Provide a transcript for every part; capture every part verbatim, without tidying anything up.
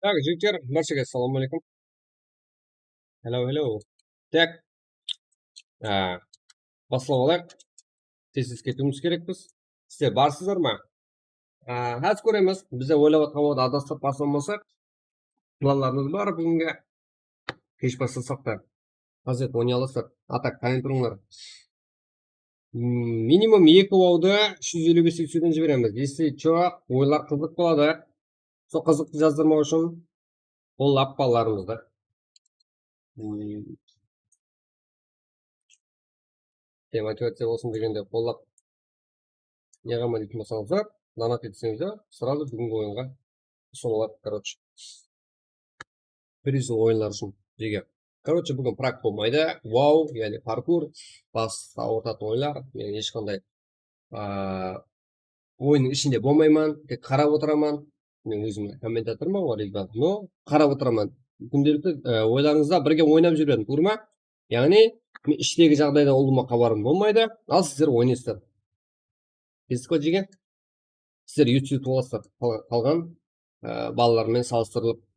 Tak, jigitler, bárshege assalawma aleykum. Hello, hello. Tak. Á, baslap alayıq. Tez-tez ketiwimiz kerekpiz. Sizler barsızlar ma? Á, házir kóremiz. Bizler oylap atqan waqıt adastırıp baslamasaq, planlarımız bar búginge. Kesh baslasaq ta. Házir oynay alasızlar. A tak, tayın turıńlar. Hmm, minimum eki wawdı úsh júz eliw bes yutserden jiberemiz. Если чё, oyınlar qızıq boladı. Sol qızıqtı jazdırmaw ushın qollap balalarımızdı. Hmm. Motivaciya bolsın degende qollap ne qılma deytin bolsańızlar, donat etseńizler, сразу búgingi oyınǵa usınıladı, короче. Prizli oyınlar ushın jege. Короче, búgin prak bolmaydı. Wow, yaǵnıy parkur, bas awırtatın oyınlar. Men hesh qanday, aa, oyınnıń ishinde bolmayman, tek qarap otıraman. Men ózim kommentatorman ǵoy, ребят, но qarap otıraman. Kúndelikli, e, oylarıńızda birge oynap júremen, tuwrı ma? Yaǵnıy, men ishtegi jaǵdaydan ulıwma xabarım bolmaydı, al sizler oynaysızlar. Kestik pa, jege? Sizler yutib alasızlar qal-, qalǵan, e, balalar menen salıstırılıp.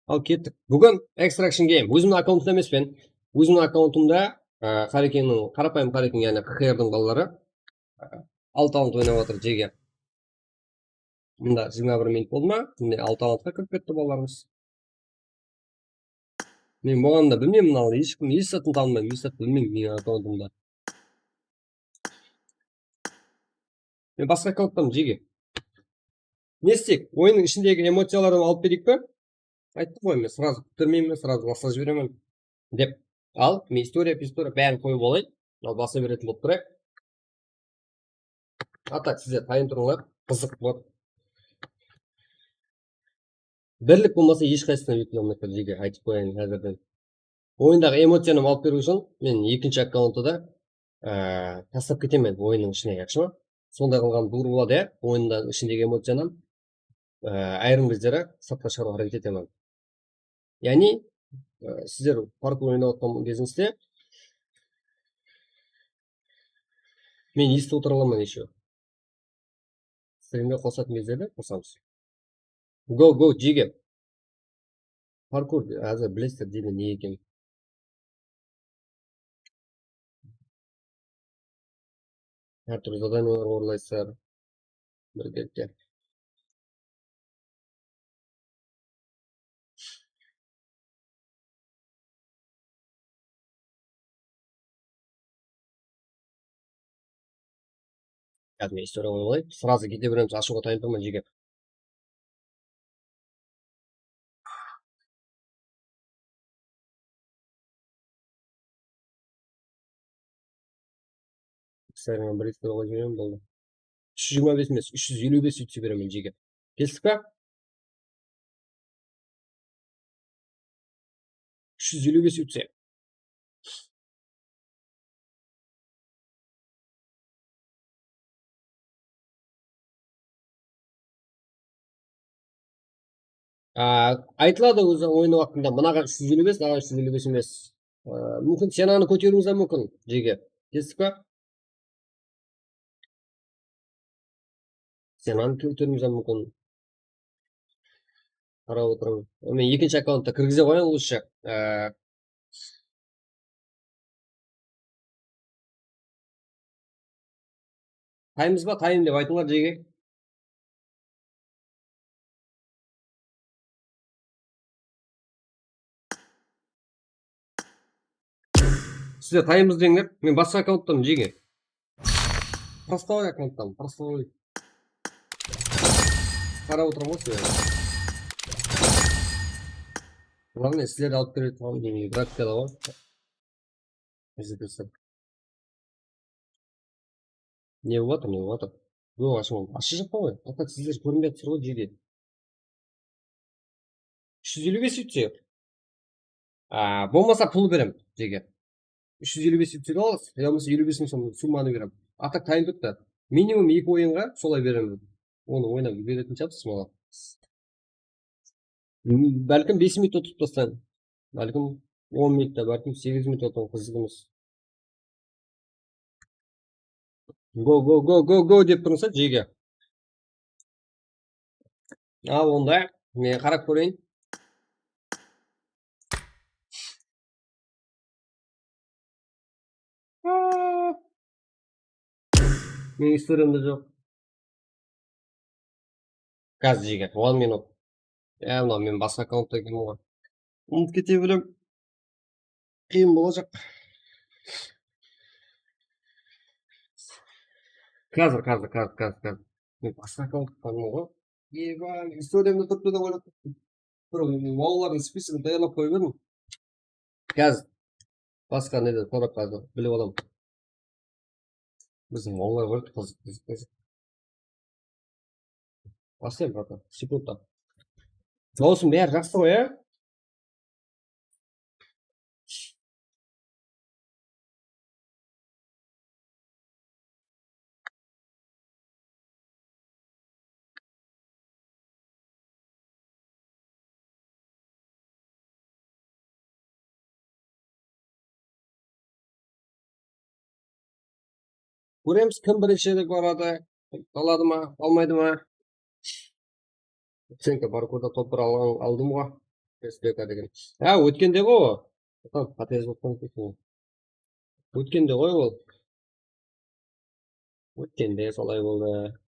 Al, kettik. Búgin Extraction Game. Ózimniń akkauntımda emespen. Ózimniń akkauntımda, e, Qarekengniń, qarapayım Qarekeng, yaǵnıy Q Q R-diń balaları, e, altı altı oynap atır, jege. Mında jigirma bir minut boldı ma? Mine, altı altı kirip ketti balalarımız. Men buǵan da bilmeymen, mınaw hesh kim, hesh zatın tanımayman, hesh zat bilmeymen meniń akkauntımda. Men basqa akkaunttan jege. Ne isteyik? Oyınnıń ishindegi emociyalardan alıp bereyik pe? Ayttım ǵoy, men сразу kúttirmeymen, сразу basıp jiberemen dep. Al, men istoriya, istoriya bárin qoyıp alayın. Al, basa beretin bolıp turayıq. A tak, sizler tayın turıńlar, qızıq boladı. Birlik bolmasa, hesh qaysısına úykley almay tur, jege, aytıp qoyayın házirden. Oyındaǵı emociyanı alıp beriw ushın men ekinshi akkaunttı da, á, taslap ketemen oyınnıń ishine, yaqshı ma? Sonday qılǵan duwrı boladı, ya, oyınnıń ishindegi emociyanı, á, ayırım gezleri sırtqa shıǵarıwǵa háreket etemen. Yaǵnıy, e, sizler parkur oynap atqan gezińizde men esitip otıra alaman ещё. Strimge qosatın gezlerde qosamız. Go, go, jege. Parkur, házir bilesizler deydi ne eken. Hár túrli zadaniyalar orınlaysızlar. Birgelikte. Administrator oynayıq. Сразу kete beremiz, ashıwǵa tayın turman, jege. Sayraman bir iste qoyıp jiberemiz, boldı. Úsh júz jigirma bes emes, úsh júz eliw bes úytse beremen, jege. Kestik pa? Úsh júz eliw bes úytse. Á, aytıladı ózi oyın waqtında, mınaǵan úsh júz eliw bes, mınaǵan úsh júz eliw bes emes. Á, múmkin, cenanı kóteriwińiz de múmkin, jege. Kestik pa? Cenanı kóteriwińiz de múmkin. Qarap otırman. Men ekinshi akkaunttı kirgize qoyayın, лучше. Á, Taymız ba, tayın dep aytıńlar, jege. Sizler tayımız deńler, men basqa akkaunttan, jege. Простой akkaunttan, простой. Qarap otıraman ǵoy sizlerge. Главное, sizlerdi alıp kire turǵan grafikada ǵoy. Bizde dursa. Ne bolıp atır, ne bolıp atır? Yoq, ashıp, ashıp atpan ǵoy. A tak sizler kórinbey atırsızlar ǵoy, jege. Úsh júz eliw bes úytse. A, bolmasa pul berem, jege. Úsh júz eliw bes úytse de alasız, ya bolmasa eliw bes mıń som summanı berem. A tak tayın turıptı. Minimum eki oyınǵa solay beremen. Onı oynap úlgeretin shıǵarsız, maǵan. Bálkim bes minut utıp taslań. Bálkim on minutta, bálkim segiz minut utıp, qızıq emes. Go, go, go, go, go dep turıńsa, jege. Al onda. Men qarap kóreyin. Meniń istoriyamda joq. Gaz jegen, one minut. Ya, mınaw men basqa akkaunttan ekenmen ǵoy. Umıtıp kete berem. Qıyın bolajaq. Házir, házir, házir, házir, házir. Men basqa akkaunt qutqanman ǵoy. Eba, istoriyamda turıptı da oylap. Bir mawlardıń spisogın tayarlap qoyıp edim. Házir basqa neden sorap házir bilip alam. Biziń mawlar bir qızıq, qızıq, qızıq. Baslayın, bratan, sekundta. Dawısım bári jaqsı ǵoy, ya? Kóremiz, kim birinshi dep baradı. Aladı ma, almaydı ma? Senka barkoda topır alǵan, aldım ǵo. Respeka degen. Ha, ótkende ǵo. Qáte jazıp qoyıptı. Ótkende ǵoy ol. Ótkende solay boldı.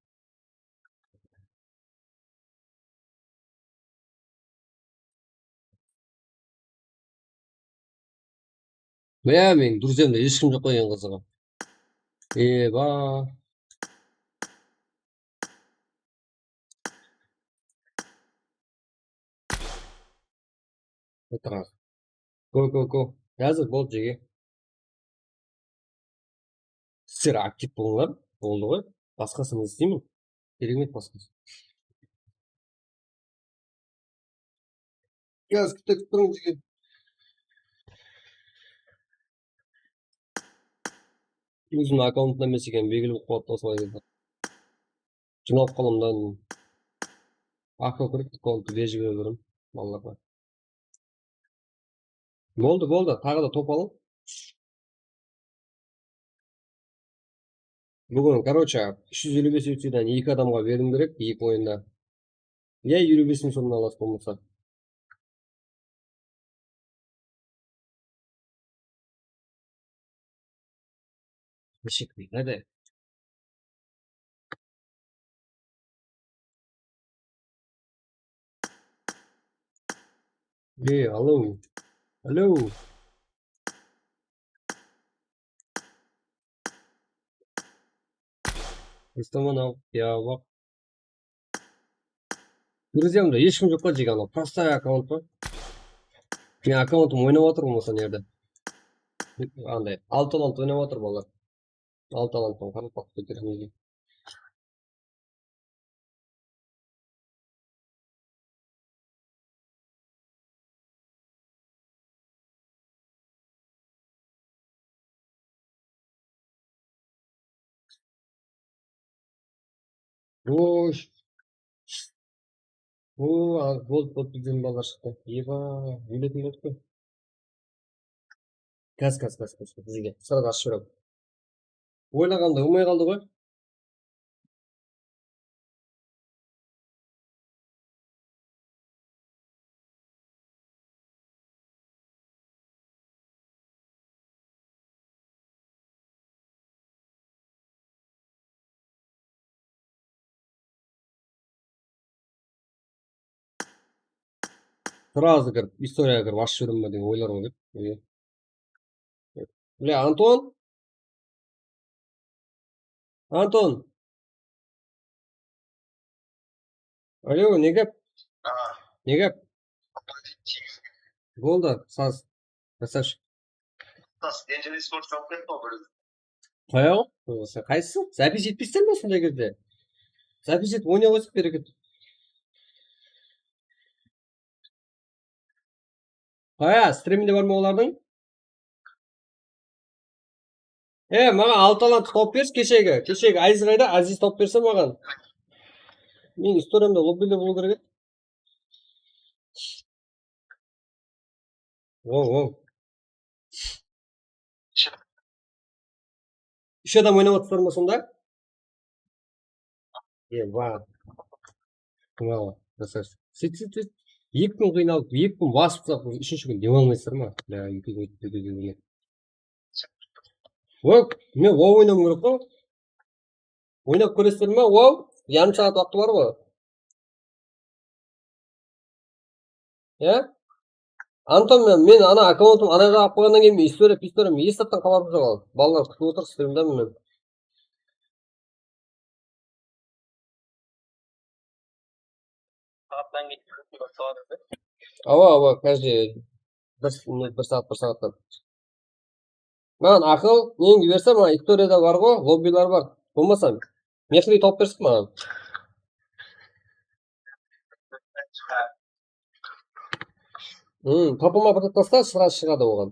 Mine, meniń durziamda hesh kim joq qoy, eń qızıǵı. Eba. Otıradı. Go, go, go. Házir boldı, jege. Sizler aktiv bolıńlar. Boldı ǵoy. Basqasın isteymen. Kerek emes basqası. Házir kútip turıń, jege. Ózimniń akkauntımda emes eken, belgili bolıp qaladı da, solay edi. Jınalıp qalamdan. Aka kirip, akkaunttı berip jibere beremen balalarǵa. Boldı, boldı. Taǵı da top alıń. Búgin, короче, úsh júz eliw bes ótseden eki adamǵa beriwim kerek, eki oyında. Ya eliw bes mıń somnan alas bolmasa. Neshik deydi, hadi. Ey, alo. Alo. Estaman-aw, ya, baq. Gruziyamda hesh kim joq pa, jege, anaw prostoy akkaunt pa? Men akkauntım oynap atır, bolmasa, nerde. Anday, altı altı oynap atır balalar. Altı altı qaraqalpaq kóterilmegen. Oy. Oo, al, boldı, boldı, bizden balalar shıqtı. Eba, óyletin boldı. Gaz, gaz, gaz, gaz, gaz, bizge. Sırada ashıp berem. Oylaǵanday bolmay qaldı ǵoy. Srazı kirip, istoriyaǵa kirip, ashıp jiberem be degen oylar ǵoy dep. Bile, Anton? Anton! Alo, ne gáp? Ne gáp? Boldı, saz. Krasavchik. Qayaǵı? Sen qaysısı? Zapis etpeysen be sonday gezde? Zapis etip oynay qoysaq bereket. Qaya, striminde bar ma olardıń? E, maǵan altı talant top bershi, keshegi, keshegi Aziz qayda? Aziz top berse maǵan. Meniń istoriyamda lobbide bolıw kerek edi. Oń, oń. Úsh adam oynap atırsızlar ma sonda? E, bar. Mınaw. Krasavchik. Seyt, seyt, seyt. Eki kún qıynalıp, eki kún basıp tasap, úshinshi kún dem almaysızlar ma? Ya, eki kún, eki kún, eki kún. Ol, men wow oynawım kerek ǵoy. Oynap kóresizler ma? Wow, yarım saat waqtı bar ǵoy. Ya? Anton, men, men ana akkauntım anaǵa alıp qoyǵannan keyin men istoriya, pistoriya, men hesh zattan xabarım joq al. Balalar kútip otır, strimde men. Saattan keyin kútip otır. Awa, awa, каждый bir minut, bir saat, bir saattan. Maǵan aqıl, neńdi berse, maǵan istoriyada bar ǵo, lobbiler bar. Bolmasa, Mehriy tawıp bersin maǵan. Hmm, topıma bir tasta sırası shıǵadı oǵan.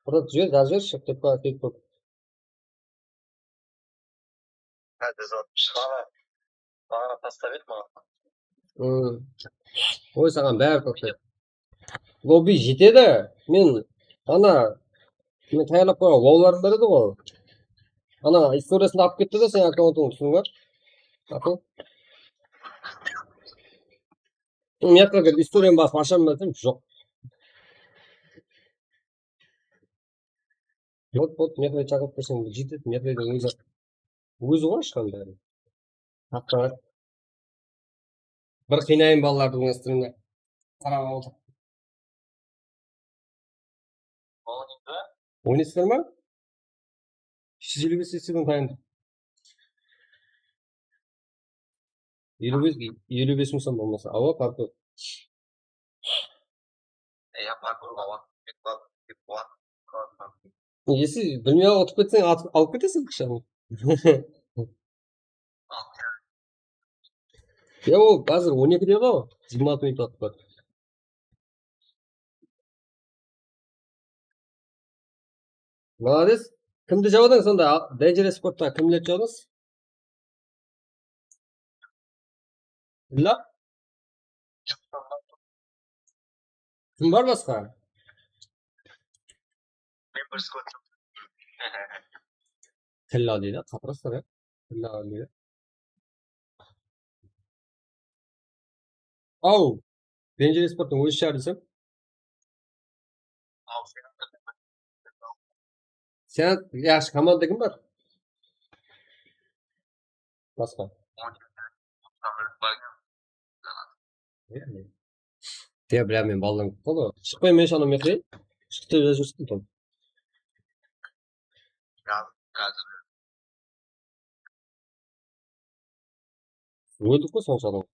Bir zat júr, jaz júr, shıǵıp ketip, ketip. Házir zat shıǵadı. Maǵan tastap et maǵan. Hmm. Oy, saǵan bári toqtaydı. Lobby jetedi. Men ana, men tayarlap qoyǵan wowlarım bar edi ǵo. Ana istoriyasın da alıp ketti de, sen akkauntıńdı túsiniń ba? Aqıl. Mıyaqqa kirip istoriyamı basıp ashaman desem, joq. Bot, bot, Mehriy shaqırıp berseń, jetedi, Mehriydiń ózi. Ózi ǵoy ashqan bárin. Haqqa. Bir qıynayın balalardı búgin strimde. Qarap aldı. Oynaysızlar ma? Júz eliw bes sessiyadan tayın. Eliw bes, eliw bes mıń som bolmasa. Awa, parkur. Iya, parkur awa. Esi bilmey-aq utıp ketseń, atıp, alıp ketesiń aqshanı. Ya, ol házir on ekide ǵo, jigirma altı minut waqıt bar. Malades. Kimdi jawadıń sonda? Dangerous Sportta kimlerdi jawadıńız? Tilla? Kim bar basqa? Men bir skot. Tilla deydi, qapıraslar, ya. Tilla deydi. Aw, Dangerous Sporttıń ózi shıǵar desem. Sen, yaqshı, komanda kim bar? Basqa. Ya, bilá, men baldan kútip qaldı. Shıqpay men shana meqley. Shıqtı júrsin, Tom. Óldik ǵoy, soń sorań.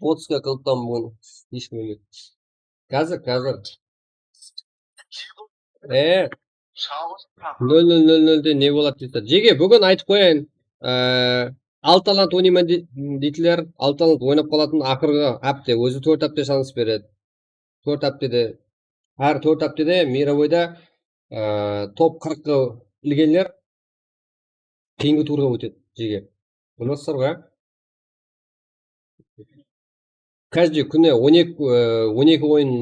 Botska qılıptan búgin hesh kim emes. Házir, házir. E, nol nol nol nolde ne boladı deydi. Jege, búgin aytıp qoyayın. E, Altaland oynayman de-, deydiler. Altaland oynap qalatın aqırǵı hápte. Ózi tórt hápte shans beredi. Tórt háptede, hár tórt háptede mirovoyda, e, top qırıqqa ilgenler keyingi turǵa ótedi, jege. Bilesizler ǵoy, á? Каждый kúni on eki, e, on eki oyın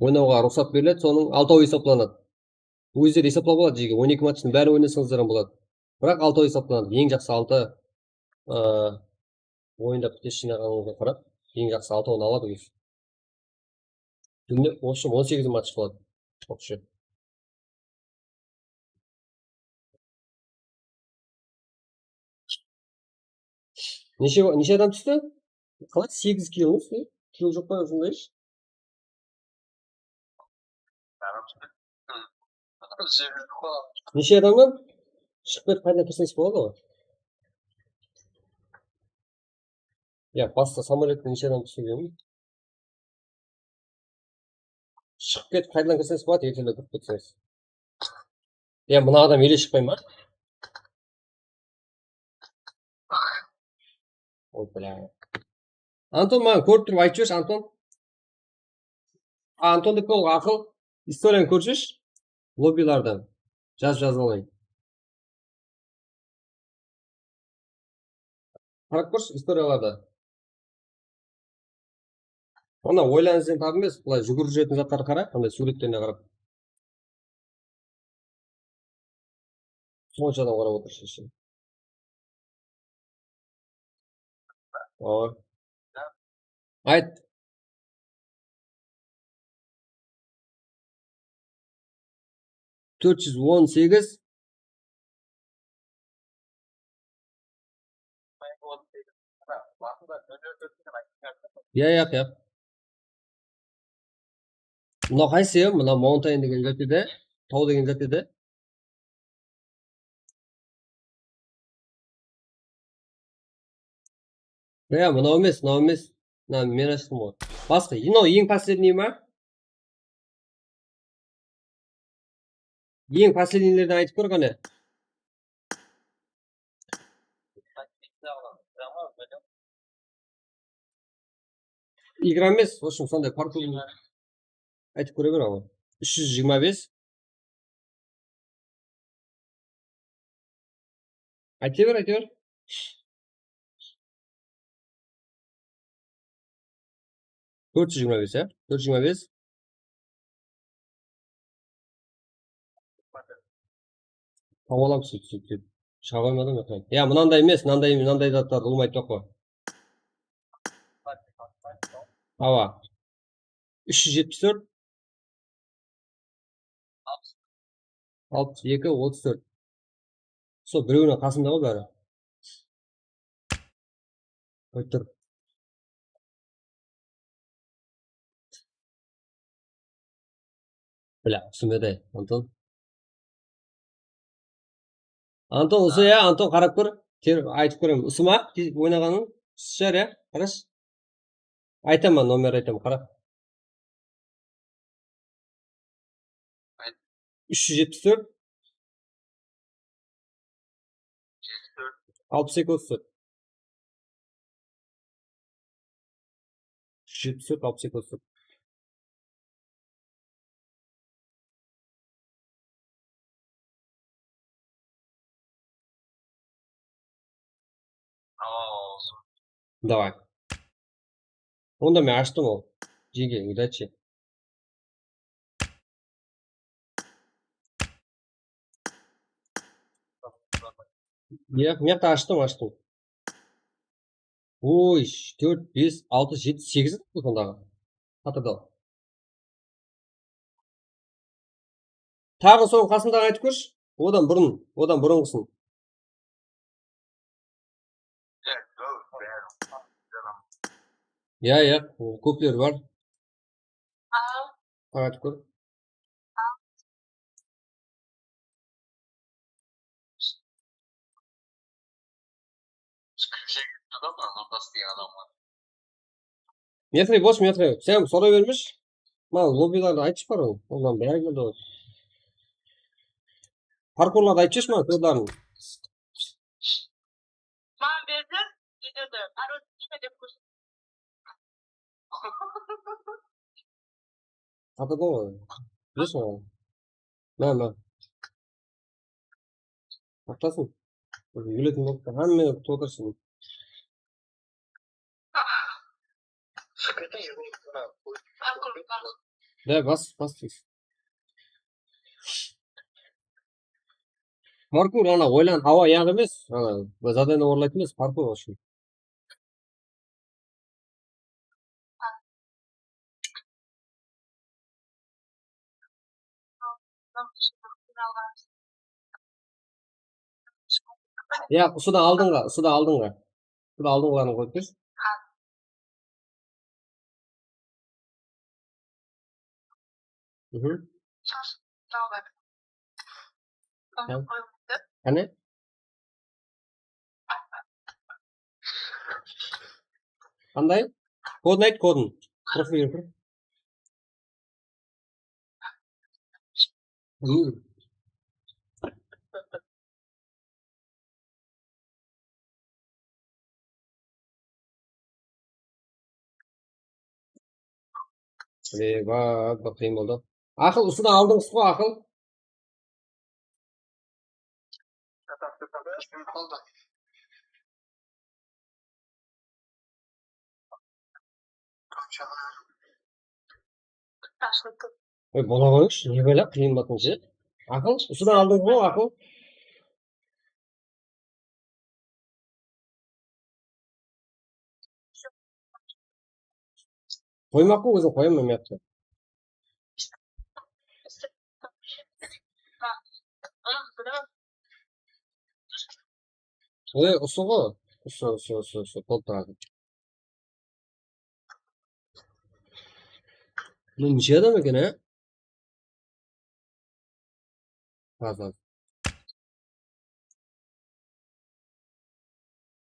oynawǵa ruxsat beriledi, sonıń altawı esaplanadı. Ózleri esaplap aladı, jege. On eki matchtıń bárin oynasańızlar hám boladı. Biraq altawı esaplanadı. Eń jaqsı altı, e, oyında pitesi jıynaǵanıńızǵa qarap, eń jaqsı altawın aladı ózi. Kúnde, в общем, on segiz match qıladı. Общий. Neshe, neshe adam tústi? Qalay segiz kill tústi? Kill joq pa, sonday ish? Neshe adamnan? Shıǵıp ketip, qaytadan kirseńiz boladı ǵoy. Ya, basta samolyotta neshe adam túsken? Shıǵıp ketip, qaytadan kirseńiz boladı, ertende kirip ketseńiz. Ya, mına adam ele shıqpay ma? Oy, bля. Anton, maǵan kórip turıp aytıp jibershi, Anton. A, Anton dep qoyıń, aqıl. Istoriyanı kórseshi. Lobbilardan. Jaz, jazıp alayın. Qarap kórshi istoriyalarda. Ana, oylanıp izden tabı emes, bılay júgirip júretin zatlarǵa qara, qanday súwretlerine qarap. Sonsha adam qarap otır, sheshe. Awa. Ayt. Tórt júz on segiz. Ya, yaq, yaq. Mına qaysı, ya? Mına mountain degen zat edi, taw degen zat edi. Ya, mınaw emes, mınaw emes. Mına men ashtım ǵoy. Basqa, mınaw eń последний ma? Eń последнийlerden aytıp kór qáne. Igra emes, в общем, sonday parkur. Aytıp kóre ber aǵa. Úsh júz jigirma bes. Ayta ber, ayta ber. Tórt júz jigirma bes, ya? Tórt júz jigirma bes. Tawıp alamız, sóytip, sóytip. Shıǵa qoymadım, ya, mınanday emes, mınanday, mınanday zatlardı ulıwma aytpaq pa? Awa. Úsh júz jetpis tórt. Alpıs eki, otız tórt. Sol birewiniń qasında ǵoy bári. Qoyıp tur. Bla, túsinbedi, Anton. Anton, usı, ya, Anton, qarap kór. Ter-, aytıp kóremen. Usı ma? Te-, oynaǵanıń? Usı shıǵar, ya? Qarash. Aytaman, nomer aytaman, qara. Úsh júz jetpis tórt. Alpıs eki, otız tórt. Úsh júz jetpis tórt, alpıs eki, otız tórt. Давай. Onda men ashtım ol. Jege, udachi. Mıyaq, mıyaqta ashtım, ashtım. Oy, tórt, bes, altı, jeti, segiz sondaǵı. Qatırda. Taǵı sonıń qasındaǵın aytıp kórshi. Odan burın, odan burınǵısın. Ya, ya, kópler bar. Aytıp kór. Mexri, bos, Mexri. Sen soray bermeshi. Maǵan lobbilardı aytshı bar ol. Onnan bári keldi ǵoy. Parkurlardı aytshı maǵan kodların. Maǵan berdi, ne dedi? Arı neme dep kórset. Atadı ǵoy. Bilesiń ǵoy. Mına, mına. Maqtasın. Óletin bolıptı. Hámme kútip otırsın. Da, bas, bas tez. Parkur, ana, oylan, awa, yaq emes. Ana, zadanieni orınlaytın emes, parkur ushın. Ya, usıdan aldınǵı, usıdan aldınǵı. Usıdan aldınǵıların qoyıp bershi. Mhm. Qáne? Qanday? Kodın ayt, kodın. Qırq bir. Hmm. Eba, bir qıyın boldı. Aqıl, usıdan aldıńız ǵo, Aqıl. Oy, bola qoyıńshı, ne bala qıyın batınshı. Aqıl, usıdan aldıń ǵo, aqıl. Qoymaq ǵo, ózim qoyaman, men aytqan. Ey, usı ǵo. Usı, usı, usı, usı, boldı. Mına neshe adam eken, á? Az, az.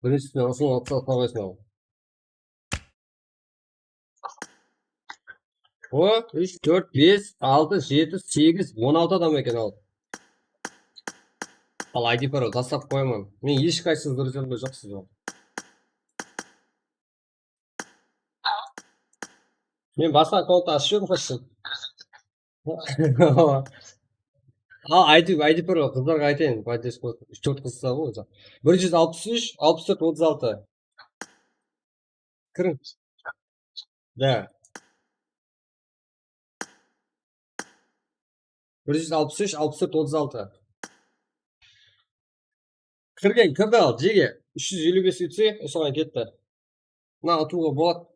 Birinshisinen usını alıp salıp qoyasın al. O, úsh, tórt, bes, altı, jeti, segiz, on altı adam eken al. Al, I D Pro taslap qoyaman. Men hesh qaysıńız durıs jerde joqsız ǵo. Men basqa akkaunttı ashıp jiberdim, qashsın. Al, I D, I D Pro qızlarǵa aytayın, поддержка qılıp, úsh-tórt qız ǵo ozi. Bir júz alpıs úsh, alpıs tórt, otız altı. Kiriń. Da. Bir júz alpıs úsh, alpıs tórt, otız altı. Kirgen, kirdi al, jege. Úsh júz eliw bes útse, usıǵan ketti. Mına utıwǵa boladı.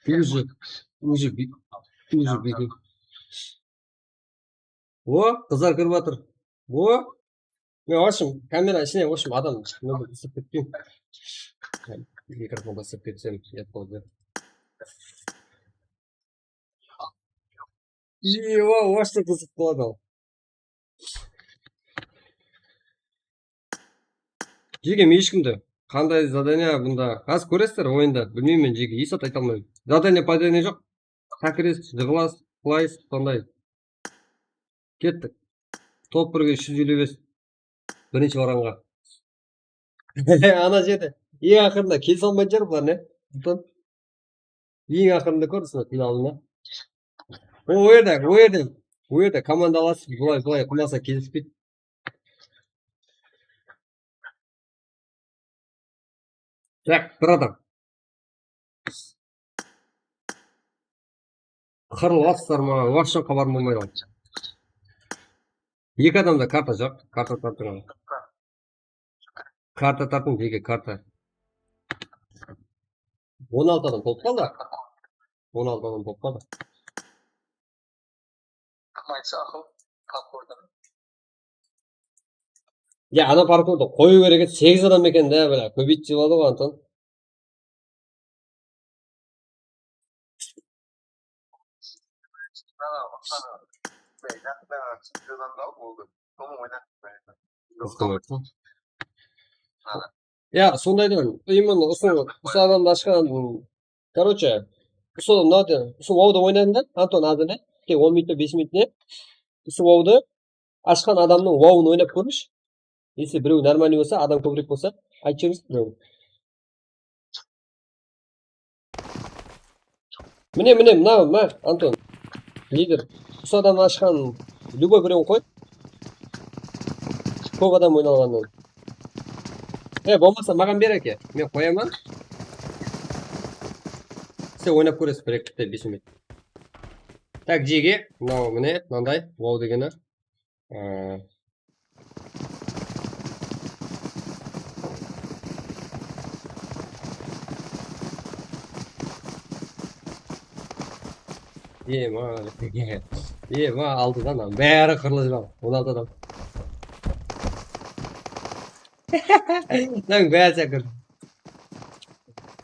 Уже, уже, уже. O, qızlar kirip atır. O, men, в общем, kamera ishine, в общем, adam nöbet tasıp ketpeyim. Mikrofon tasıp ketsem, uyat boladı. Ewa, вообще qızıq boladı al. Jege, men eshkimdi. Qanday zadaniya bunda? Házir kóresizler oyında. Bilmeymen, jege, esat ayta almayman. Zadaniya, padaniya joq. Hákiresiz, jıǵılasız, qılaysız, sonday. Kettik. Top birge úsh júz eliw bes. Birinshi oranǵa. Ana jerde. Eń aqırında kelise almaydı shıǵar bular, ne? Eń aqırında kórdińiz be, finalında? O, o jerde, o jerde, o jerde komandalasıp, bılay, bılay qılmasa kelispeydi. Tak, bir adam. Qırılasızlar ma, вообще xabarım bolmaydı. Eki adamda karta joq, karta tartıń. Karta tartıń, jege, karta. On altı adam tolıp qaldı. On altı adam tolıp qaldı. Kim aytsa aqıl, parkurdı. Ya, ana parkurdı qoyıw kerek edi, segiz adam eken de, bile, kóbeytip jıladı ǵoy, Anton. Ya, sonday da, именно usı, usı adamdı ashqan, короче, usı, mına, usı wawdı oynadıń da, Anton, azı ne? Tek on minut pa, bes minut ne? Usı wawdı ashqan adamnıń wawın oynap kórshi. Если birew нормальный bolsa, adam kóbirek bolsa, aytıp jiberińiz birew. Mine, mine, mınaw, mına, Anton. Lider. Usı adam ashqan любой birewin qoy. Kóp adam oynalǵannan. E, bolmasa, maǵan ber, áke. Men qoyaman. Sen oynap kóresiz, bir-eki kitte, bes minut. Tak, jege, mınaw, mine, mınanday, wow degeni. Ee, Ema, ema, altıdan adam. Bári qırılıp júr al. On altı adam. Lan, bári sekirdi.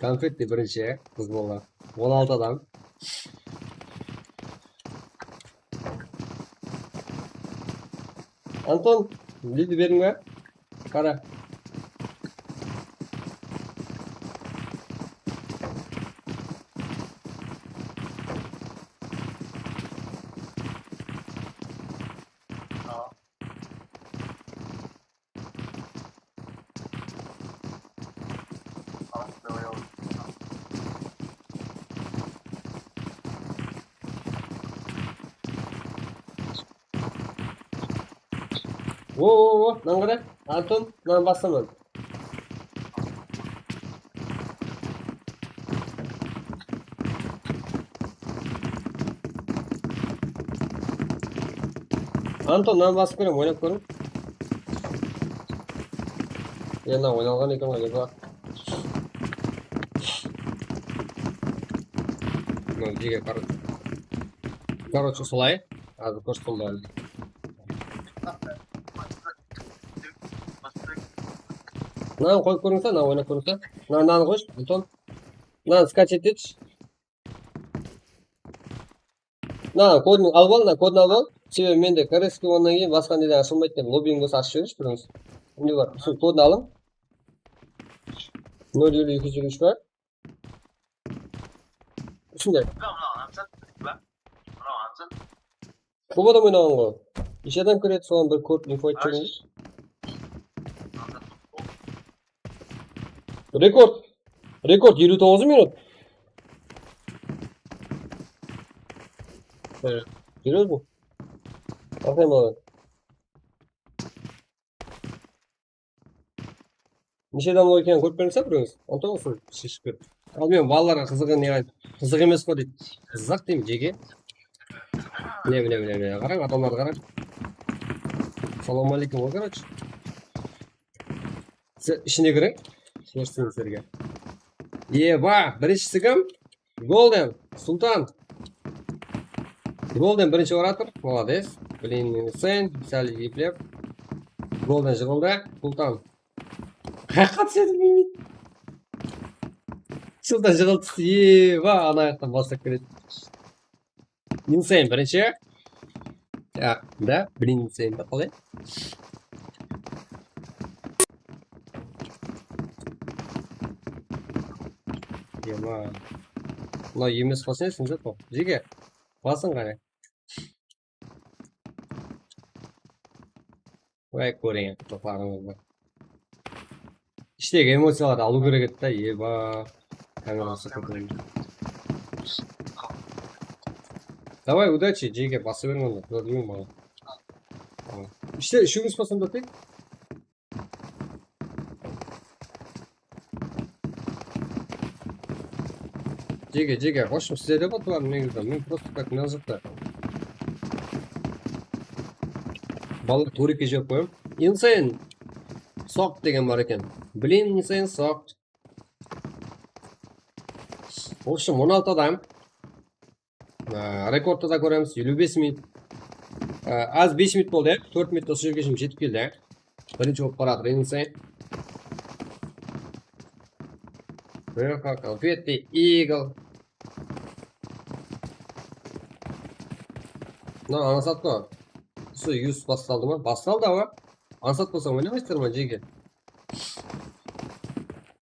Konfet te birinshi, qız bolǵan. On altı adam. Anton, lidi berdiń be? Qara. O, o, o, mınaǵan qara. Anton, mınanı basaman. Anton, mınanı basıp kóriń, oynap kóriń. Ya, mına oynalǵan eken ǵoy, eba. Mına jege, короче. Короче, solay. Házir kórsem bárin. Mınanı qoyıp kórińshe, mına oynap kórińshe. Mına, mınanı qoyshı, Anton. Mınanı скачать etshi. Mına kodın alıp al, mına kodın alıp al. Sebebi mende корейский onnan keyin basqa neden ashılmaydı dep, lobbing bolsa ashıp jiberish birinshi. Mine bar, sol kodın alıń. Nol elli eki jigirma úsh bar. Usınday. Kóp adam oynaǵan ǵoy. Neshe adam kiredi, soǵan bir kórip info aytıp jiberińiz. Rekord. Rekord elli toǵız minut. Seryoznıy? Aqayın balalar. Neshe adam bar ekenin kórip berińiz, birewińiz. Ondan soń sheship ket. Al men balalarǵa qızıǵı ne, qızıq emes pa deydi. Qızıq deymen, jege. Mine, mine, mine, mine. Qarań, adamlardı qarań. Salam aleykum, ǵoy, короче. Siz ishine kiriń. Kórsem sizlerge. Eba, birinshisi kim? Golden, Sultan. Golden birinshi barıp atır. Molodec. Blin, Insane, sál eplep. Golden jıǵıldı. Sultan. Qayaqqa túsedi bilmeydi. Sultan jıǵılıp tústi. Eba, ana jaqtan baslap keledi. Insane birinshi. Ya, da, blin, Insane da qalay? Ema. Mına emes basın esin, jege. Basın qáne. Vay, kóreyin, toparıńızdı. Ishtegi emociyalardı alıw kerek edi da, eba. Kamerası kóteren. Davay, udachi, jege, basa beriń onda, kórdim maǵan. Ishte úshewińiz basında tek. Jege, jege, qoshım, sizlerde bar bular negizde. Men prosto tak mına jaqta. Balalar tuwrikke jep qoyam. Insane soq degen bar eken. Blin, Insane soq. В общем, on altı adam. Á, rekordtı da kóremiz, eliw bes minut. Á, az bes minut boldı, ya. Tórt minutta usı jerge shekem jetip keldi, ya. Birinshi bolıp baratır, Insane. Mına jaqqa Konfetti, Eagle. Mına, ańsat pa? Usı Yus bastaldı ma? Bastaldı, awa. Ańsat bolsa oynamaysızlar ma, jege?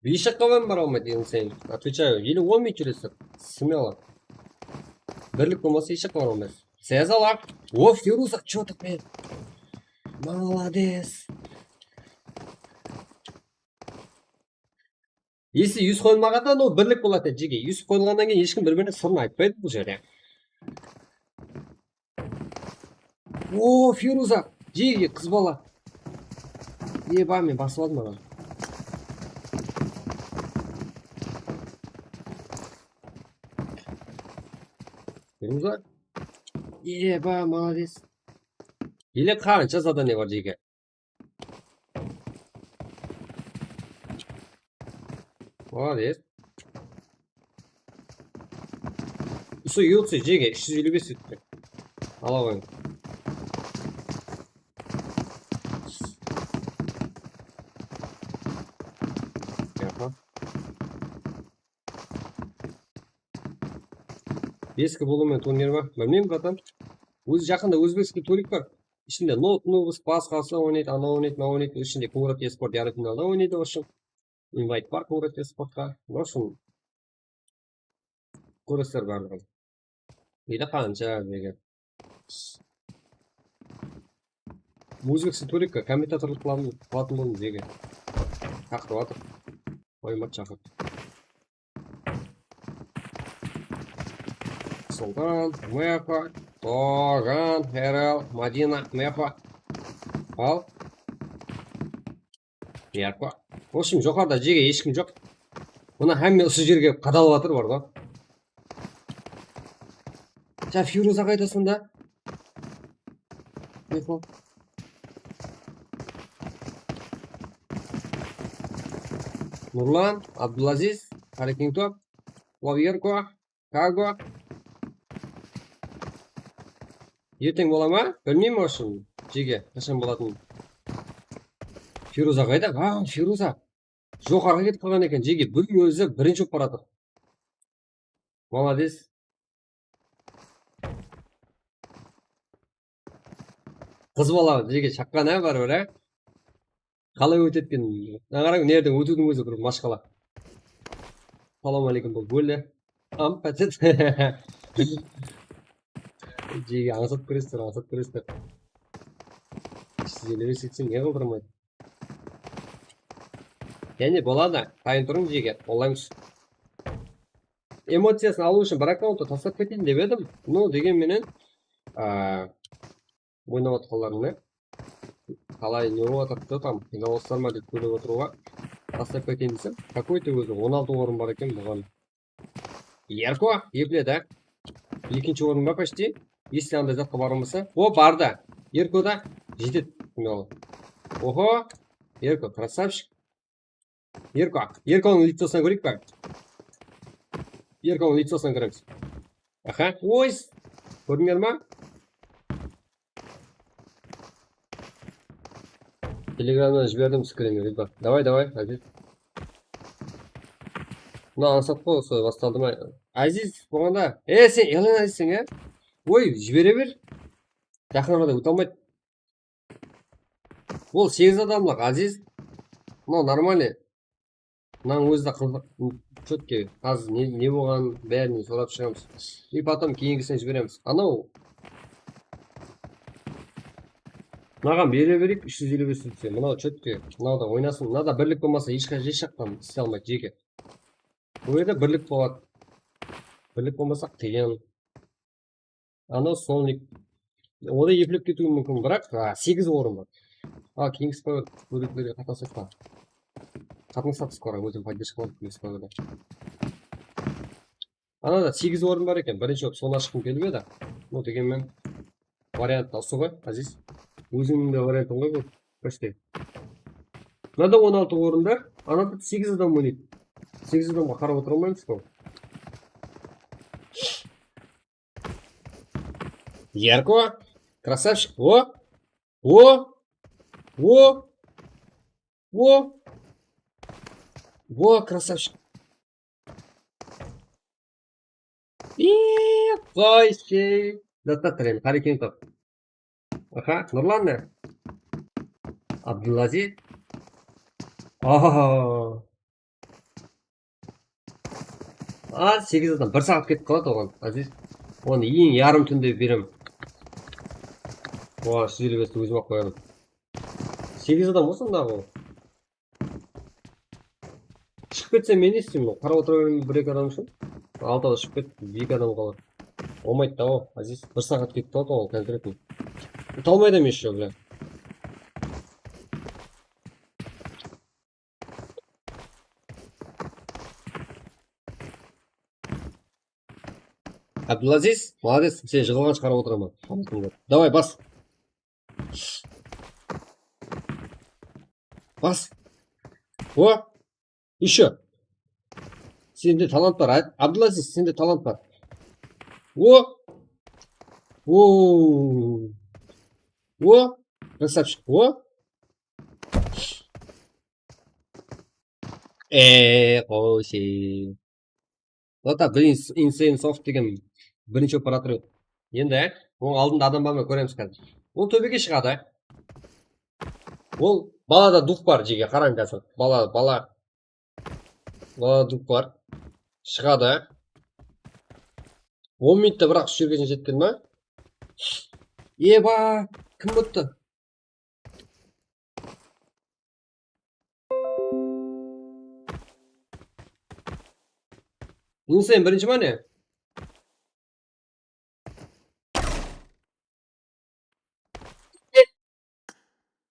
Besh jaqqa men bara almaydı, Insane. Отвечаю, или on minut júresiz. Смело. Birlik bolmasa, hesh jaqqa bara almaysız. Sezalak. O, Firuza, чё ты, men? Молодец. Если Yus qoyılmaǵanda, no, birlik boladı, jege. Yus qoyılǵannan keyin hesh kim bir-birine sırın aytpaydı bul jerde. O, Firuza, jege, qız bala. Eba, men basıp aldım aǵa. Firuza. Eba, молодец. Ele qansha zadaniya bar, jege. Молодец. Usı yıltsı jege, úsh júz eliw bes etti. Ala qoyıń. Aha. Beski bolıw menen turnir ma? Bilmeymen, bratan. Ózi jaqında ózbekskiy turik bar. Ishinde Not Nubs, basqası oynaydı, anaw oynaydı, mınaw oynaydı. Ishinde Kongrad Esport yarım finalda oynaydı, в общем. Invayt bar Kongrad Esportqa. В общем, kóresizler barlıǵın. Ele qansha degen. Ózbekskiy turikka kommentatorlıq qılatın, qılatın boldım, jege. Shaqırıp atır. Qoymat shaqır. Sultan, Mefa, Toǵan, Herel, Madina, Mefa. Al. Yarko. В общем, joqarıda jege hesh kim joq. Mına hámme usı jerge qadalıp atır, bar ǵo. Ja, Firuza qayda sonda? Nurlan, Abdulaziz, Harekingtop, Lavierko, Kago. Erteń bola ma? Bilmeymen, в общем, jege qashan bolatının. Firuza qayda? Ha, Firuza. Joqarıǵa ketip qalǵan eken, jege. Búgin ózi birinshi bolıp baratır. Molodec. Qız bala jege shaqqan, á, báribir, á. Qalay ótetken? Mına qarań, mına jerden ótiwdiń ózi bir mashqala. Salam aleykum, bul bóldi. Am, pátet. Jege ańsat kóresiz, ańsat kóresiz. Siz ele bersek, ne qıldırmaydı? Jáne boladı, tayın turıń, jege, ollaymız. Emociyasın alıw ushın bir akkaunttı taslap keteyin dep edim. No, degen menen, a, oynap atqanlarıńdı, qalay, ne bolıp atırıptı, tam, qıynalasızlar ma dep kórip otırıwǵa taslap keteyin desem, какой-то ózi on altı orın bar eken buǵan. Erko, eple da. Ekinshi orın ba почти? Если anday zatqa barılmasa. O, bardı. Erko da jetedi. Oho, Erko, красавчик. Erko, Erkonıń лицосına kóreyik pe? Erkonıń лицосına kóremiz. Aha, oy. Kórdińler ma? Telegramnan jiberdim skrinni, Ridvan. Davay, davay, Aziz. Mına ańsat ǵoy, usı bastaldı ma? Aziz bolǵanda, e, sen Elan Azizseń, e? Oy, jibere ber. Jaqın arada óte almaydı. Ol segiz adamlıq, Aziz. Mınaw нормальный. Mınanıń ózi de qızıq. Чётко. Házir ne, ne bolǵanın bárin sorap shıǵamız. И потом keyingisin jiberemiz. Anaw. Mınaǵan bere bereyik, úsh júz eliw bes dese. Mınaw чётко. Mınaw da oynasın. Mınada birlik bolmasa, hesh qa-, hesh jaqtan isley almaydı, jeke. Bul jerde birlik boladı. Birlik bolmasa, qıyın. Anaw Sonic. O da eplep ketiwi múmkin, biraq, a, segiz orın bar. A, Kings Power bóreklerge qatnasasız ba? Qatnasatız, qara, ózim поддержка alıp, Kings Powerda. Anada segiz orın bar eken, birinshi bolıp sonı ashqım kelip edi. No, degenmen, variant ta usı ǵoy, Aziz. Ózińniń de variantıń ǵoy bul, почти. Mınada on altı orın bar, anada segiz adam oynaydı. Segiz adamǵa qarap otıra almaymız ǵoy. Ярко, красавчик. О! О! О! О! О, красавчик. И, qoyshi. Достаточно, Harekingtop. Aha, Nurlan ne? Abdulaziz. Aha. A, segiz adam, bir saat ketip qaladı oǵan, Aziz. Onı eń yarım túnde berem. Oǵan júz eliw besti ózim-aq qoyaman. Segiz adam bolsın da ol. Shıǵıp ketse, men ne isteymen? Qarap otıra beremen bir-eki adam ushın. Altı adam shıǵıp ketip, eki adam qaladı. Bolmaydı da ol, Aziz. Bir saat ketip qaladı ol конкретно. Uta almaydı men ещё, бля. Abdulaziz, молодец, sen jıǵılǵansha qarap otıraman. Davay, bas. Bas. O, ещё. Sende talant bar, Ab-, Abdulaziz, sende talant bar. O. O. O. Красавчик. O. E, qoyshi. Zata bir ins-, Insane Soft degen birinshi bolıp baratır edi. Endi, e, onıń aldında adam bar ma, kóremiz házir. Ol tóbege shıǵadı. Ol balada duh bar, jeke, qarań házir. Bala, bala. Bala duh bar. Shıǵadı. On minutta, biraq, usı jerge shekem jetken ma? Eba, kim uttı? Insane birinshi ma ne?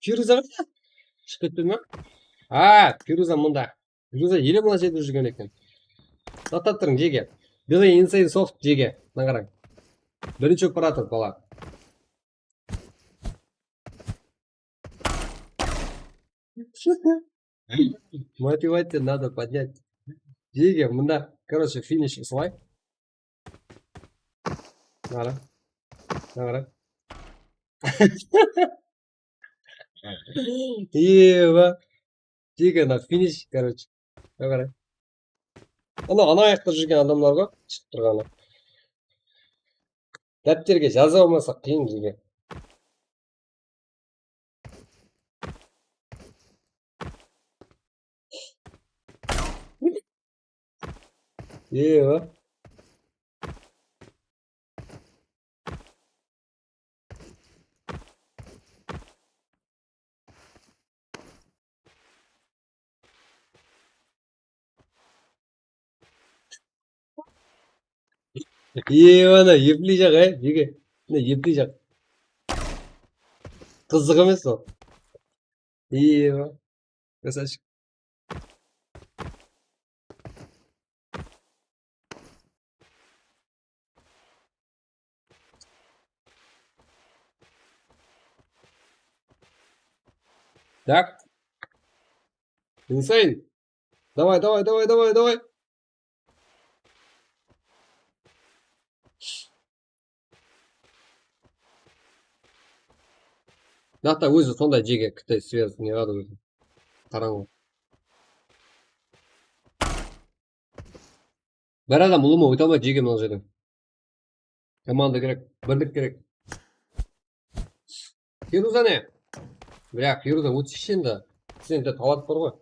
Firuza qayda? Shıǵıp ketpedi ma? Ha, Firuza mında. Firuza ele mına jerde júrgen eken. Toqtap turıń, jege. Billy Insane Soft, jege. Mına qarań. Birinshi operator bala. Мотивация надо поднять. Jege, mında, короче, finish usılay. Mına qara. Mına qara. Eba. Jege, mına finish, короче. Mına qara. Ana, ana ayaqta júrgen adamlar ǵoy, shıǵıp turǵanı. Dápterge jaza almasa qıyın jege. Ewa. Ewa, ana, epli jaq, e, jege. Ana, epli jaq. Qızıq emes ol. Ewa. Красавчик. Так. Insane. Давай, давай, давай, давай, давай. Mınaqta ózi sonday jege, кытай связь ne qıladı ózi. Qarań. Bir adam ulıwma óte almaydı jege mına jerden. Komanda kerek, birlik kerek. Firuza ne? Bля, Firuza ótseyshi endi. Sende talant bar ǵoy.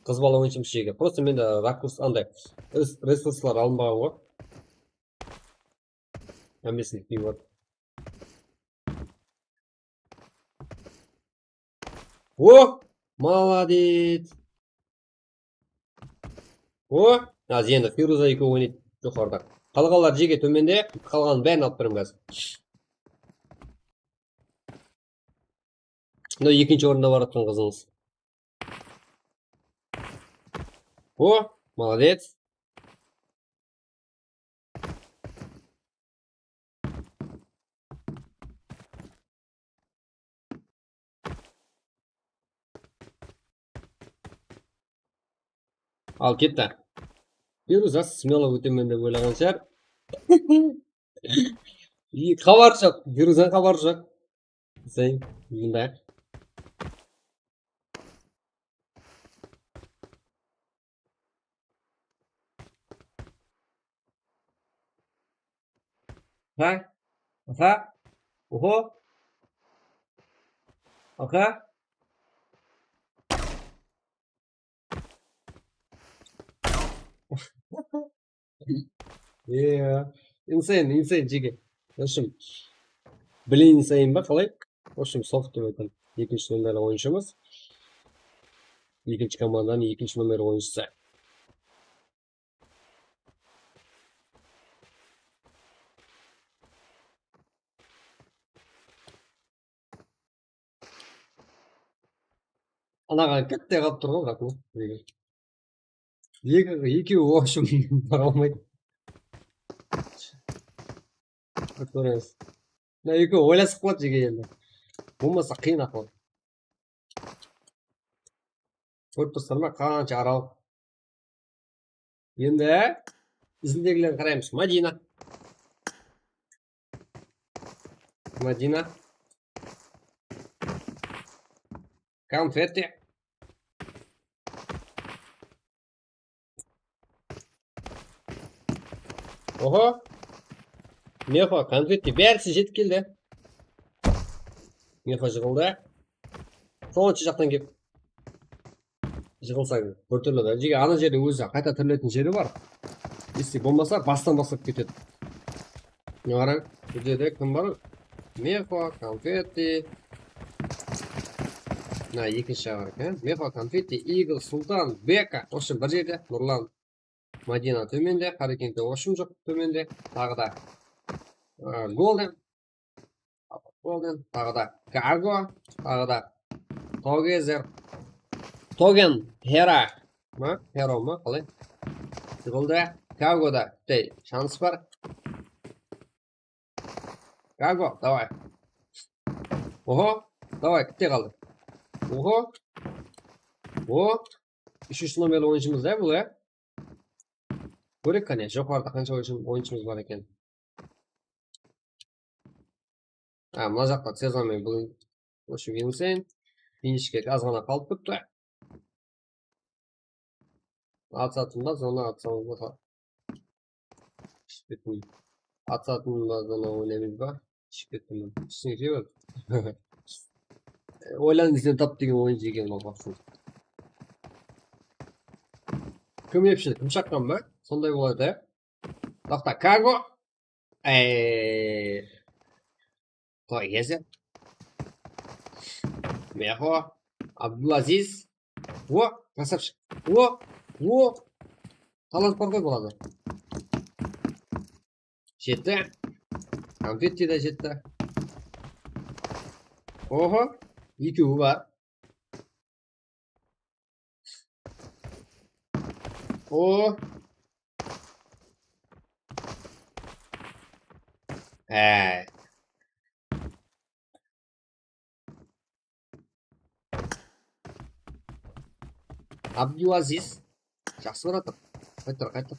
Qız bala oynayshımız jege. Просто mende rakurs anday. Res-, resurslar alınbaǵan ǵoy. Hámmesini kiyip atır. O! Молодец! O! Házir endi Firuza ekewi oynaydı joqarıda. Qalǵanlar jege tómende, qalǵanın bárin alıp beremiz házir. Mına ekinshi orında baratqan qızıńız. O, молодец. Al ketti. Firuza smelo ótemen dep oylaǵan shıǵar. Xabar joq. Firuzanıń xabarı joq. Sen mında. Ha? Ha? Oho. Aha. Eee, insane, insane, jege. В общем, Billy Insane ba, qalay? В общем, Soft dep aytaman. Ekinshi nomerli oyınshımız. Ekinshi komandanıń ekinshi nomerli oyınshısı. Anaǵan katta qalıp tur ǵoy, biraq bu. Eki, ekewi, в общем, bara almaydı. Kóremiz. Mına ekewi oylasıp qaladı jege endi. Bolmasa qıyın ahwal. Kórip tursızlar ma, qansha aralıq. Endi izindegilerge qaraymız. Madina. Madina. Konfetti. Oho. Meho, Konfetti, bárisi jetip keldi. Meho jıǵıldı. Sonshı jaqtan kelip jıǵılsań bir túrli da. Jege ana jerde ózi qayta tiriletin jeri bar. Если bolmasa, bastan baslap ketedi. Mına qarań, bul jerde kim bar? Meho, Konfetti. Mına ekinshi jaǵı eken. Meho, Konfetti, Eagle, Sultan, Beka. В общем, bir jerde Nurlan. Madina tómende, Qárekente, в общем, joq tómende. Taǵı da, ı, Golden. Golden, taǵı da Kargo, taǵı da Together. Togen Hera ma? Hero ma? Qalay? Yıǵıldı. Kagoda bitta shansı bar. Kago, davay. Oho, davay, bitta qaldı. Oho. O, úshinshi nomerli oyınshımız da bul, ya. Kóreyik, qáne, joqarıda qansha oyınshı-, oyınshımız bar eken. Ha, mına jaqta Cezar menen bul, в общем, insane. Finishke azǵana qalıp turıptı. Atısatın ba, zona atsańız ba? Iship kettim. Atısatın ba, zona oynaymız ba? Iship kettim. Ishseń kebir. Oylan deseń tap degen oyın eken ǵoy, baqsın. Kim epshi, kim shaqqan ba? Sonday boladı, ya. Toqta, Kago. Eee. Qoy, kese. Meho. Abdulaziz. O, krasavshik. O, o. Talant bar ǵoy, boladı. Jetti. Konfetti de jetti. Oho. Ekewi bar. O. He. Abdulaziz. Jaqsı baratır. Qayttır, qayttır.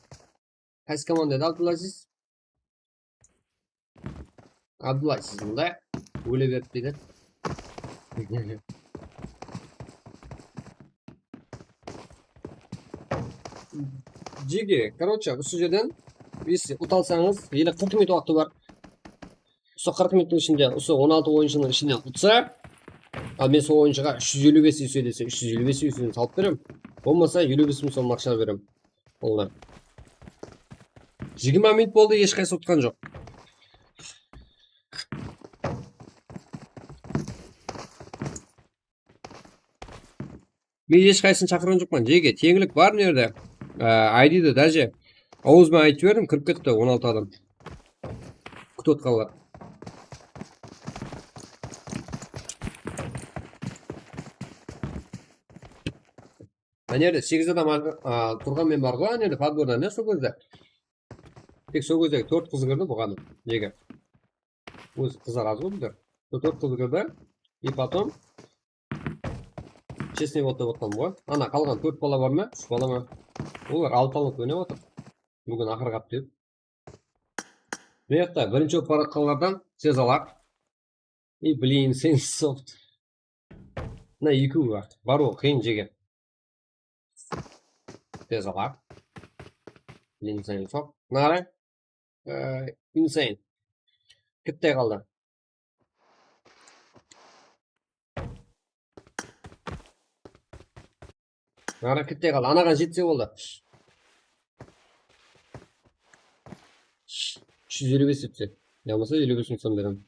Qaysı komanda edi Abdulaziz? Abdulaziz mında óle berip deydi. Jege, короче, usı jerden, если uta alsańız, ele qırq minut waqtı bar. Usı qırq minuttıń ishinde usı on altı oyınshınıń ishinen utsa, al men sol oyınshıǵa úsh júz eliw bes ese dese, úsh júz eliw bes ese salıp berem. Bolmasa eliw bes mıń som aqsha berem. Olar. Jigirma minut boldı, hesh qaysı utqan joq. Men hesh qaysısın shaqırǵan joqpan. Jege, teńlik bar mına jerde. Á, I D'di, даже awız benen aytıp jiberdim, kirip ketti on altı adam. Kútip otqanlar. Mına jerde segiz adam, a, turǵan men bar ǵoy, ана jerde podgorda, ne, sol gezde. Tek sol gezdegi tórt qız kirdi buǵan. Nege? Ózi qızlar az ǵoy bizde. Sol tórt qız kirdi. И потом, честный вот dep otqanım ǵoy. Ana, qalǵan tórt bala bar ma? Úsh bala ma? Olar altı alıp oynap atır. Búgin aqırǵap dep. Mına jaqta birinshi bolıp baratqanlardan Cezalak. И, блин, sen soft. Mına ekewi bar. Barıwı qıyın, jege. Tez alar. Insane soq. Mına qara. Ee, insane. Kittey qaldı. Mına qara, kittey qaldı. Anaǵan jetse boldı. Úsh júz eliw bes etse. Yamasa eliw bes mıń som berem.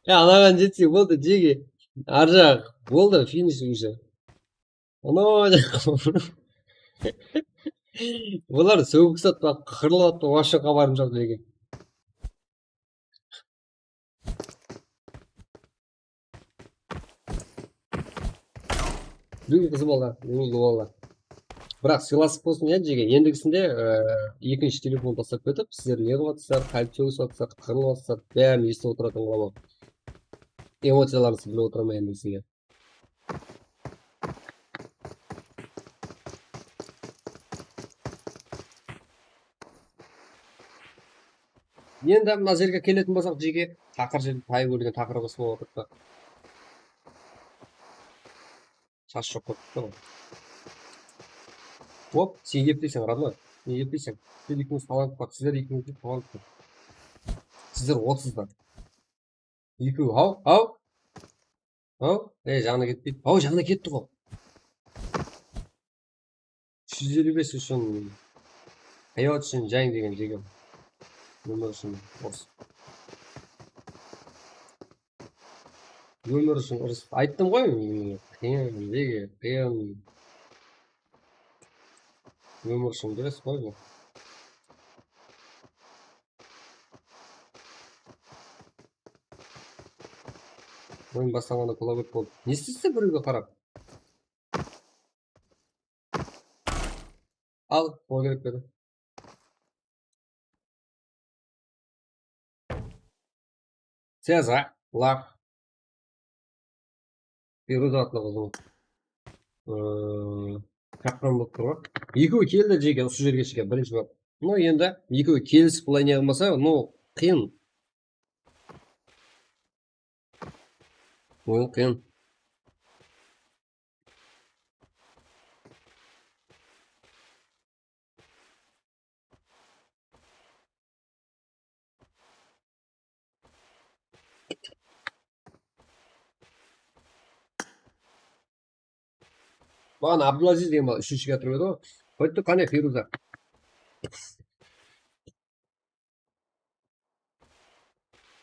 Ya, anaǵan jetse boldı, jege. Arjaq, boldı, finish уже. Ana, olar sógik sattı, qırılıp attı, вообще xabarım joq, jege. Búgin qızı bala, búgin bala. Biraq sıylaslıq bolsın, ya, jege. Endigisinde, e, ekinshi telefon taslap ketip, sizler ne qılıp atırsızlar, qáytip sógisip atırsızlar, qırılıp atırsızlar, bárin esitip otıratuǵın qılaman. Emociyalarıńızdı bilip otıraman endigisinde. Endi mına jerge keletin bolsaq, jege, taqır jerdi tayıp ólgen taqırıp usıp otırıptı. Shas joq bolıptı ǵoy. Hop, sen epleysen, родной. Sen epleysen. Sen ekewińiz talant bar, sizler ekewińizde talant bar. Sizler otızda. Ekew, haw, haw. Haw, ey, janı ketpeydi. Haw, janı ketti ǵoy. Úsh júz eliw bes ushın, hayat ushın jáń degen jegem. Ómir ushın urıs. Ómir ushın urıs. Ayttım ǵoy, qıyın, jege, qıyın. Ómir ushın durıs ǵoy bul. Oyın baslanǵanda kúlagót boldı. Ne isteysiz birewge qarap? Al, o kerek edi. Seza, laf. Feruza atlı qızım. Iı, shaqqan bolıp tur ǵoy. Ekewi keldi jege usı jerge shekem birinshi bap. No endi ekewi kelisip bılay ne qılmasa, no qıyın. Oyın qıyın. Maǵan Abdulaziz degen bala úshinshi kiyatırıp edi ǵoy. Qoyıptı, qáne, Feruza.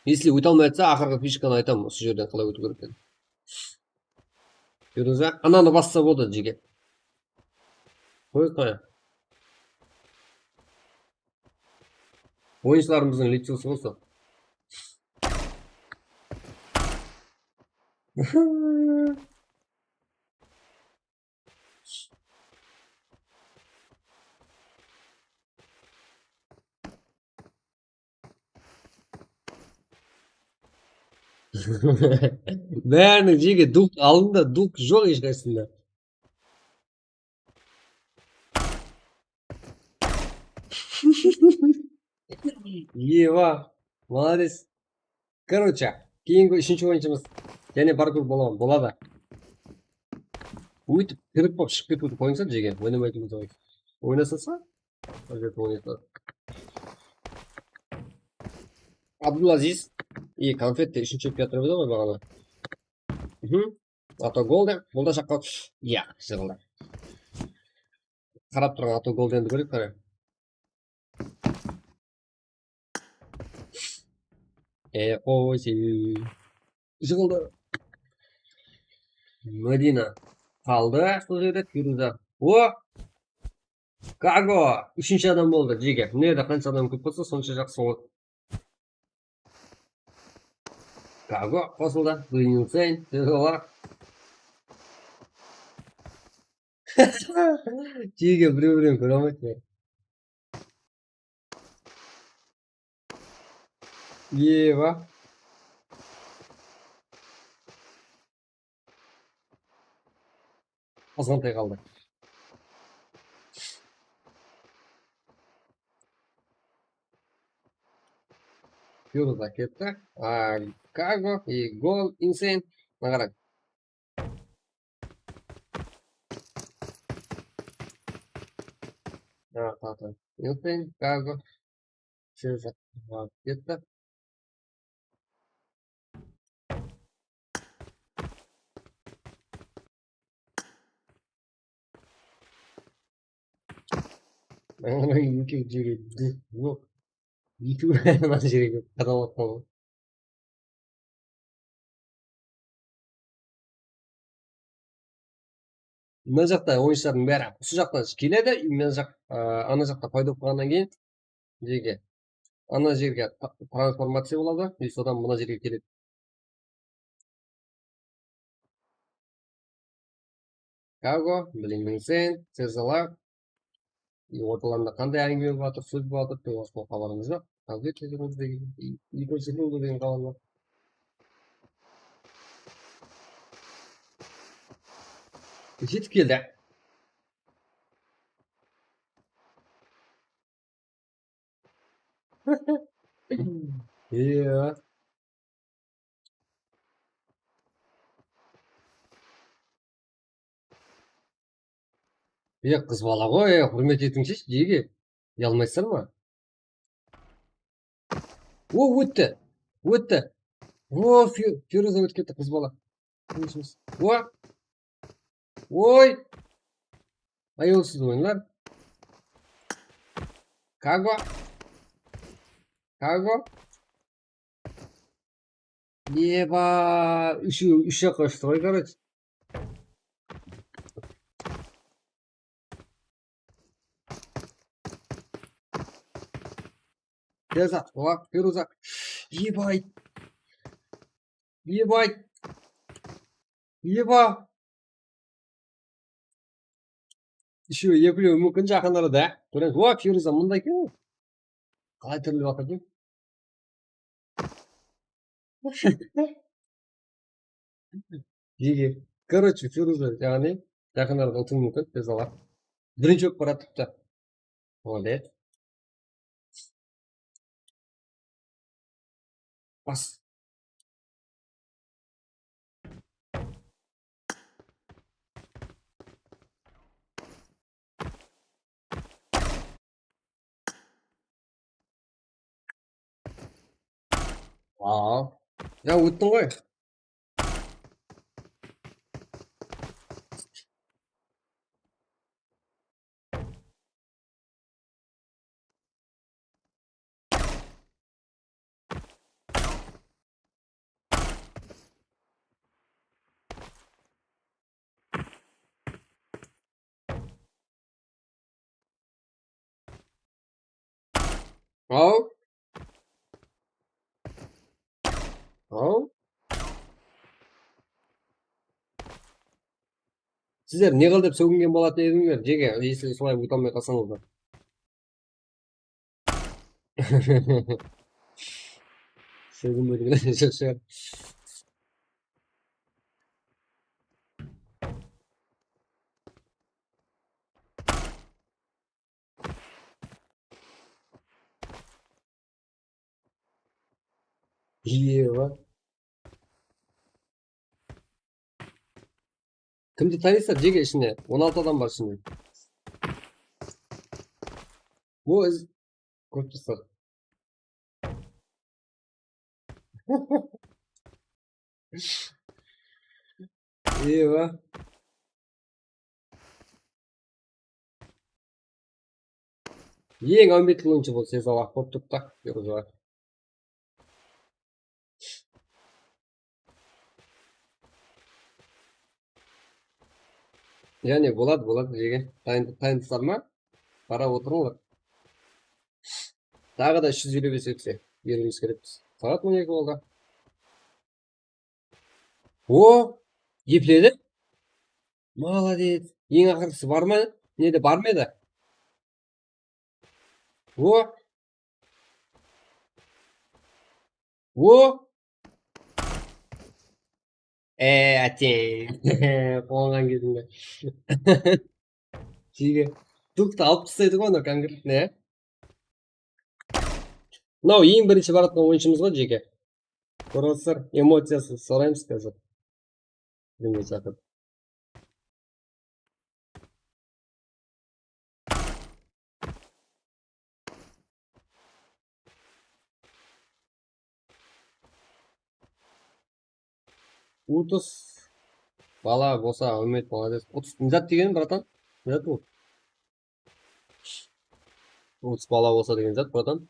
Если óte almay atsa, aqırǵı fishkanı aytam, usı jerden qalay ótiw kerek ekenin. Feruza, ananı bassa boldı, jege. Qoy, qoy. Oyınshılarımızdıń liceosı bolsa. Báriniń jege duk aldında, duk joq hesh qaysısında. Eva, молодец. Короче, keyingi úshinshi oyınshımız. Jáne parkur bola, boladı. Óytip, tirik bolıp shıǵıp ketiwdi qoyıńsa, jege. Oynamaytuǵın soń. Oynasasa? Háziret oynaydı. Abdulaziz. I, Konfet te úshinshi bolıp kiyatırıp edi ǵoy baǵana. Mhm. Ato gol de, bul da jaqqa. Iya, jıǵıldı. Qarap turǵan Ato gol de endi kóreyik, qara. E, qoy, jıǵıldı. Madina qaldı, sol jerde Feruza. O! Kago! Úshinshi adam boldı, jege. Mına jerde qansha adam kóp bolsa, sonsha jaqsı boladı. Kago qosıldı. Blinsen, Feruza. Jege birew-birew kóre almaydı. Eva. Azǵantay qaldı. Feruza ketti. A, Kago, i gol, Insane. Mına qarań. Mına qarań. Insane, Kago. Feruza ketti. Mına ekewi jerge duk, duk. Ekewi mına jerge qadalıp atqan ǵoy. Mına jaqta oyınshılardıń bári usı jaqtan keledi, mına jaq, a, ana jaqta payda bolıp qalǵannan keyin jege. Ana jerge ta-, transformaciya boladı, i sodan mına jerge keledi. Kago, Blinsen, Cezalak. I ortalarında qanday áńgime bolıp atır, sóz bolıp atır, toǵız xabarımız joq. Konfet degen, i, i, i, degen xabar bar. Jetip keldi. Iya. Iya, qız bala ǵoy, húrmet etińshi, jege. Uyalmaysızlar ma? O, ótti. Ótti. O, Fe-, Feruza ótip ketti, qız bala. O. Oy! Ayawsız oyınlar. Kago. Kago. Eba, úshew, úsh jaqqa ushıp qoy, короче. Feruza, o, Feruza. Eba. Ебать. Еба. Еще епілеуі múmkin jaqın arada. Kóremiz. Oa, Feruza mınday eken. Qalay túrli waqıt eken. Nege? Короче, Feruza, yaǵnıy, jaqın arada utıwı múmkin, tez ala. Birinshi bolıp baratırıptı. Молодец. Bas. Aa. Ya, óttiń ǵoy. Al. Al. Sizler ne qıl dep sógingen bolatuǵın edińler, jege, если solay óte almay qalsańızlar. Sóginbediń, joq shıǵar. Iyeva. Kimdi tanıysızlar, jege, ishinde? On altı adam bar ishinde. Bu iz-, kórip tursań. Iyeva. Eń áwmetli oyınshı bul, Sezalaq bolıp turıptı, Feruza. Jáne boladı, boladı, jege. Tayın-, tayınsızlar ma? Qarap otırıńlar. Taǵı da úsh júz eliw bes ótse, beriwimiz kerekpiz. Saat on eki boldı. O, epledi. Молодец. Eń aqırǵısı bar ma? Nede, bar ma edi? O. O. E, áteeń. Quwanǵan gezimde. Jege. Duqtı alıp taslaydı ǵoy anaw konkretno, ya. Mınaw eń birinshi baratqan oyınshımız ǵoy, jeke. Kórip otırsań, emociyasın soraymız házir. Bilmey jaqın. Utıs bala bolsa, Úmet, молодец. Utıs ne zat degen, bratan? Ne zat bul? Utıs bala bolsa degen zat, bratan.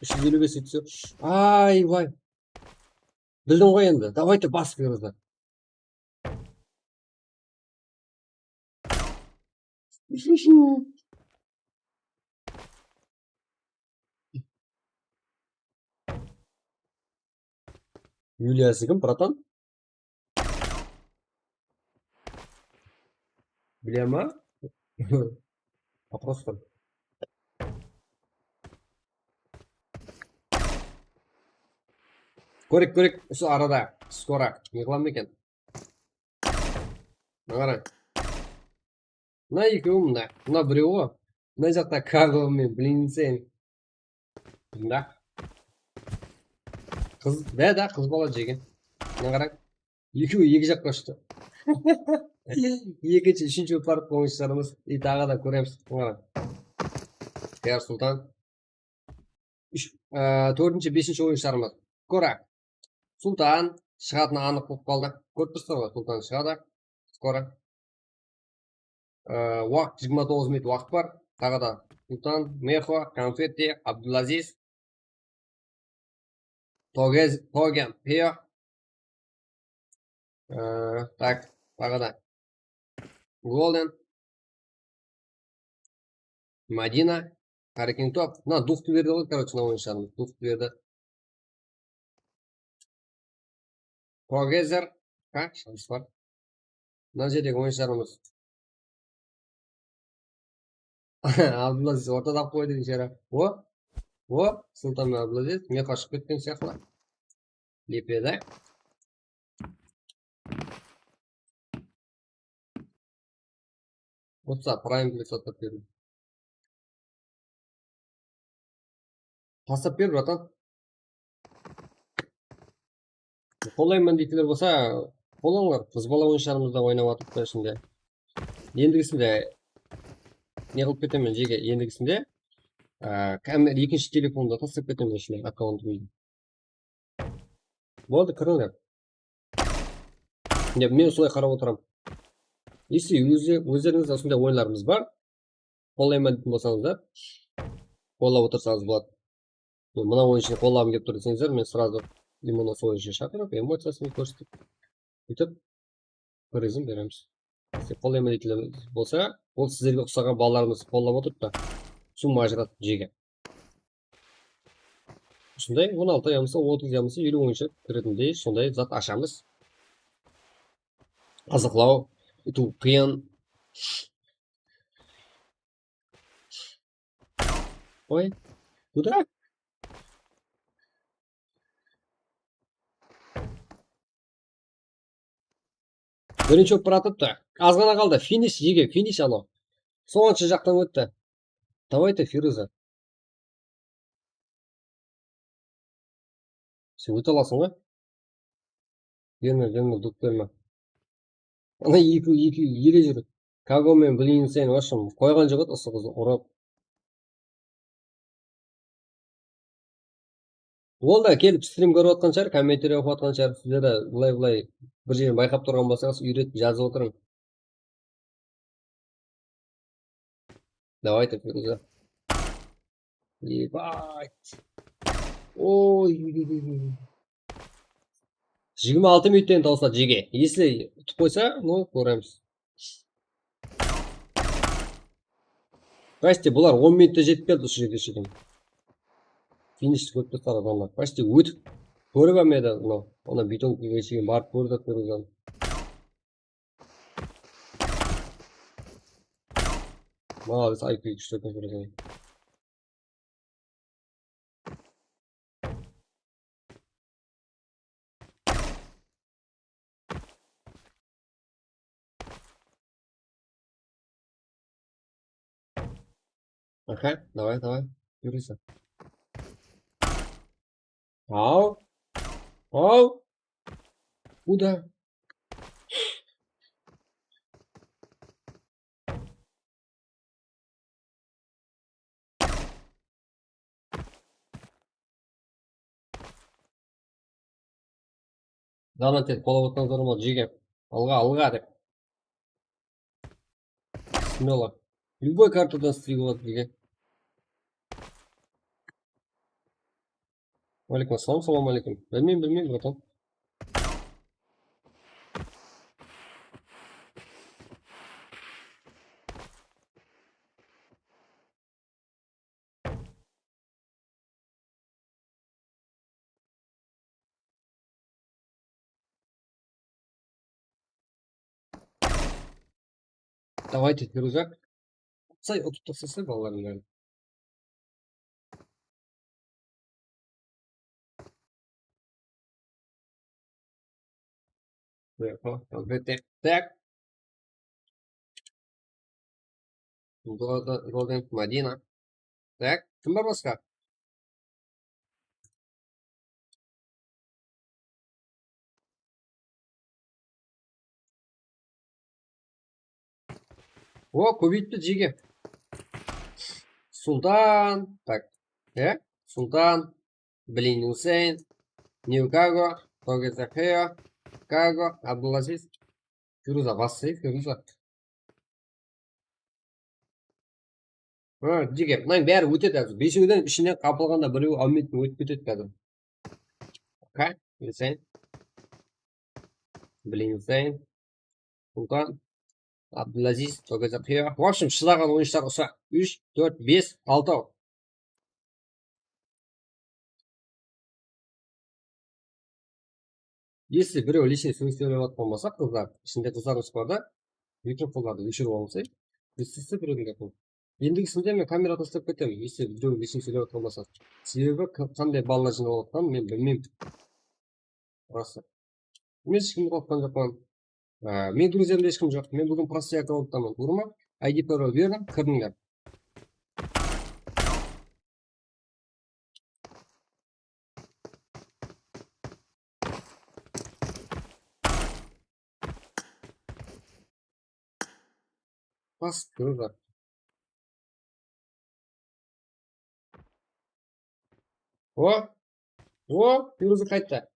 Úsh júz eliw bes ótse. Ay, vay. Bildim ǵoy endi. Давайте bas, Feruza. Yuliya kim, bratan? Bileme. Вопрос. Kórek, kórek, usı arada. Skoro. Ne qılam eken? Mına qarań. Mına ekewi mına. Mına birewi. Mına jaqta Karlo men bilinsen. Mında. Qız, báda qız bala jegen. Mına qarań. Ekewi eki jaqqa ushıptı. Ekinshi, úshinshi bolıp barıp qoyıńız, jarımız. I, taǵı da kóremiz. Mına qarań. Xiyar Sultan. Úsh, á, tórtinshi, besinshi oyınshılarımız. Skoro. Sultan shıǵatını anıq bolıp qaldı. Kórip tursızlar ǵoy, Sultan shıǵadı. Skoro. Á, waqıt, jigirma toǵız minut waqıt bar. Taǵı da Sultan, Meho, Konfetti, Abdulaziz, Togez-, Togan, Pio. Á, tak, taǵı da Golden. Madina, Harikin Top. Mına, duxtı berdi ǵoy, короче, mına oyınshılarımız. Duxtı berdi. Together. Ha, shans bar. Mına jerdegi oyınshılarımız. Abdulaziz ortada qoydı biyshara. O, o, Sultan menen Abdulaziz men qashıp ketken sıyaqlı. Lepedi. Otsa, prime bilet satıp berdim. Taslap ber, bratan. Qollayman deytiler bolsa, qollanlar. Qız bala oyınsharımızda oynap atırıptı ishinde. Endigisinde ne qılıp ketemen, jege? Endigisinde, á, kamera, ekinshi telefonda taslap ketemen ishine akkauntımdı. Boldı, kirińler. Ya, men solay qarap otıram. Если ózi-, ózlerińizde usınday oyınlarımız bar, qollayman deytuǵın bolsańızlar, qollap otırsańız boladı. Men mına oyınshını qollagım kelip tur deseńizler, men сразу именно sol oyınshını shaqırıp, emociyasın kórsetip, sóytip, bir izin beremiz. Siz qollayman deytuǵın bolsa, ol sizlerge uqsaǵan balalarımız qollap otırıptı. Summa ajıratıp jege. Usınday on altı yamasa otız yamasa eliw oyınsha kiretindey sonday zat ashamız. Qızıqlaw, utıw qıyın. Oy, куда? Birinshi bolıp baratırıptı. Azǵana qaldı. Finish, jege, finish anaw. Sońınsha jaqtan ótti. Давай ты, Firuza. Sen óte alasıń ba? Berme, berme, duk berme. Ana eki, eki ele júr. Kago men bilin sen, в общем, qoyǵan joq edi usı qızdı urıp. Ol da kelip strim kórip atqan shıǵar, kommentariya oqıp atqan shıǵar. Sizler de bılay-bılay bir jerin bayqap turǵan bolsańız, úyretip jazıp otırıń. Давай ты, Firuza. Ебать. Oy, oy, oy, oy, oy. Jigirma altı minutta endi tawısladı jege. Если utıp qoysa, ну, kóremiz. Почти bular on minutta jetip keldi usı jerge shekem. Finishti kórip turıptı adamlar. Почти ótip kórip almaydı mınaw. Ana betonkaǵa shekem barıp kórip atır ózi. Молодец, I Q kúshli eken, Firuza. Aha, давай, давай, Firuza. Aw. Aw. Куда? Dana tet, qola ottan zor boldı, jege. Alǵa, alǵa dep. Смело. Любой kartadan strik boladı, jege. Waleykum assalam, salam aleykum. Bilmeymen, bilmeymen, bratan. Давайте, Firuza. Say, utıp taslasa balalardıń bárin. Buyaqqa, albatta. Tak. Golden, Golden Madina. Tak, kim bar basqa? O, kóbeyipti jege. Sultan, tak. E? Sultan, Bilin Huseyn, New Kago, Together Hero, Kago, Abdulaziz, Firuza, bassı, Firuza. Ha, jege, mınanıń bári ótedi házir. Besewden ishinen qapılǵanda birewi almaytın ótip ketedi házir. Okey, Huseyn. Bilin Huseyn. Sultan. Abdulaziz, Together Hero. В общем, shıdaǵan oyınshılar usı úsh, tórt, bes, altaw. Если birew лишний sóz sóylep atqan bolsa, qızlar, ishinde qızlarımız bar da, mikrofonlardı óshirip alıńız, e. Biz sizdi birew tınglap. Endigisinde men kamera taslap ketemen. Если birew lishniy sóylep atqan bolsa. Sebebi qa-, qanday balalar jıynap atqanın men bilmeymen. Rası. Men hesh kimdi qorqıtqan joqpan. Á, men druzyamda hesh kim joq. Men búgin простой akkaunttan, tuwrı ma? I D parol berdim, kirdińler. Basıp turıp. O, o, Feruza qayttı.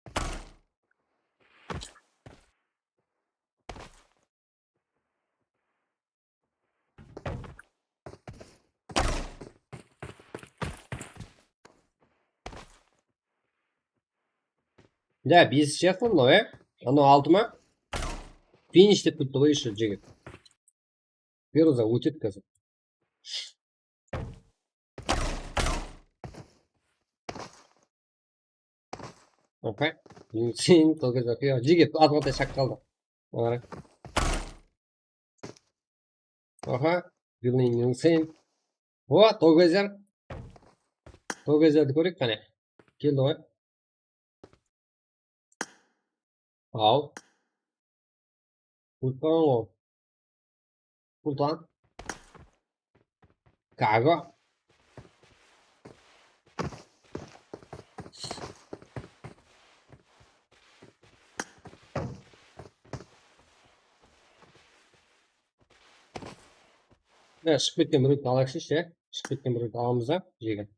Ya, besinshi aqı mınaw, e? Anaw altı ma? Finish dep turıptı ǵoy, ещё jigit. Feruza ótedi házir. Opa. Sen, Togazer, jigit, azǵantay shaq qaldı. Olar. Oha. Bilin, sen. O, Togazer. Togazerdi kóreyik qáne. Keldi ǵoy. Aw. Sultan ol. Sultan. Kago. Ya, shıǵıp ketken bir reydi alayıqshı, ya. Shıǵıp ketken bir reydi alamız da, jegin.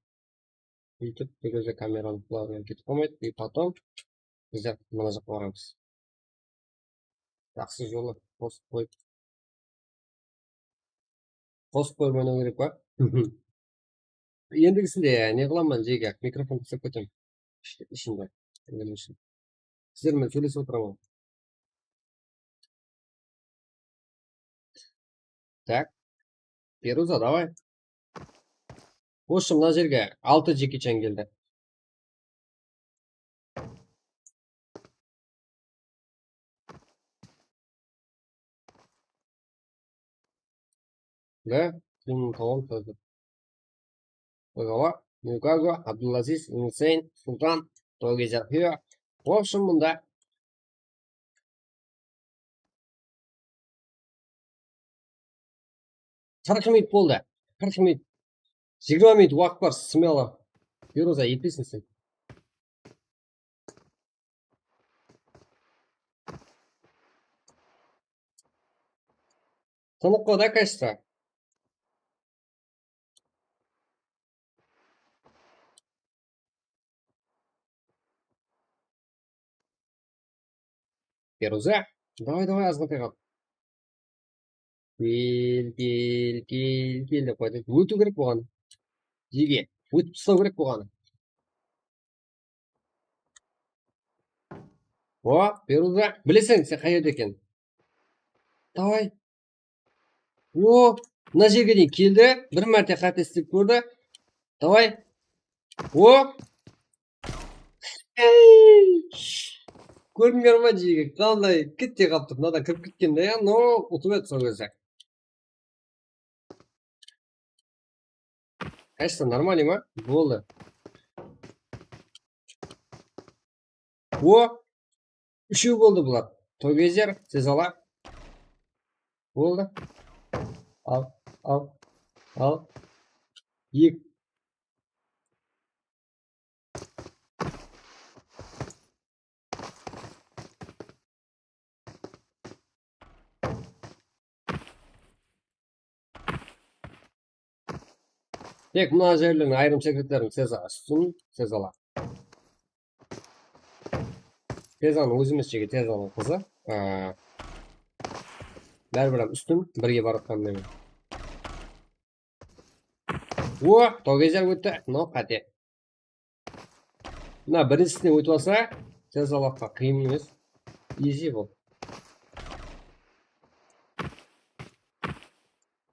Búytip, bir kózde kameranıń qulabınan ketip qalmaydı. И потом bizler mına jaqqa baramız. Jaqsı jolı qosıp qoyıp. Qosıp qoyıp oynaw kerek pa? Endigisinde ne qılaman, jege, mikrofon qısıp ketemen. Ish-, ishimde. Sizler menen sóylesip otıraman. Tak. Feruza, davay. Qoshı mına jerge altı Jeki Chan keldi. Da, kim tawam sózi. Ozala, Newkago, Abdulaziz, Insane, Sultan, Togazer Hero. В общем, mında qırq minut boldı. Qırq minut. Jigirma minut waqıt bar, смело. Feruza, etpeysiń sen. Tınıq ǵo da, кажется. Feruza, davay, davay, azǵantay qal. Kel, kel, kel, kel dep qoydı. Ótiw kerek bolǵan. Jege, ótip taslaw kerek bolǵan. O, Feruza, bileseń sen qay jerde ekenin. Davay. O, mına jerge deyin keldi. Bir márte qáte islep kórdi. Davay. O. Ey! Kórdińler ma, jigit? Qanday kette qalıp tur. Mınadan kirip ketken de, ya, no, utıp edi sol gezde. Конечно, нормально ma? Boldı. O! Úshew boldı bular. Togazer, Sezala. Boldı. Al, al, al. Ek. Tek mına jerlerdiń ayırım sekretlerin Seza ushın, Sezala. Sezanıń ózi emes, jeke, Sezanıń qızı. Aa, báribir hám ústin, birge baratqan menen. O, Togazer ótti. No, qáte. Mına birinshisine ótip alsa, Sezalaqqa qıyın emes. Easy bul.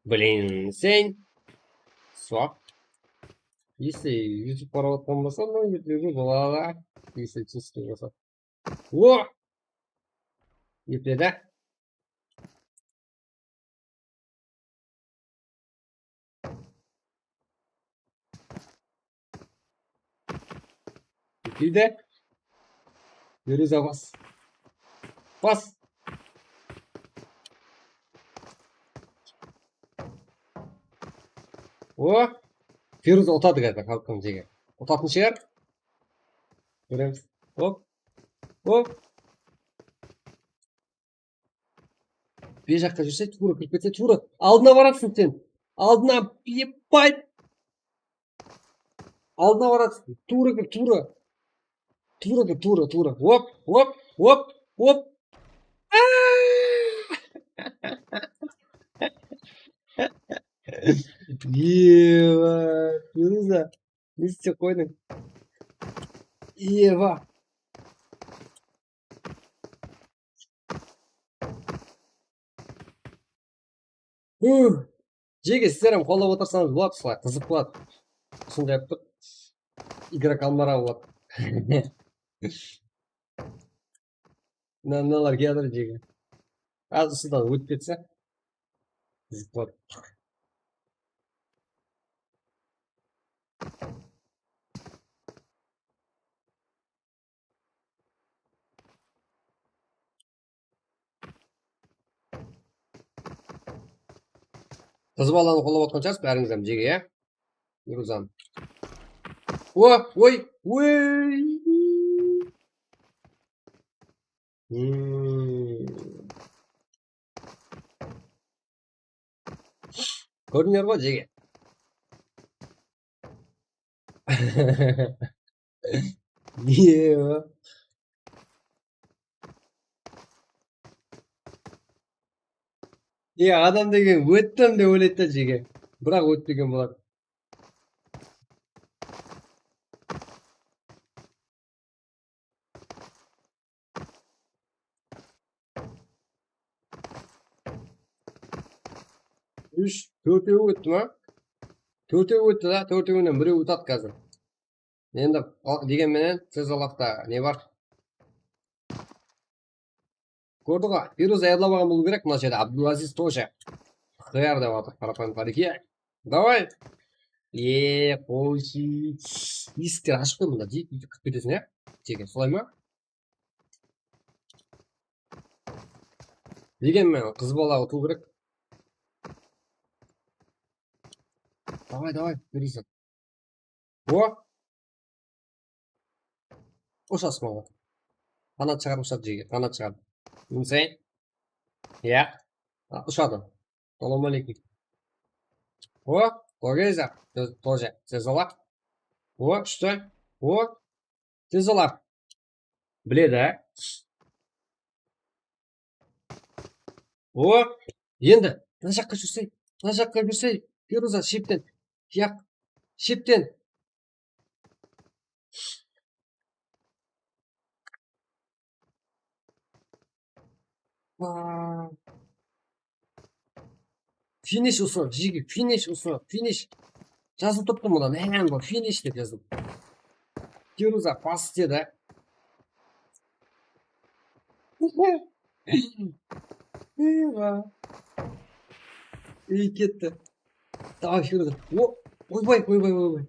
Блин, sen. Swap. Если YouTube qarap atqan bolsa, mına YouTube boladı. Если честно bolsa. O! Epledi. Epleydi. Feruza bas. Bas. O. Feruza utadı galiba, xalqım jege. Utatın shıǵar. Kóremiz. Hop. Hop. Bul jaqqa júrse, tuwra kirip ketse, tuwra. Aldına bararsın sen. Aldına, ебать. Aldına bararsın. Tuwra kir, tuwra. Tuwra kir, tuwra, tuwra. Hop, hop, hop, hop. Aa! Eba, Feruza. Ne istep qoydıń? Eba. Huh. Jege, sizler hám qollap otırsańız boladı, usılay qızıq boladı. Usınday qılıp igrok almaǵa boladı. Mına, mınalar kiyatır jege. Az usıdan ótip ketse. Qızıq boladı. Qız balanı qollap otqan shıǵarsız bárińiz hám jege, ya? Feruzanı. O, oy, oy. Hmm. Kórdińler ǵoy, jege. Ne o? E, adam degen óttim dep oylaydı da, jege. Biraq ótpegen boladı. Úsh, tórtewi ótti ma? Tórtewi ótti da, tórtewinen birewi utadı házir. Endi, al, degen menen, Cezalakta ne bar? Kórdi ǵoy, Feruza yadlap alǵan bolıw kerek mına jerde, Abdulaziz тоже. Xıyar dep atır, qarapayım, qareke. Davay. E, qoyshı. Esikler ashıq qoy mında, deydi, kirip keteseń, ya? Jege, solay ma? Degen menen qız bala utıw kerek. Davay, davay, Feruza. O. Ushasın oǵan. Qanat shıǵarıp ushat, jege, qanat shıǵarıp. Minseń. Ya. A, ushadı. Salam aleykum. O, Togeza. Тоже. Cezalak. O, ushti. O. Cezalak. Biledi, á? O, endi mına jaqqa júrsey, mına jaqqa júrsey, Feruza, shepten, yaq, shepten. Aa. Finish usı, jege, finish usı, finish. Jazıp turıptı mına, ne bu, finish dep jazdım. Feruza, bas dedi. Eyvah. Ey, ketti. Davay, Feruza. O, oybay, oybay, oybay.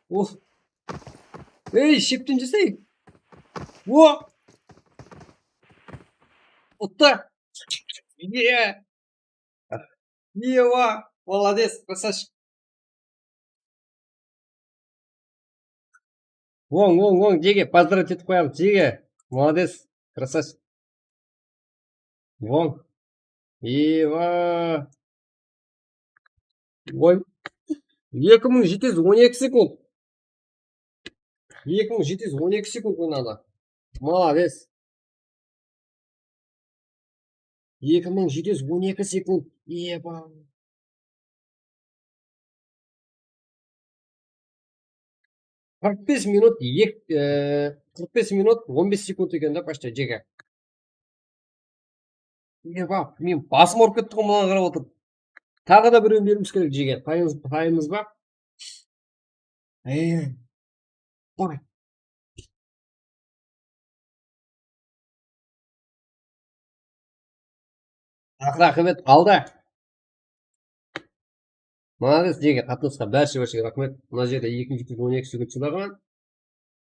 Oh. Ey, shepten júrsey. O. Uttı. Ye. Ewa, молодец, красавчик. Oń, oń, oń, jege, поздравить etip qoyamız, jege. Молодец, красавчик. Oń. Ewa. Oy. Eki mıń jeti júz on eki sekund. Eki mıń jeti júz on eki sekund oynadı. Молодец. Eki mıń jeti júz on eki sekund. Eba. Qırq bes minut, ek-, e, qırq bes minut, on bes sekund eken da, почти, jege. Eba, men basım awırıp ketti ǵoy, mınaǵan qarap otırıp. Taǵı da birewin beriwimiz kerek, jege. Payımız, payımız ba? Ey, qoy. Raxmet, qaldı. Malades, jeke, qatnasqa bárshe-bárshe raxmet. Mına jerde ekinshi kúnde on eki jigit jılaǵan.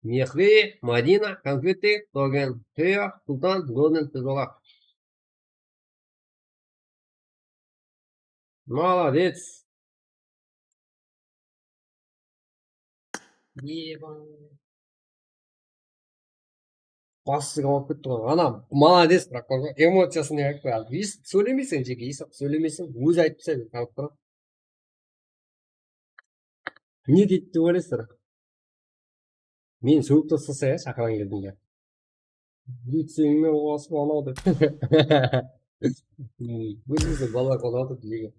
Mehri, Madina, Konfeti, Togen, Teya, Sultan, Golden, Tezolaq. Malades. Eba. Baslıǵım alıp ketti ǵoy. Ana, malades, biraq, emociyasın ne aytıp qoyadı. Esitip sóylemeyseń, jeke, esitip sóylemeyseń, ózi aytıp tasladı, tanıp turıp. Ne deydi dep oylaysızlar? Meni sógip taslasa ya, shaqırǵan gezinde. Лицейиńe uǵasıp anaw dep. Ózimizdiń balalar qonıp atır bizge.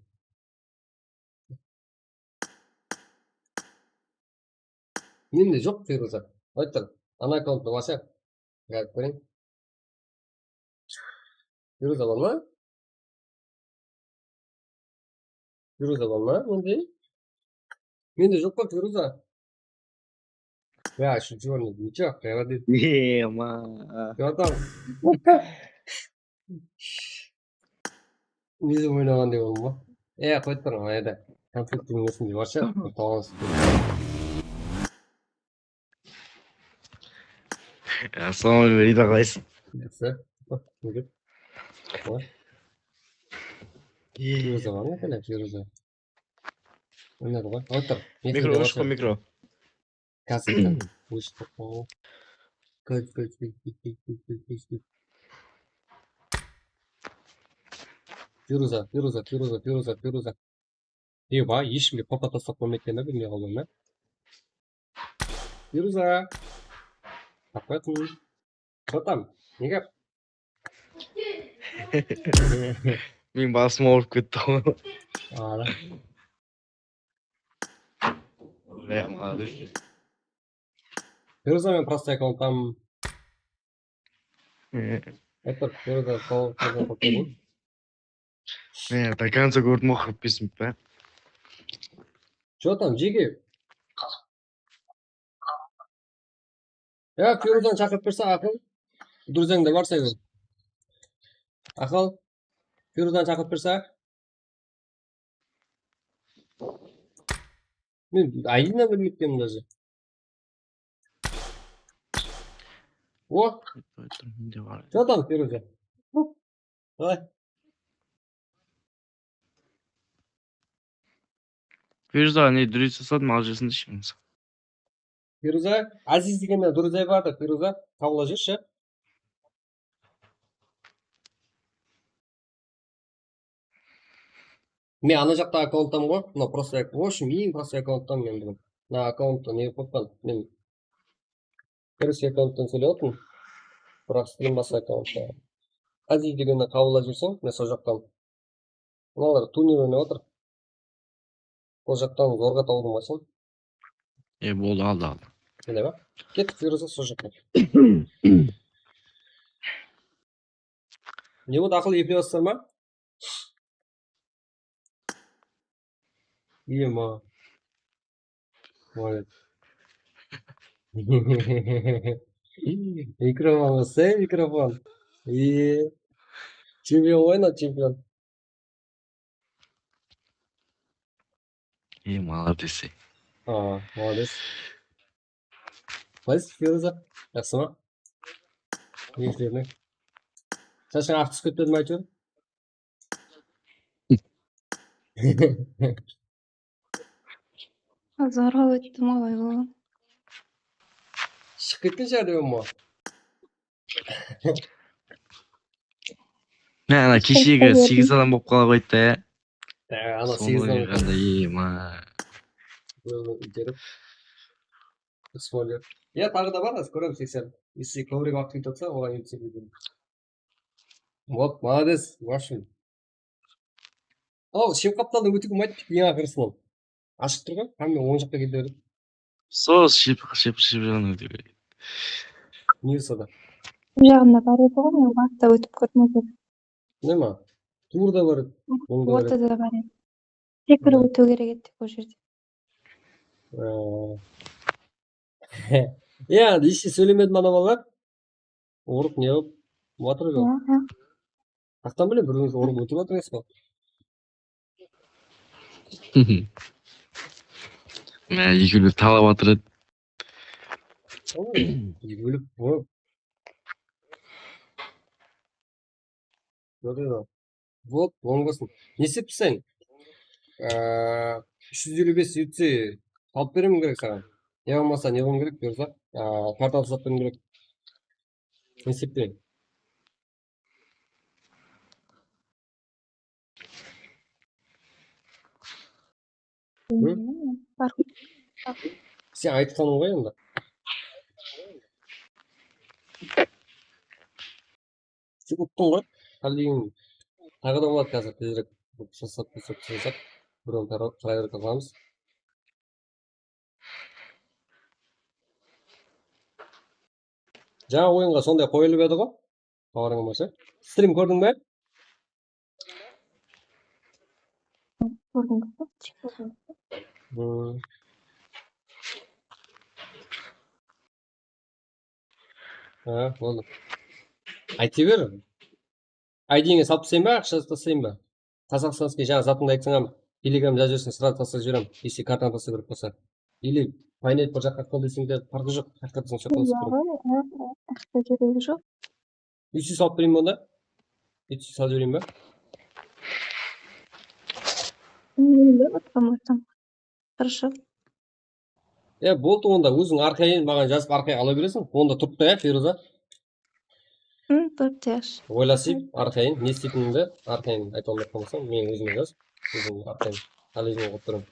Mende joq Feruza. Ayttım. Ana akkaunttı basayıq. Gel, kóreyin. Feruza bar ma? Feruza bar ma mende? Mende joq pa Feruza? Ya, shuncha orın, ничего, молодец. Ema. Jotam. Ózi oynaǵanday boldım ǵoy. E, qoyıp turıń, ayda. Konfettiń nesinde barsha, toǵız. Assalawma aleykum, Rida, qalaysız? Jaqsı. Bak, ne dep? Bak. Ey. Feruza bar ma, qáne, Feruza? Oynadı ǵoy. Otır. Mikro, óship qoy, mikro. Kásip. Óship qoy. Kóz, kóz, kóz, kóz. Feruza, Feruza, Feruza, Feruza, Feruza. Eba, eshkimge papa taslap qoymaydı eken da, bilmey qaldım da. Feruza. Tap qoyatın. Jotam, ne gáp? Meniń basım awırıp ketti ǵoy. Ara. Ey, malades. Feruza, men prostoy akkaunttan. E. Aytır, Feruza, sol, sol, sol, sol. Men до конца kórdim ǵoy, qırq bes minut pa? Jotam, jeke. Ya, Feruzanı shaqırıp berse, Aqıl. Durzańda bar sen. Aqıl. Feruzanı shaqırıp berse. Men I D-ni bilmeytkenim даже. O. Jotam, Feruza. Hop. Qalay? Feruza, ne durıs tasladım, al jesin deshi. Feruza, Aziz degen durıs aytpadı, Feruza, tawla júrshi. Men ana jaqta akkaunttan ǵoy, mına prostoy, в общем, eń prostoy akkaunttan men búgin. Mına akkaunttı ne qıp qoyıppan, men Kirish akkaunttan sóylep atırman. Biraq stream basa akkauntta. Aziz degendi qabıllap jiberseń, men sol jaqtan. Mınalar tuner oynap atır. Sol jaqtan zorǵa tawdım ǵoy sen. E, boldı, aldı, aldı. Mine ba? Kettik, Feruza, sol jaqqa. Ne boldı, Aqıl, eplep atırsań ba? Ema. Molodec. Mikrofon bolsa, mikrofon. E, chempion ǵoy, mına chempion. E, молодец. A, molodec. Qalaysız, Feruza? Jaqsı ma? Keyifleriń? Shashıń aq túsip ketpedi me, áytewir? Zorǵa óttim, qalay bolǵan? Shıǵıp ketken shıǵar dep ǵoy. Mine, ana keshegi segiz adam bolıp qala qoydı da, ya. Ana segiz adam. Qanday, ema. Spoiler. Ya, taǵı da bar, házir kóremiz, seksen. Если kóbirek waqıt ketip atsa, oǵan eltip beremiz. Вот, молодец, в общем. Al, shep qaptaldan ótiwge umaydı, eń aqırısınan. Ashıq tur ǵoy, hámme oń jaqqa kete beredi. Sol shep, shep, shep jaǵınan ótiw kerek. Ne bolsa da. Bul jaǵında bar edi ǵoy, men waqıtta ótip kórdim ol jerde. Neme? Tuwrıda bar edi. Ońda bar edi. Ortada bar edi. Sekirip ótiw kerek edi ol jerde. Ee. Ya, endi hesh sóylemedim ana balalar. Urıp ne qılıp atır ǵoy. Aha. Qaqtan bile bir-birimizdi urıp óltirip atırmız ba? Mine, ekewler talap atır edi. Ekewlep urıp. Vot, oń bolsın. Ne islep turseń? Aa, úsh júz eliw bes UC salıp beremen kerek saǵan. Ya bolmasa ne qılıwım kerek, Feruza? Aa, karta salıp beremen kerek. Ne islep bereyim? Bilmeymen. Sen aytqanıń ǵoy endi. Sen uttıń ǵoy. Hálden taǵı da boladı házir, tezirek taslasaq, taslasaq, taslasaq. Birewin try berip alamız. Jańa oyınǵa sonday qoyılıp edi ǵo. Xabarıń bolsa. Strim kórdiń be? Kórdim. Hmm. Ha, boldı. Ayta ber. I D-ńe salıp taslayın ba, aqsha taslayın ba? Qazaqstanskiy jańa zatıńdı aytsań hám, Telegram jazıp jiberseń, srazı taslap jiberem. Если kartanı taslap berip qoysa. Или paynet bir jaqqa qıl deseń de, parqı joq, haqıyqattan shu taslap berem. Aqsha keregi joq. Úsh júz salıp bereyin onda. Úsh júz salıp jibereyin ba? Mende otırmay. Хорошо. Ya, boldı onda, óziń arqayın maǵan jazıp arqayın ala bereseń. Onda turıptı, ya, Feruza? Hı, turıptı, ya. Oylasayın, arqayın, ne isleytinińdi arqayın ayta almay qalsań, men ózime jaz. Ózim arqayın, analizin oqıp turıp.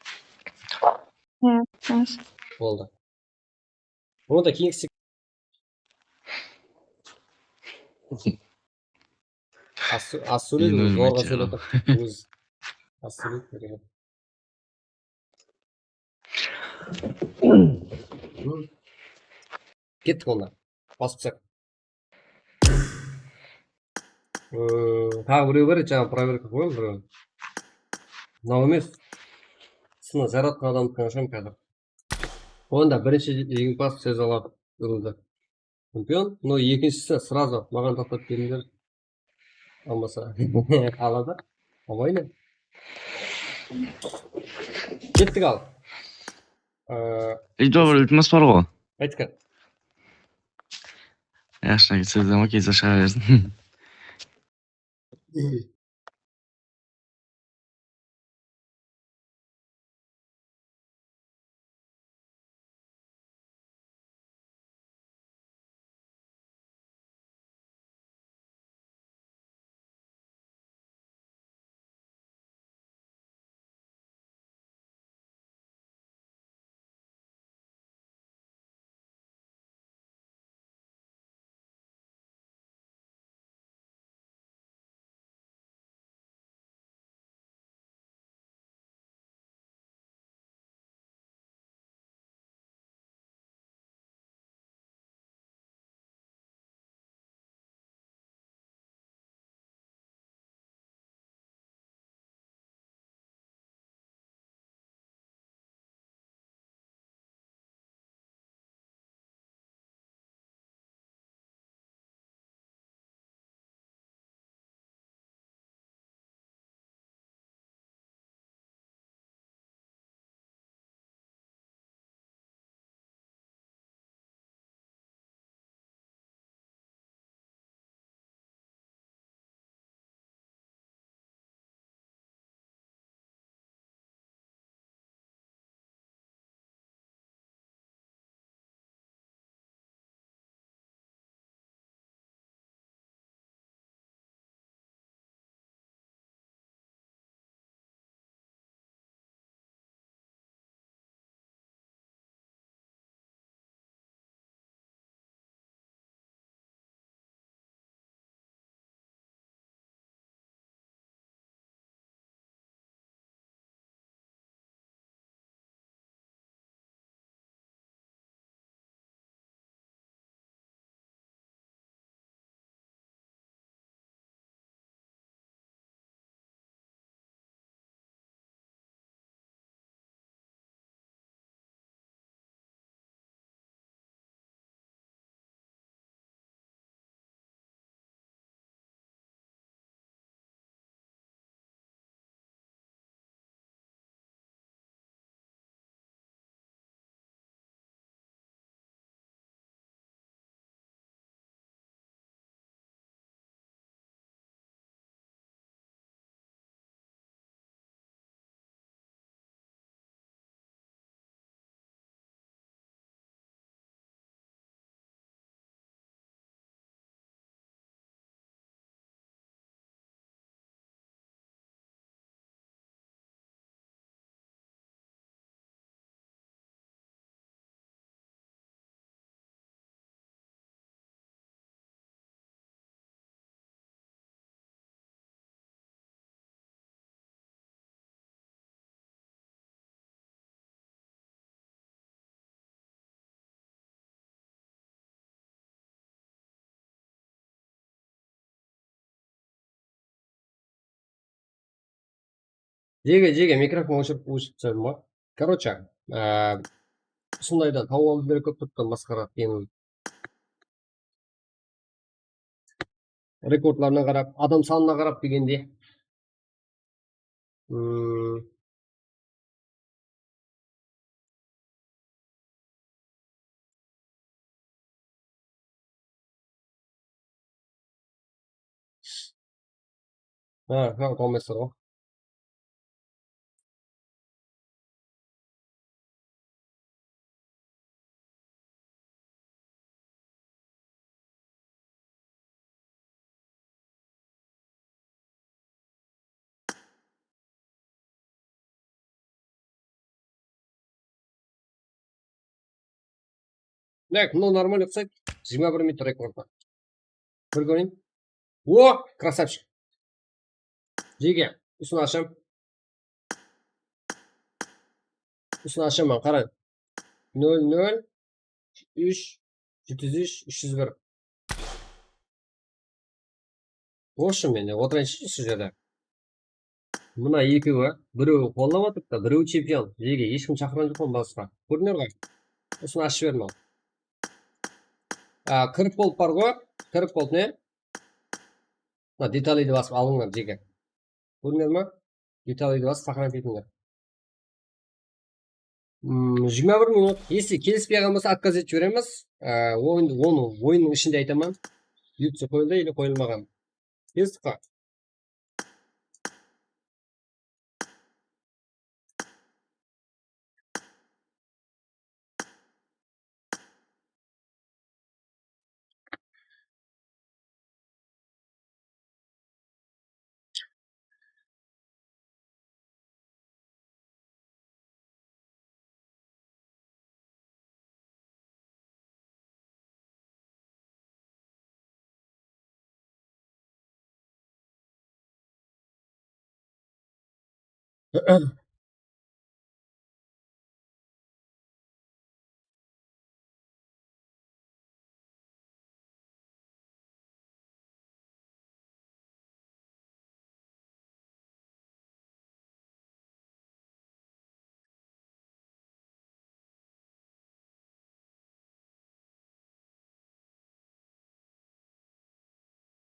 Ya, yaxshi. Boldı. Onda keyingisi az só-, az sóyleydi, ózi zorǵa sóylep atır. Ózi az sóyleydi. Kettik onda. Basıp taslayıq. Ee, taǵı birew bar edi, jańa proverka qoyayın, birew. Mınaw emes. Sını jaratqan adamdikini asham házir. Onda birinshi jeńimpaz Sezala urıldı. Чемпион, но ekinshisi сразу maǵan taslap berińler. Almasa aladı. Obaylı. Kettik al. Ee, Ey, добрый, iltimas bar ǵo. Aytqan. Yaxshi, sizden okey, shiǵa bersin. Jege, jege, mikrofon óshirip, óshirip taslayman ba? Короче, e, usındaydan tawıp alıp bere kóp turıptı, masqara qıyın. Rekordlarına qarap, adam sanına qarap degendey. Hmm. Ha, ha, uta almaysızlar ǵoy. Так, mınaw нормально uqsaydı. Jigirma bir minut rekordı. Bir kóreyin. O, красавчик. Jege, usını asham. Usını ashaman, qarań. Nol nol úsh jeti júz úsh úsh júz bir. Bolsın, mende otırayınshı usı jerde. Mına ekewi, birewi qollap atırıptı, birewi chempion. Jege, hesh kim shaqırǵan joq pa basqa? Kórdińler ǵoy. Usını ashıp jiberdim al. A, kirip bolıp bar ǵoy. Kirip bolıp ne? Mına detaliydi basıp alıńlar, jege. Kórdińler ma? Detaliydi basıp saqlanıp ketińler. Hmm, jigirma bir minut. Если kelispey qalǵan bolsa, отказ etip jiberemiz. Á, oyındı, onı oyınnıń ishinde aytaman. Yutsa qoyıldı или qoyılmaǵan. Kestik qa?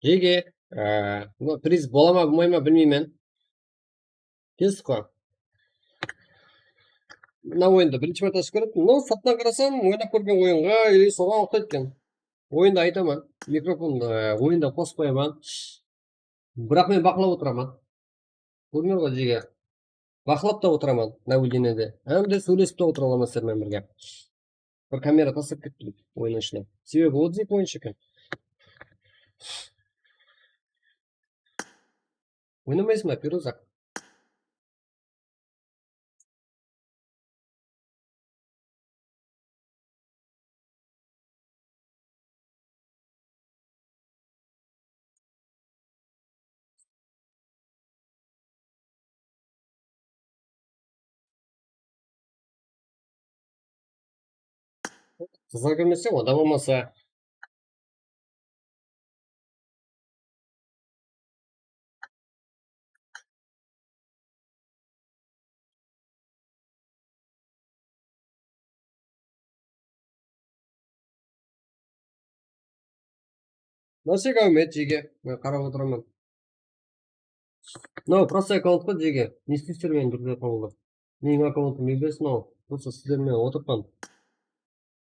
Jege, e, mına priz bola ma, bolmay ma bilmeymen. Kestik ǵoy. Mına oyındı birinshi márte ashıp kórip, no, sırttan qarasam, oynap kórgen oyınǵa, или soǵan uqsaydı eken. Oyındı aytaman, mikrofon, e, oyında qosıp qoyaman. Biraq men baqlap otıraman. Kórdińler ǵoy, jege. Baqlap ta otıraman, nablюдениеде. Hám de sóylesip ta otıra alaman sizler menen birge. Bir kamera taslap kettim oyın ishine. Sebebi otız eki oyınshı eken. Oynamaysın ba, Piruza? Qızlar kórmese, onda bolmasa. Nasik áwmet, jege. Men qarap otıraman. Mınaw prostoy akkaunt ǵoy, jege. Ne isteysiz menen durıs aytqan boldı. Meniń akkauntım emes mınaw. Prosto sizler menen otırıppan.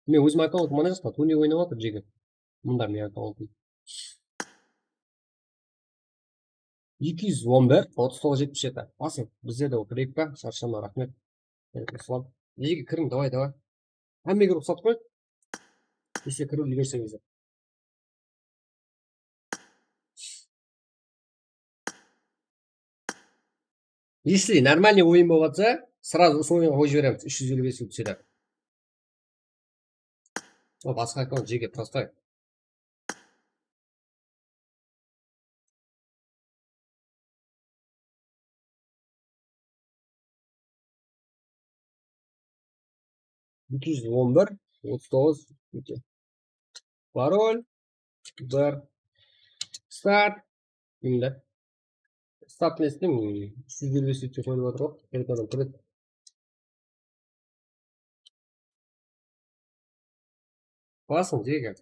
Men ózim akkauntım mana jaqta, turniy oynap atır, jege. Mında meniń akkauntım. Eki júz on bir, otız toǵız, jetpis jeti. Basıń, bizde de okireyik pa? Sharshama, raxmet. Islam. Jege, kiriń, davay, davay. Hámmege ruxsat ǵoy. Ese kiriw úlgerseńizler. Если нормальный oyın bolıp atsa, сразу usı oyınǵa qoyıp jiberemiz, úsh júz eliw bes rubl túsedi. O, basqa akkaunt, jege, prostoy. Eki júz on bir, otız toǵız, eki. Parol, bir. Start. Endi. Stop nestem, úsh júz elli bes dep qoyılıp atır ǵoy. Kelip adam kiredi. Basıń, jege.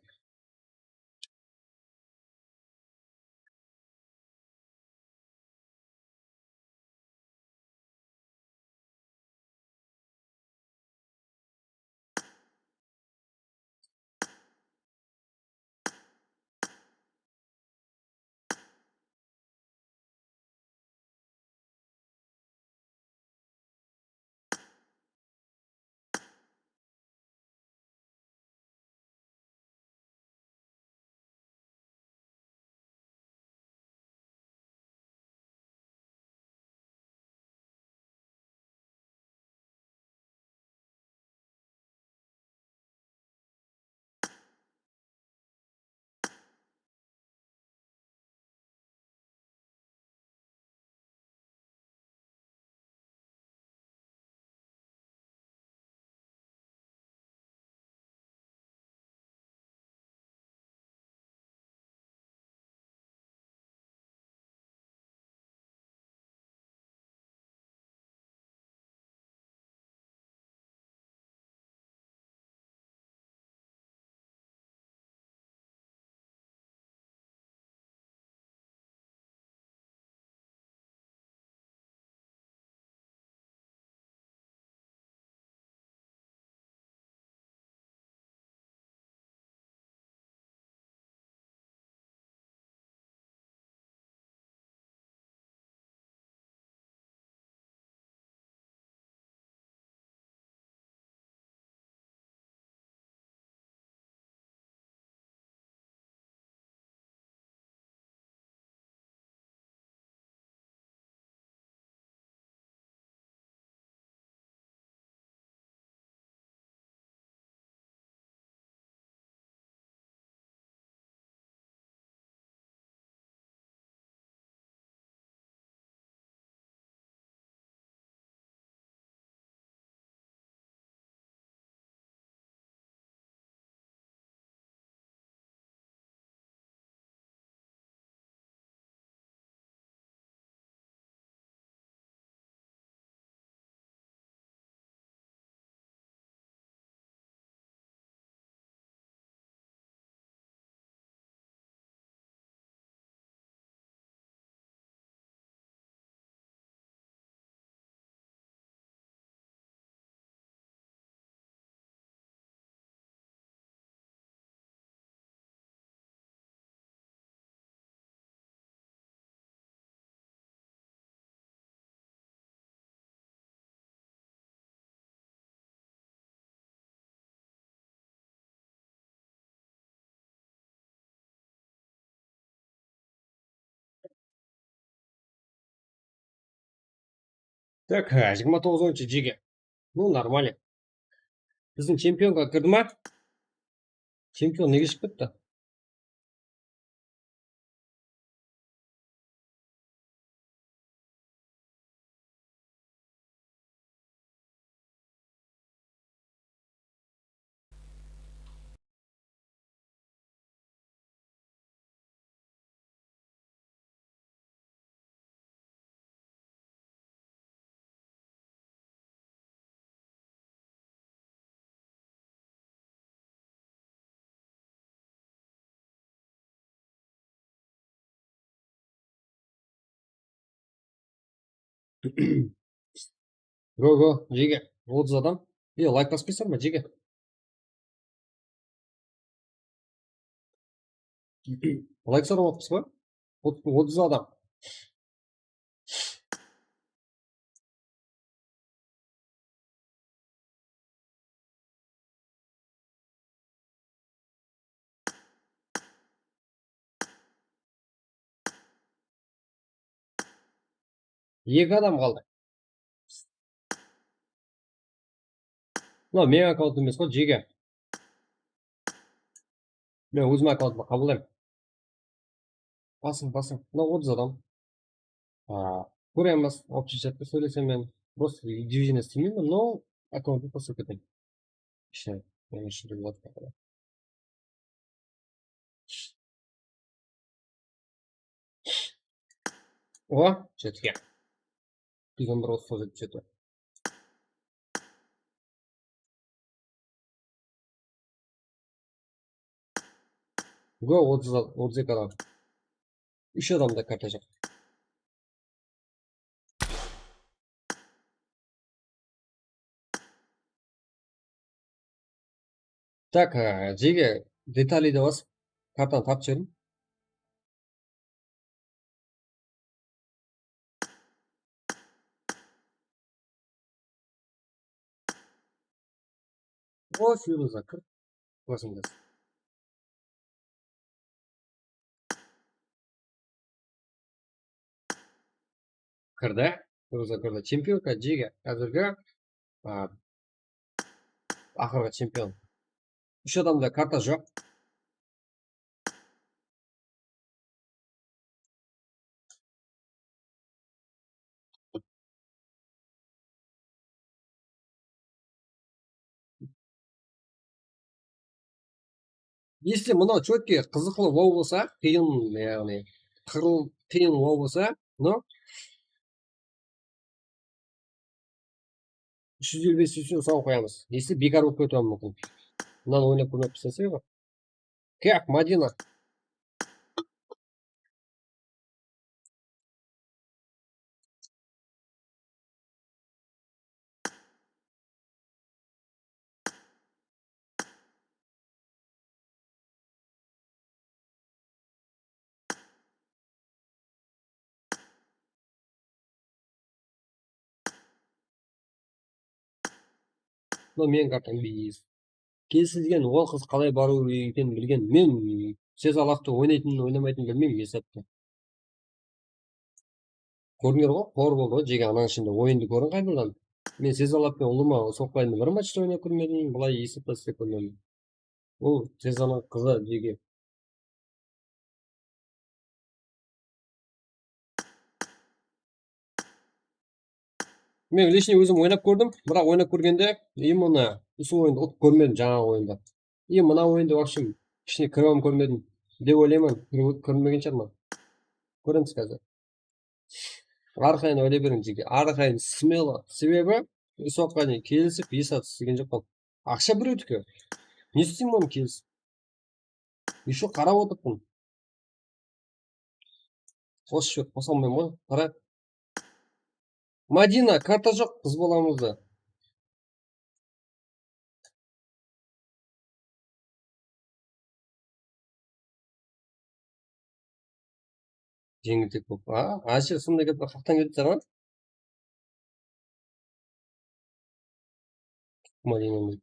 Так, há, jigirma toǵızınshı jege. Ну, нормально. Biziń chempionǵa kirdi ma? Chempion nege shıǵıp ketti? Go, go, jege. Otız adam. E, layk baspaysań ba, jege? Layk soramapsız ba? Ot-, otız adam. Eki adam qaldı. Mınaw meniń akkauntım emes ǵoy, jege. Men ózim akkauntımdı qabıllayman. Basıń, basıń. Mınaw otız adam. A, kóremiz, общий chatta sóylesemen. Просто движение islemeymen, но akkauntımdı tasıp keteyin. Ishine, men ishinde júrip atırman. O, jetken. Jigirma bir otız jetip jeti. Go, otız, otız eki adam. Úsh adamda karta joq. Tak, e, jege detaliydi basıp, kartanı tapıp jiberdim. O, Firuza, kir. Basıńda. Kirdi. Firuza kirdi. Chempionka, jege, házirgi, a, aqırǵı chempion. Úsh adamda karta joq. Если mınaw chotki qızıqlı wow bolsa, qıyın, yaǵnıy, qırıl-, qıyın wow bolsa, no? Úsh júz elli bes úshshe usaǵan qoyamız. Если bekar bolıp ketiwi múmkin. Mınanı oynap kórmeppiz, sebep. Kek, Madina. Mına meniń kartam bes. Kelisilgen, ol qız qalay barıw eken bilgen. Men Sezalaftı oynaytın, oynamaytın bilmeymen, esaptı. Kórdińler ǵoy, qor boldı ǵoy, jege anań ishinde oyındı kóriń qaytadan. Men Sezalap penen ulıwma soqpayın bir matchta oynap kórmedim, bılay esapta islep kórmedim. Bul Sezalań qızı, jege. Men лично ózim oynap kórdim, biraq oynap kórgende именно usı oyındı utıp kórmedim, jańaǵı oyındı. И mına oyındı вообще ishine kirip hám kórmedim dep oylayman, kirip, kórmegen shıǵarman. Kóremiz házir. Arqayın oylay beriń, jeke. Arqayın, смело. Sebebi, usı waqıtqa deyin kelisip, esap islegen joqpan. Aqsha birewdiki. Ne isteyim onı kelisip? Ещё qarap otırıppın. Qosıp jiber, qosa almayman ǵoy. Qara. Madina, karta joq, qız balamızda. Jeńiltek bolıp. A, áshe, sonday gaplar qaqtan kelip turǵan. Madina.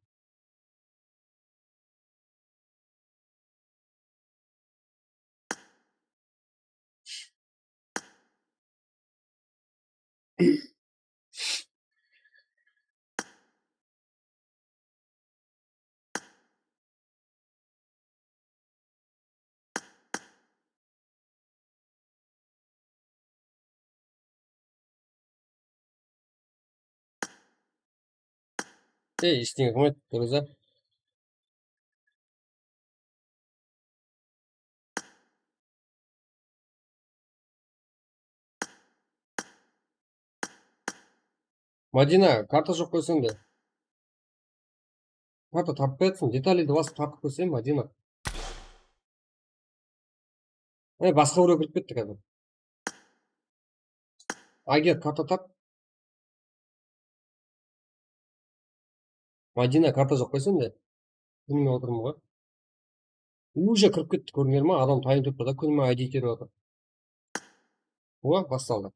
Ey, eштеңе qılmaydı, durıs-a. Madina, karta joq qoysam de. Karta tapıp qoyatsın, detaliydi basıp tartıp kórsem, Madina. E, basqa birew kirip ketti házir. Ager karta tap. Madina, karta joq qoysam de. Kúnime otırmın ǵoy. Уже kirip ketti, kórdińler ma? Adam tayın turıptı da, kúnime I D terip atır. O, bastaldı.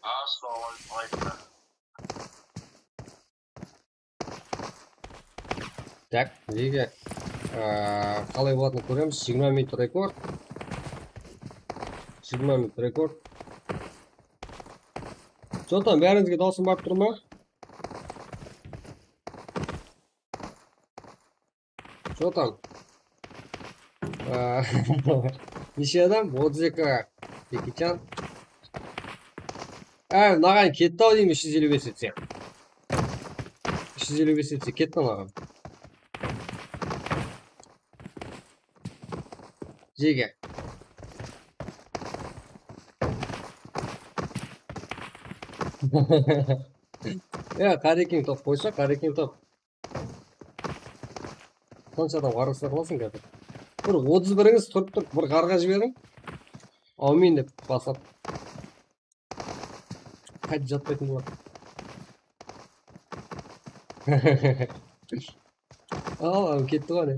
Assalamu aleykum. Tak, liga, aa, qalay bolatının kóremiz. Jigirma minut rekord. Jigirma minut rekord. Jotan, bárińizge dawısım barıp tur ma? Jotan. Aa, Neshe adam? Otız eki. Ekichan. Áy, naǵan ketti-aw deymen, úsh júz eliw bes etse. Úsh júz eliw bes etse ketti naǵan. Jege. Ya, Qarekeń top qoysa, Qarekeń top. Qansha adam qarasa qılasıń házir. Bir otız birińiz turıp turıp bir ǵarǵa jiberiń. Áwmiyn dep baslap. Qaytı jatpaytın boladı. Al, al, ketti ǵo ne.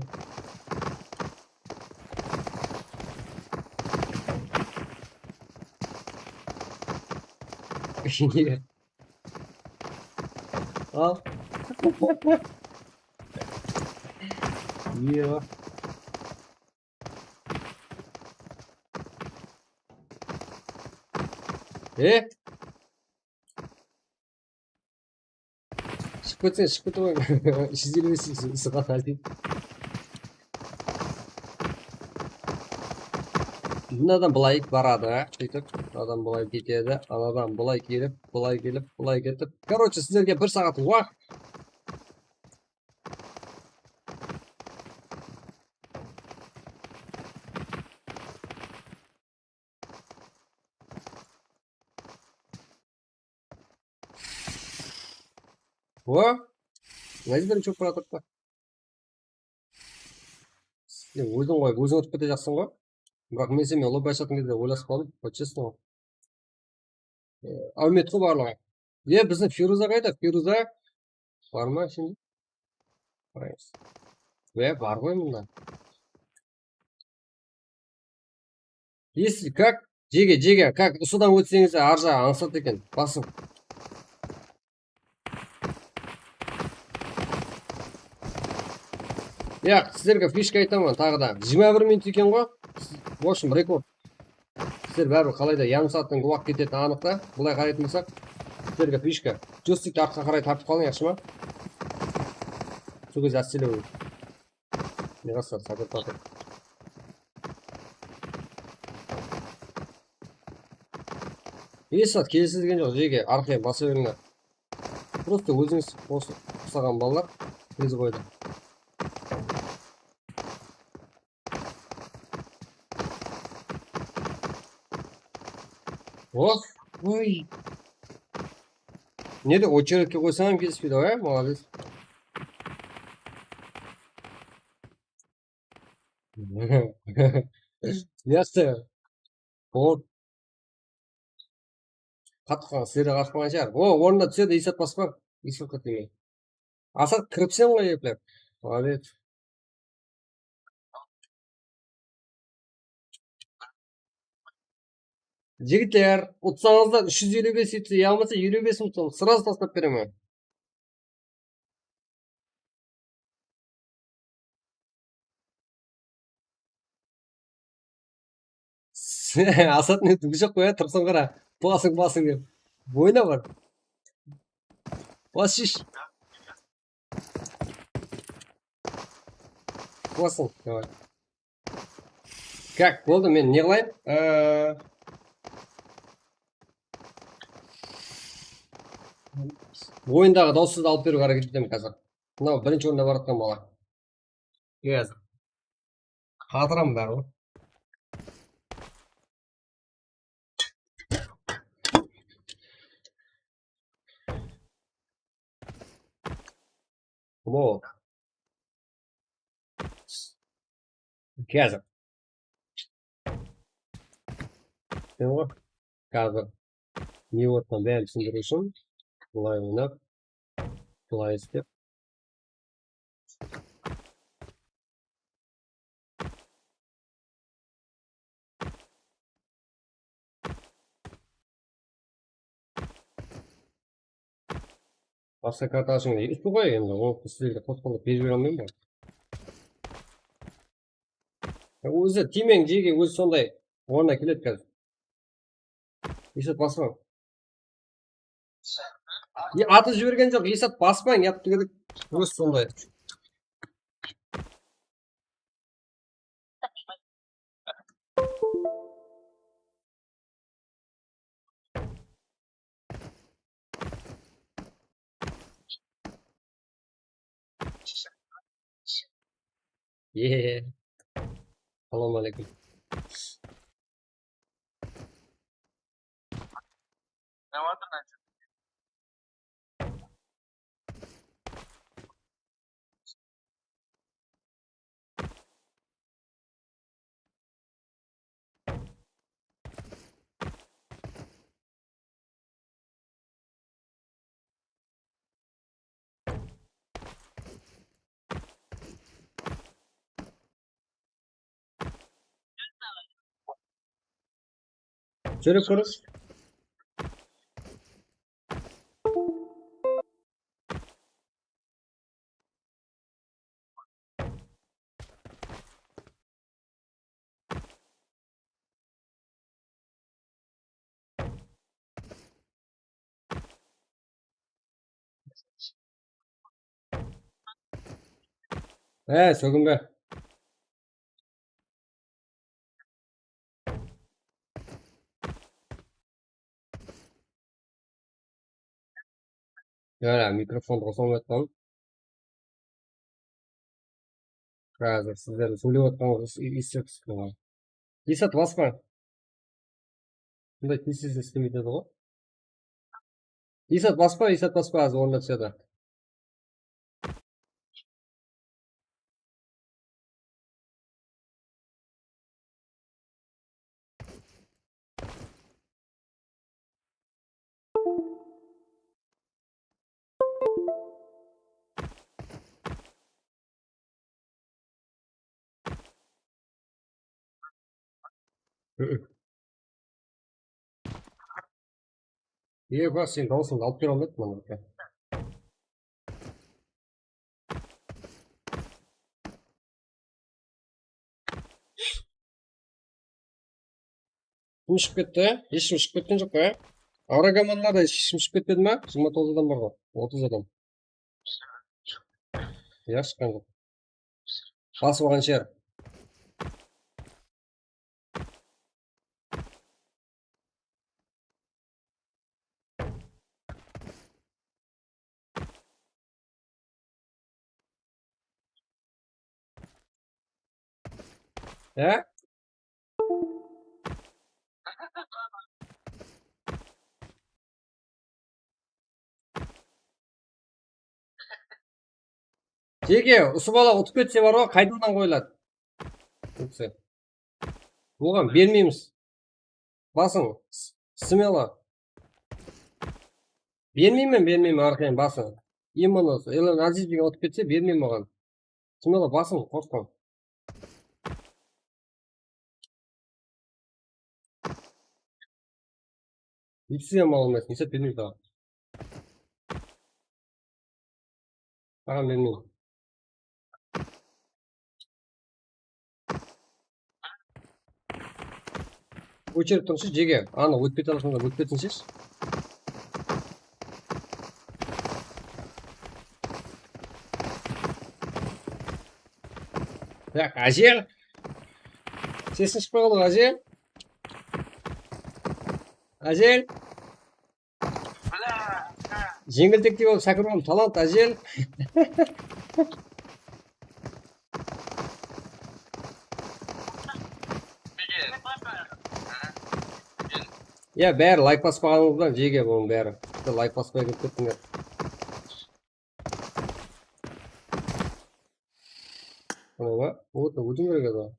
Al. Iya. E? Shıǵıp ketseń, shıǵıp kete qoyıń. Úsh júz eliw bes, úsh júz eliw bes. Mınadan bılay baradı, sóytip, mınadan bılay ketedi, anadan bılay kelip, bılay kelip, bılay ketip. Короче, sizlerge bir saat waqıt. O, ne jerde ushırıp baratırıptı? Sen óziń qoyıp, óziń utıp ketejaqsıń ǵoy. Biraq men senimen lobbi ashatın gezde oylasıp qaldım, по-честному. E, áwmet ǵoy barlıǵı. E, biziń Firuza qayda? Firuza bar ma ishinde? Qarayız. E, bar ǵoy mında. Если как, jege, jege, как, usıdan ótseńiz, arjaǵı ańsat eken, basıń. Yaq, sizlerge fishka aytaman taǵı da. Jigirma bir minut eken ǵoy. В общем, rekord. Sizler báribir qalayda yarım saattan waqıt ketetini anıq ta. Bılay qaraytın bolsaq, sizlerge fishka. Joystikti artqa qaray tartıp qalıń, yaqshı ma? Sol gezde ástelew. Ne qasar, sabır, sabır. Esat kelisegen joq, jege, arqayın basa berińler. Просто ózińiz usaǵan balalar tez qoydı. Of, oy. Ne de ocheredke qoysań hám kelispeydi ǵoy, á, молодец. Yaqshı. Bot. Qattı qalǵan, sizlerge qattı qalǵan shıǵar. O, ornına túsedi, Isat baspa. Isatqa tiymey. Asat kiripseń ǵoy, eplep. Молодец. Jigitler, utsańızlar, úsh júz eliw bes etse, ya bolmasa eliw bes utsań, сразу taslap beremen. Asat ne dúgi joq qoy, ya, turıpsań qara. Basıń, basıń dep. Boyna bar. Bas, shish. Basıń, давай. Как, boldı, men ne qılayın? Ee, oyındaǵı dawıssızdı alıp beriwge háreket etemen házir. Mınaw birinshi orında baratqan bala. Házir. Hatıram bar ǵoy. Qumol. Házir. Sen ǵoy. Házir. Ne otqan bárin túsindiriw ushın. Bılay oynap. Bılay islep. Basqa karta ashıń deydi. Usı ǵoy endi, onı sizlerge qosqanda berip jibere almayman ǵoy. Ya, ózi tiymeń, jege, ózi sonday ornına keledi házir. Esat baspań. E, atıp jibergen joq, Esat baspań, yaptı kedik. Ózi sonday. Ye. Salawma aleykum. Júrip kóriń. Há, sóginbe. Yara, mikrofondı qosa almay atqanım. Házir sizlerdiń sóylep atqanıńızdı es-, esitip turman. Esat, baspa. Bunday tez-tez islemeydi edi ǵoy. Esat, baspa, Esat, baspa, házir ornına túsedi. Eye, bas, sen dawısıńdı alıp bere almaydı mına. Kim shıǵıp ketti? Hesh kim shıǵıp ketken joq pa? Auragomanlarda hesh kim shıǵıp ketpedi ma? Jigirma toǵız adam bar ǵoy. Otız adam. Ya, shıqqan joq. Basıp alǵan shıǵar. Ya? Jeke, usı bala utıp ketse bar ǵoy, qaytadan qoyıladı. Ketse. Oǵan bermeymiz. Basıń, s-, smelo. Bermeymen, bermeymen, arqayın basıń. Именно, Elan Aziz degen utıp ketse, bermeymen oǵan. Smelo basıń, qorqpań. Epsizden mal almaysań, esap bermeydi saǵan. Saǵan bermeydi. Óshirip turıńshı, jege. Anıq ótpey turasıń da, ótpesinshi. Tak, Ájel. Sesiń shıqpay qaldı, Ájel. Ájel. Jeńiltektey bolıp sákirip aldım, talant, Ájel. Ya, bári layk baspaǵanıńızdan, jege, bunıń bári. Bitta layk baspay kirip kettińler. Mına, вот, ótiń kerek edi.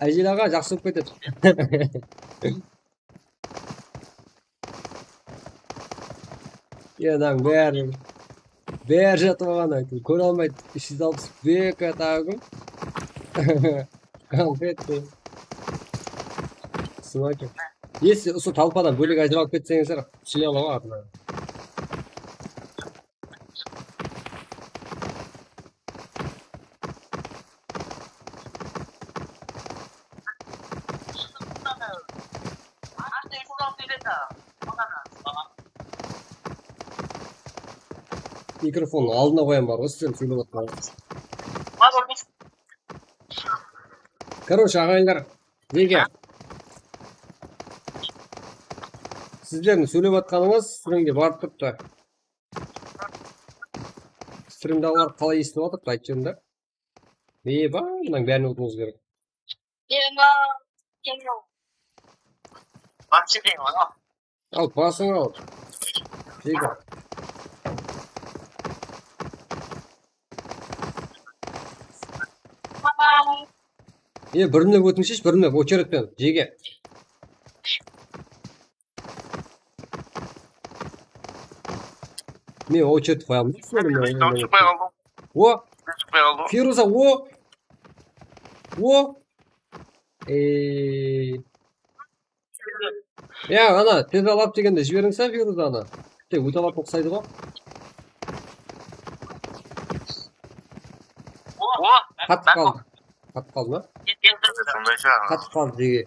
Ájel aǵa, jaqsı bolıp ketedi. Enań bári, bári jatıp alǵan, kóre almaydı. Úsh júz alpıs bek atagım. Konfet pe? Smoker. Если usı talpadan bólek ajıralıp ketseńizler, túsine alaman atına. Mikrofonnıń aldına qoyam bar ǵoy, sizler sóylep atqan. Короче, aǵayinler, nege? Sizlerdiń sóylep atqanıńız strimge barıp turıptı. Strimdaǵılar qalay esitip atırıptı, aytıp jiberiń da. Eba, mınań bárin utıwıńız kerek. Ema, ema. Al, basıń al. Jegi. E, birimlep ótiń shesh, birimlep, ocheredpen, jegi. Men ochered qoyamın. Shıqpay qaldı. O! Shıqpay qaldı. Firuza, o! O! Ey. Ya, ana, tez alap degende jiberińshe Firuzanı. Tek óte alap uqsaydı ǵo. Qatıp qaldı. Qatıp qaldı ma? Sonday shaǵı. Qatıp qaldı dege.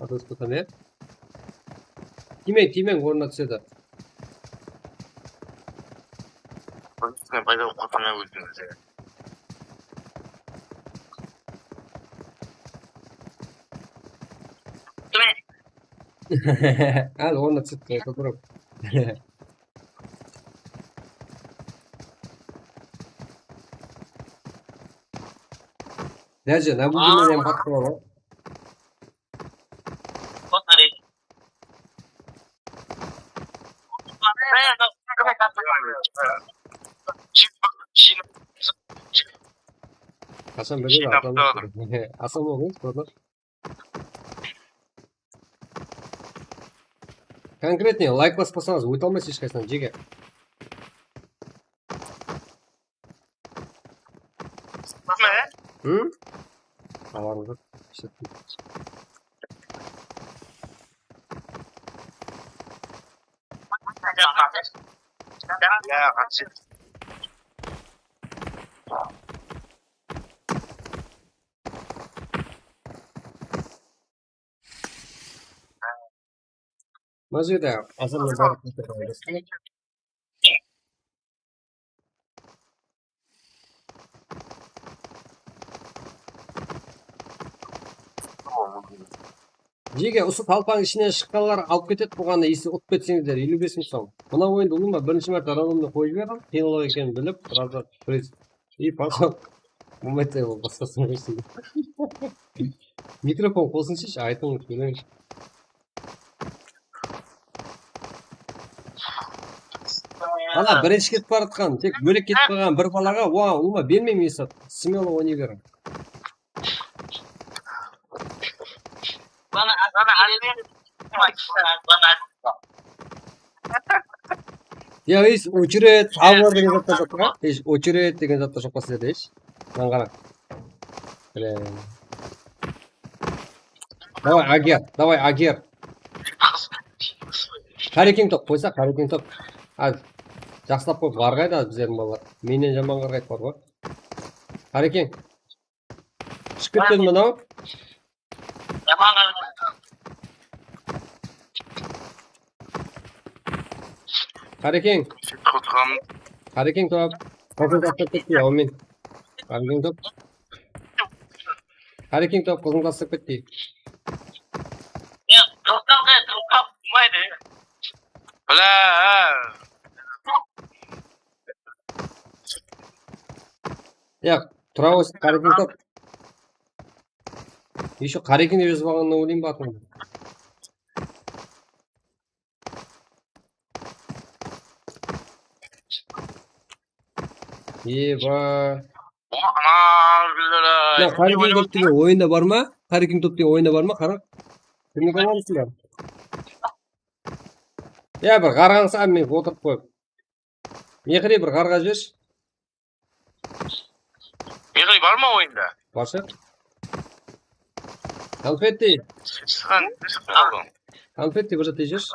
Adasıp qalsam, ya. Tiymeń, tiymeń, ornına túsedi. Sen payda bolıp qalsam, ya, óziniń. Al, ornına túsip qoydı, bro. Dálje, ne búgin men qattı bar ǵoy. Qashan biledi, asan bolmay, ko'rdim. Konkretnıy layk baspasańız óte almaysız hesh qaysıdan, jege. Ne? Hı? Xabarım joq. Ya, qanshı? Mına jerde azannan barıp ketedi. Jege, usı talpań ishinen shıqqanlar alıp ketedi, buǵanı esi utıp ketseńizler, eliw bes mıń som. Mına oyındı ulıwma birinshi márte randomda qoyıp jiberdim, qıyınlıq ekenin bilip, birazda priz. Ey, pardon. Bumete ol basqasın qoysın. Mikrofon qosınshı, aytıń, sóyleń. Ana, birinshi ketip baratqan, tek bólek ketip qalǵan bir balaǵa, oǵan ulıwma bermeymen esap. Смело oynay beriń. Bana, bana, bana, Ya, hesh, очередь, avlar degen zatlar joq pa? Hesh, очередь degen zatlar joq pa sizlerde, hesh? Mınaǵan qarań. Mine. Davay, Ager, davay, Ager. Qarekeń top, qoysa, Qarekeń top. Al, jaqsılap qoyıp, ǵarǵaydı bizlerdiń balalar. Mennen jaman ǵarǵaydı bar ǵoy. Qarekeń. Shıǵıp ketpedi mınaw. Qarekeń. Qarekeń top. Qızıń tastap ketpey, áwmin. Qarekeń top. Qarekeń top, qızıń tastap ketpey. Ya, toqta, toqta, bolmaydı. Bla. Ya, tura qoysa, Qarekeń top. Ещё Qarekeń dep jazıp alǵannan óleyim ba atın. Eba. Ana, bilala. Ya, Qarekeń top degen oyında bar ma? Qarekeń top degen oyında bar ma? Qarań. Kimdi alamısızlar? Ya, bir ǵarǵańız, men otırıp qoyıp. Mehri, bir ǵarǵa jibershi. Mehri bar ma oyında? Barsa. Konfetti. Shıqqan, shıqqan. Konfetti bir zat jibershi.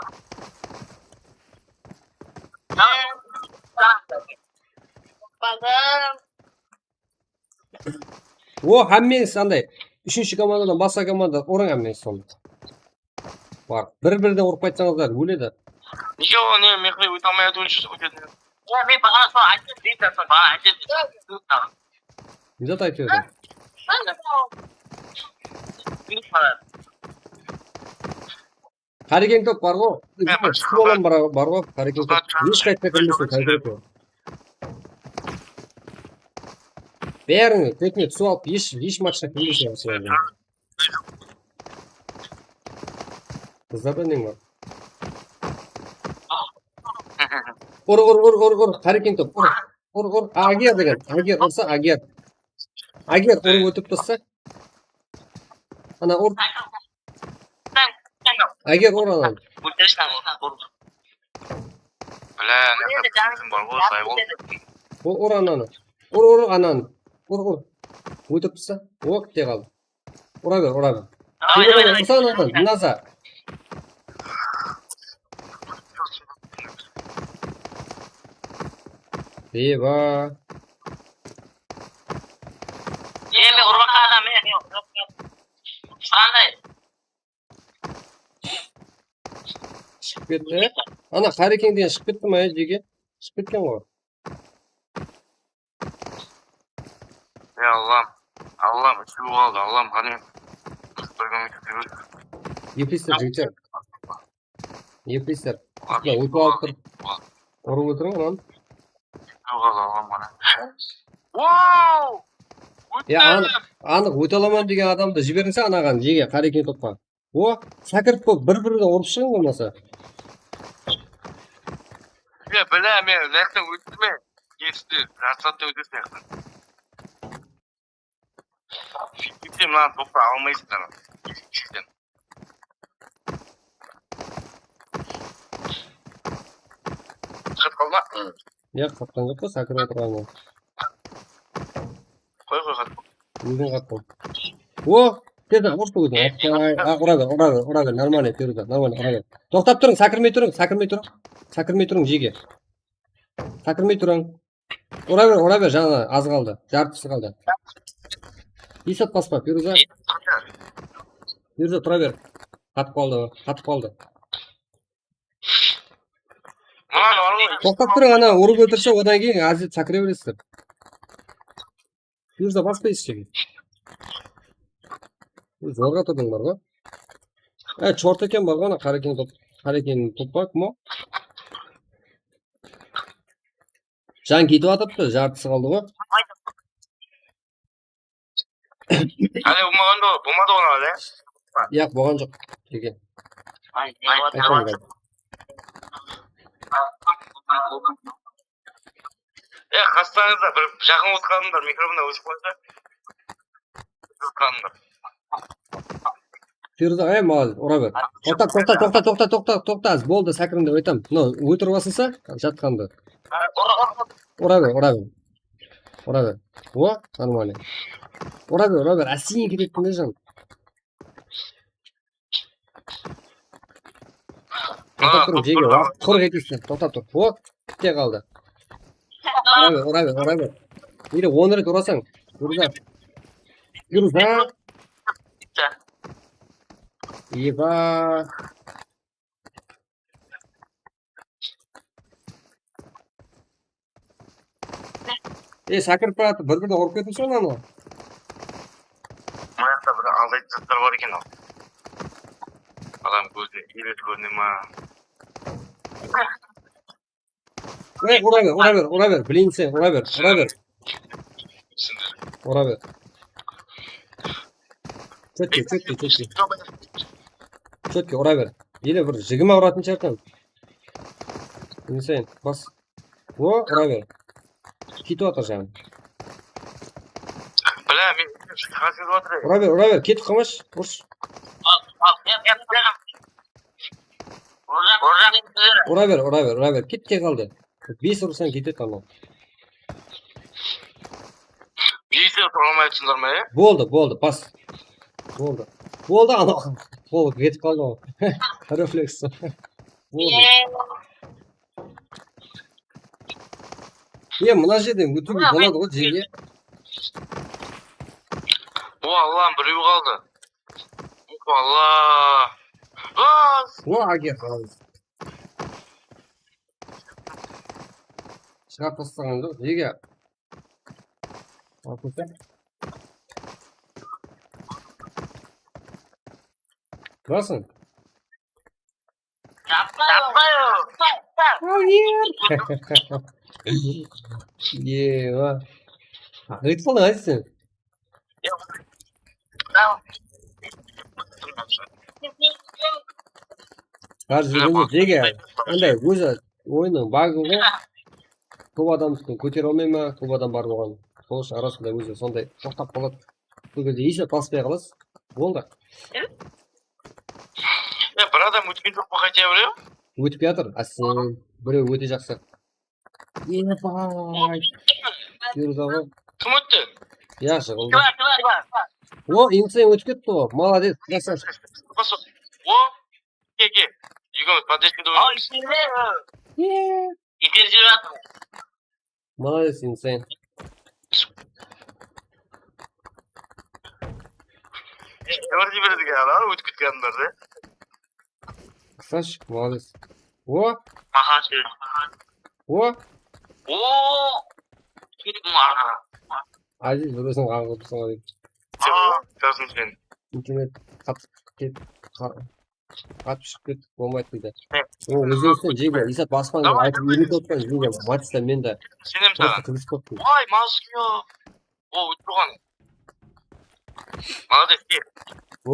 Bazar. O, hámmeńiz anday. Úshinshi komandadan basqa komanda urıń hámmeńiz sonda. Bar. Bir-birden urıp qaytsańızlar, óledi. Nege ol ne, Mehri óte almay atır, úshinshi urıp ketedi. Ya, men baǵana soń ayttım, deydi, soń baǵana ayttım. Ne zat aytıp edi? Bilip qalar. Hárekeń top bar ǵo. Túsip alam bar, bar ǵo. Hárekeń top. Hesh qayerge kirmesin, konkretno. Bárin kótine túsip alıp, hesh, hesh maqsat kirmesin. Qızlarda neń bar? Ur, ur, ur, ur, ur. Hárekeń top. Ur, ur, ur. Ager degen. Ager ursa, Ager. Ager urıp ótip tursa. Ana ur. Ager ur ananı. Bla, mına kim bar ǵo, say bol. Ur, ur ananı. Ur, ur ananı. Ur, ur. Ótip tursa. Ok, te qaldı. Ura ber, ura ber. Ura ber, ursa ananı. Mına za. Eba. Eme urǵan adam, e. Qanday? Shıǵıp ketti. Ana, Qarekeń degen shıǵıp ketti ma, jege? Shıǵıp ketken ǵoy. Ey Allam. Allam, úshew qaldı. Allam, qáne. Epister, jigitler. Epister. Usınday ótip alıp tur. Urıp óltiriń, ulan. Úshew qaldı, Allam, qáne. Wow! Ya, anıq, anıq óte alaman degen adamdı jiberińshe anaǵan, jege, Qarekeń topqa. O, sákirip bolıp bir-birine urıp shıǵıń bolmasa. Ya, bilá, men mınayaqtan óttim, men. Esti, jartı saatta ótesiń mınayaqtan. Bitti, mınanı topqa almaysızlar. Shıǵıp qaldı ma? Ya, qatqan joq pa, sákirip atırǵanı. Qoy, qoy, qat. Ózin qatqan. O, tez, ur, ur, ur. Ay, a, ura ber, ura ber, ura ber, нормально, Feruza, нормально, ura ber. Toqtap turıń, sákirmey turıń, sákirmey turıń. Sákirmey turıń, jege. Sákirmey turıń. Ura ber, ura ber, jańa az qaldı, jartısı qaldı. Esat baspa, Feruza. Feruza, tura ber. Qatıp qaldı, qatıp qaldı. Toqtap turıń, ana, urıp óltirse, odan keyin ázir sákire beresizler. Feruza, baspa eshekti. Zorǵa turdıń bar ǵo. E, chort eken bar ǵo, ana, Qarekeń top, Qarekeń toppa, kim o? Jan ketip atırıptı, jartısı qaldı ǵo. Ále bolmaǵan ba, bolmadı ǵo, ále? Yaq, bolǵan joq, jege. Ay, ay, ay, ay. E, qaslarıńızda bir jaqın otırıp qaldıńlar, mikrofonı óshirip qoysa. Siz qaldıńlar. Feruza, e, молодец, ura ber. Toqta, toqta, toqta, toqta, toqta, toqta, az boldı, sákirindi, aytam. Mınaw ótir basılsa, jatqandı. Ura ber, ura ber. Ura ber. O, нормально. Ura ber, ura ber. Ásteyin ketedi, jan. Toqtap turıń, jege, waqıt qurıq etesizler. Toqtap tur. O, bitte qaldı. Ura ber, ura ber, ura ber. Ele on ret urasań. Feruza. Feruza. Eba. E, sákirip baratır, bir-birine urıp ketiń sonı, ana. Mına jaqta bir aldaytın zatlar bar eken-aw. Adam kózine elesi kórine ma? Ey, ura ber, ura ber, ura ber, блин sen, ura ber, ura ber. Ura ber. Четко, четко, четко. Четко, ura ber. Ele bir jigirma uratın shıǵarsań. Bilseń, bas. O, ura ber. Ketip atır janım. Bla, men qasıńda otır. Ura ber, ura ber, ketip qalmash, urs. Ura ber, ura ber, ura ber. Kette qaldı. Bes ursań ketedi anaw. Bes urıp almay atırlar ma, ya? Boldı, boldı, bas. Boldı. Boldı, anaw. Qol ketip qaldı ǵoy. Refleks. Boldı. E, mına jerden ótiwge boladı ǵoy, jege. O, Allam, birew qaldı. O, Alla. Bas! O, Ager qaldı. Shıǵarıp taslaǵan joq, jege. Basın. Ewa. Qaytıp qaldıń, Aziz, sen? Házir jege, anday ózi oyınnıń bagı ǵoy. Kóp adamdı kótere almay ma, kóp adam bar bolǵan. Sol ushın arasında ózi sonday toqtap qaladı. Sol gezde esap baspay qalasız. Boldı. Ya, bir adam ótken joq pa, qayta birew? Ótip kiyatır, ásen birew óte jaqsı. Ebay. Firuz aǵa. Kim ótti? Ya, jıǵıldı. O, Insane ótip ketti ǵoy. Molodec, krasavchik. O, ke, ke. Ekewimiz poddeşkada oynaymiz. Iter jep atır. Молодец, Insane. Jor jiberdik ya, lan, ótip ketkenlerdi. Krasavchik, молодец. O, Maha sóz. o, O! Kettim arqadan. Aziz, bir óziń qaǵıp tursań ǵoy. Aa, kórsin sen. Internet qatıp ket, qa-, qatıp shıǵıp ketip bolmaydı deydi. O, ózbeksten jege, esap baspań dep aytıp úyrenip otpan jege, Matista men de. Senem Просто saǵan. Kırgızıp qoyıptım. Vay, Mazkyo. O, ótip turǵan. Молодец, ke. O,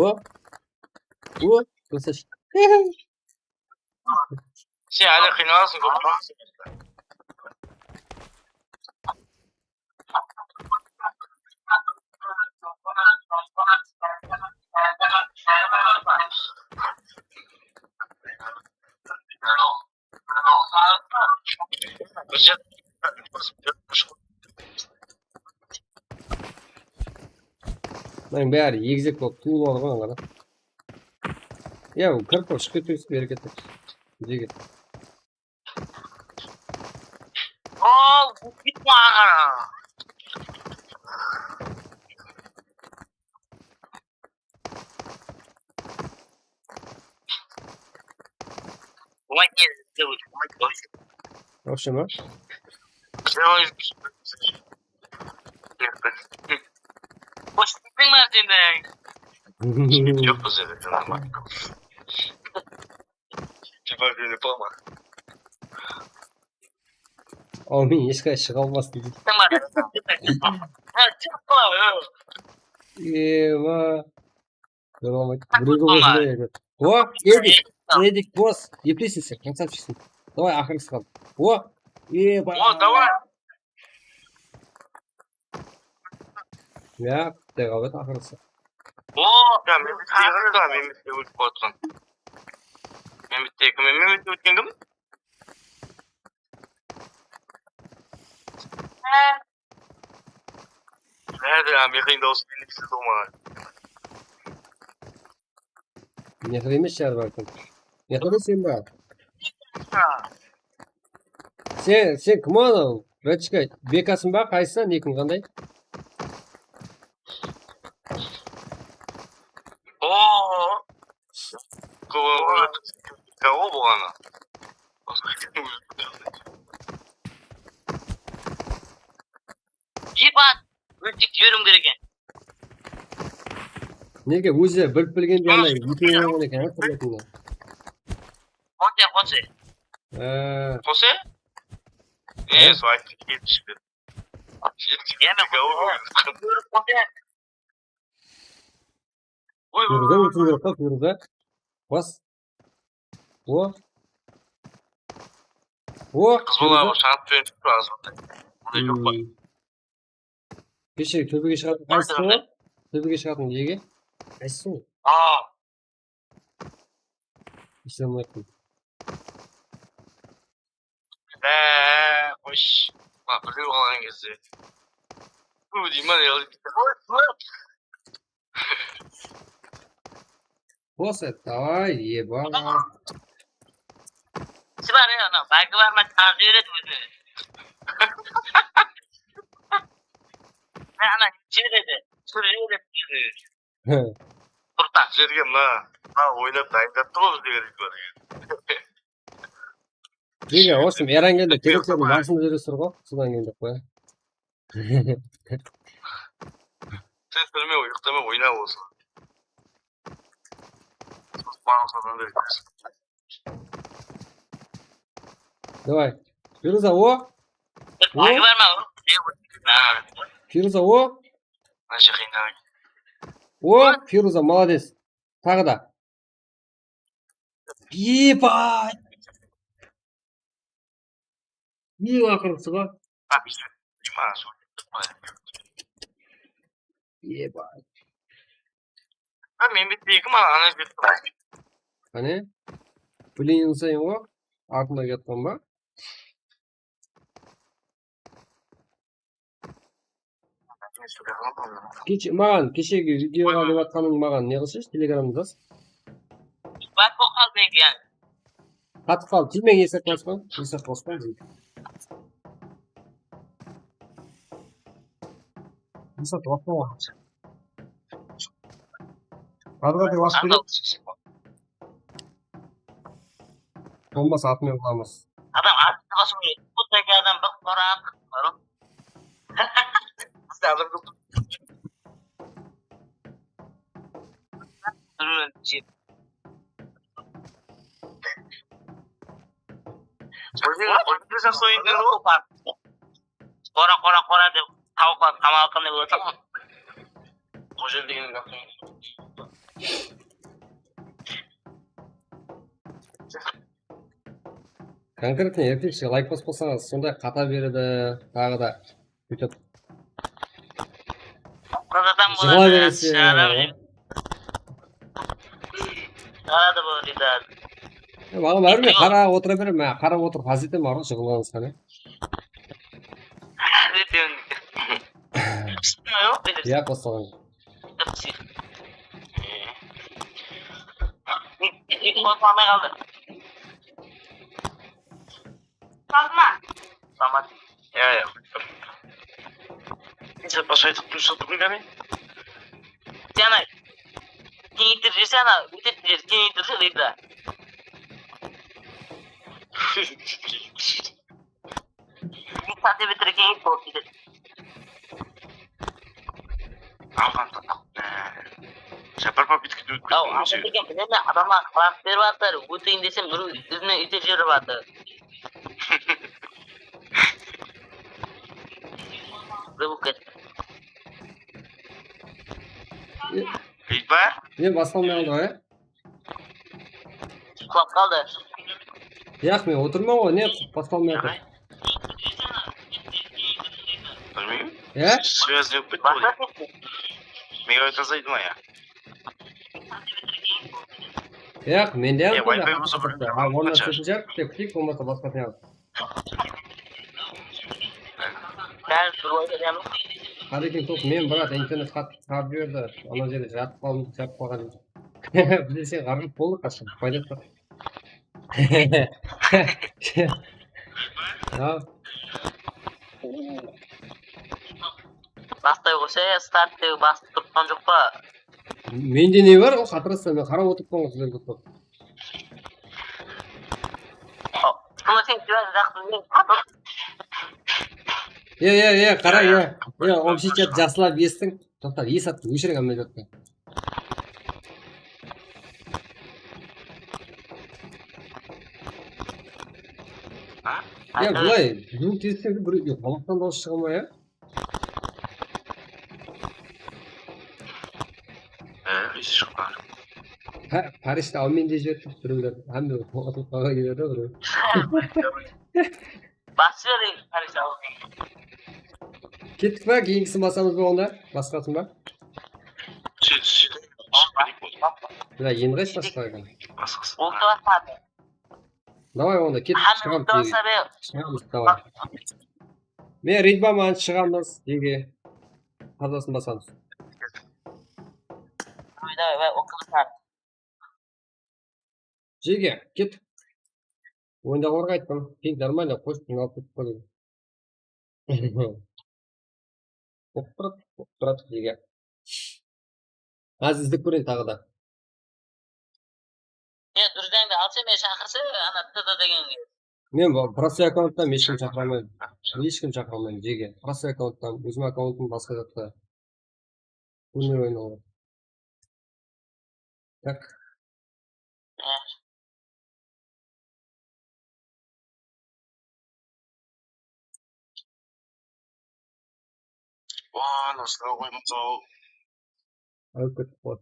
o, Krasavchik. Sen ále qıynalasań, kóp. Mınanıń bári egizek bolıp tuwılıp atır ǵoy, qara. Ya, kirip qoy, shıǵıp ketpesiz, bereket. Jege. Al, git maǵan. Olay ne? Вообще ma? Boş gittiń, Mártendey. Joq, bizde de normal. Типа, beni palma. Aw, men hesh qay shıǵa almasın deydi. Gittiń, Mártendey. Ha, shıǵıp qala. Ema. Kóre almaydı. Birew de bolsın da. O, Edik. Edik, bos. Epleysiz sen, krasavchiksiń. Davay, aqırǵısı qaldı. O, eba. O, davay. Ya, bitti qaldı aqırǵısı. O, ya, men bitti, ya, men bitti, ólip qalıptım. Men bitti, kim, men bitti, ótken kim? Nárde, ya, miyqıń dawıs estilemeysizler maǵan. Mehri emes shıǵar bálkim. Mehri sen ba? Sen, sen kim anaw? Rachka, bekasın ba? Qaysısı? Nikiń qanday? Oo. Kóp, kóp bolǵanı. Ebat, ólsek jiberiwim kerek eken. Nege ózi bilip bilgende anday ekewin oynaǵan eken, ha, turlatında. Qose, qose. Há. Qose? E, sol ayttı, ketishti. Ya, men qose. Qose. Oy, oy, Kóriwde oy, ótiw kerek pa, kóriwde. Bas. O. O. Qız bala, o, shart berip tur azırda. Bunday joq pa? Keshege tóbege shıǵatın qaysısı o? Tóbege shıǵatın nege? Qaysısı o? Aa. Essalawma aleykum. Eee, qoysh. Ba, birew qalǵan gezde. Kú deyman, ya. Bos et, davay, eba. Nesi bar ya, ana, bagi bar ma, tazı beredi ózine. Ana, jiberiwdi, túsirip jiberedi. Turtan. Jerge mına, mına oynap dayınlattı ǵoy bizlerge deydi. Nege, osım, Erangelde kereklerdiń barısın beresiz ǵoy, sodan keyin dep qoya. Sen túrme, uyıqtama, oyna bolsın. Bas, Davay. Firuza, o. O. Agi bar ma? Firuza, o. Mınansha qıyındaw. O, Firuza, malades. Taǵı da. Ебать! Eń aqırǵısı ba? Ебать. Ha, men bitta eki mal ana berdi. Qáne? Блин, sayın ǵo. Artına ketken ba? Keche, maǵan keshegi videoǵa dep atqanıń maǵan ne qılsayshı, telegramda jaz. Bak, bolıp qaldı eken. Qatıp qaldı. Tiymeń, esek baspań. Esek baspań. Esek baspań. Qadırǵa dep asıp qoydı. Bolmasa atmen qılamız. Adam atın basıp qoydı. Bul adam bir qoraq. Bizde adam joq. Qora, qora, qora dep tawıqlar qamal atqanday boladı ǵo. Qojel degen. Konkretno ertekshige layk baspasańız, sonday qata beredi, taǵı da. Sóytip. Qızıdan jıǵıla beresiz. Qaradı bul, Ridaz. Ya, maǵan báribir, men qarap otıra beremen, men qarap otırıp, házir de maǵan jıǵılǵanıńız qáne. Yoq, bastalǵan. Qosılmay qaldı. Salma. Samat. Ya, ya. Sen basaytıp tursa búgin qáne? Sen ay. Keńeyttirip jibersene, ótedi, keńeyttirip jiberde. Santimetr keńeyip bolıp ketedi. Alǵan. Japar papitki. Aw, alǵan ekem, bilemen, adamlar qılaq berip atır, óteyin desem, birew izinen úytep jiberip atır. Zıbıp ketti. Ey, ba? Ne, baslamay qaldı ǵoy, ya? Qulap qaldı. Yaq, men otırman ǵoy, ne baslamay atır? Bilmeymen. Ya? Связь joq pa? Mega tazaydı ma ya? Yaq, mende hám Wi-Fi bolsa bir. Ha, onda setin jarıp, tek klik bolmasa basqasın al. Qarekin, tos, men, brat, internet qattı tarıp jiberdi. Ana jerde jatıp qaldım, jatıp qalǵan edim. Bilseń, ǵarrıp boldı qashan. Payda. Ha? Bastay qoysa, ya, start dep basıp turıppan joq pa? Mende ne bar? O, qatırastan, men qarap otırıppan ǵoy sizlerge toq. Bunda sen júdá jaqsı bilesiz. Ya, ya, ya, qara, ya. Ya, общий чат jaqsılap esitiń. Toqta, esi attı, óshiriń ámeliyattan. Ya, bılay, звук esitseń de, bir, ya, qulaqtan dawıs shıǵa ma, ya? He, isi shıqpar. Ha, párishte áwmin dey jiberdi, túrinler. Hámme qulaqtan keledi, bir. Basıp jiber, párishte. Kettik pa? Keyingisin basamız ba onda? Basqasın ba? Sóyt, sóyt. Mına, endi qaysı basqa eken? Basqası. Ultı basqadı. Davay, onda kettik, shıǵamız. Hámme ultı basa be. Shıǵamız, davay. Men Ridbaman, shıǵamız, jege. Tazasın basamız. Davay, davay, okıp. Jege, ket. Oyındaǵılarǵa ayttım. Ping нормально, qoyıp, ping alıp ketip qoydı. Bolıp turadı, bolıp turadı, jege. Házir izlep kóreyin taǵı da. E, durzańdı alsa, meni shaqırsa, ana, T D degenge. Men bu простой akkaunttan hesh kim shaqıra almayman. Hesh kim shaqıra almayman, jege. Простой akkaunttan, ózim akkauntım basqa jaqta. Turniroyın alıp. Tak. Wah, nasıl qoymasa-aw. Alıp ketip qoy.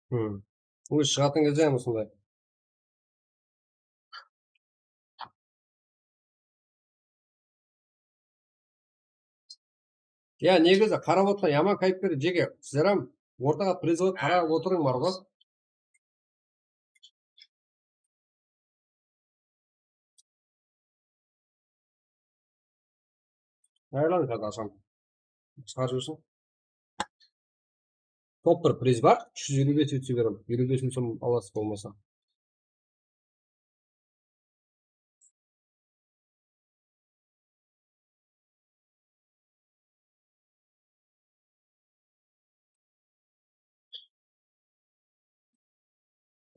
Hmm. Ózi shıǵatın gezde usınday. Ya, negizi qarap otqan yaman kayıp beredi, jeke. Sizler hám ortaǵa prizga qarap otırıń, bar ǵoy. Aylan, qardashım. Qısqa júrsin. Top bir priz bar, úsh júz eliw bes ótse beremen. Eliw bes mıń sum alasız bolmasa.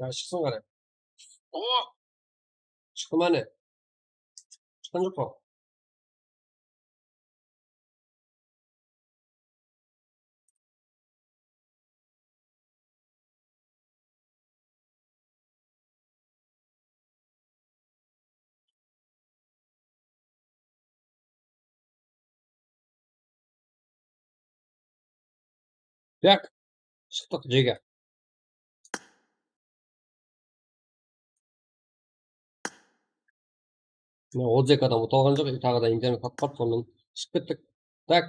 Ya, shıqsın, qara. O! Shıqtı ma ne? Shıqqan joq pa? Tak. Shıqtıq, jege. Mına otız eki adam uta alǵan joq, taǵı da internet qatqap, sonnan shıǵıp kettik. Tak.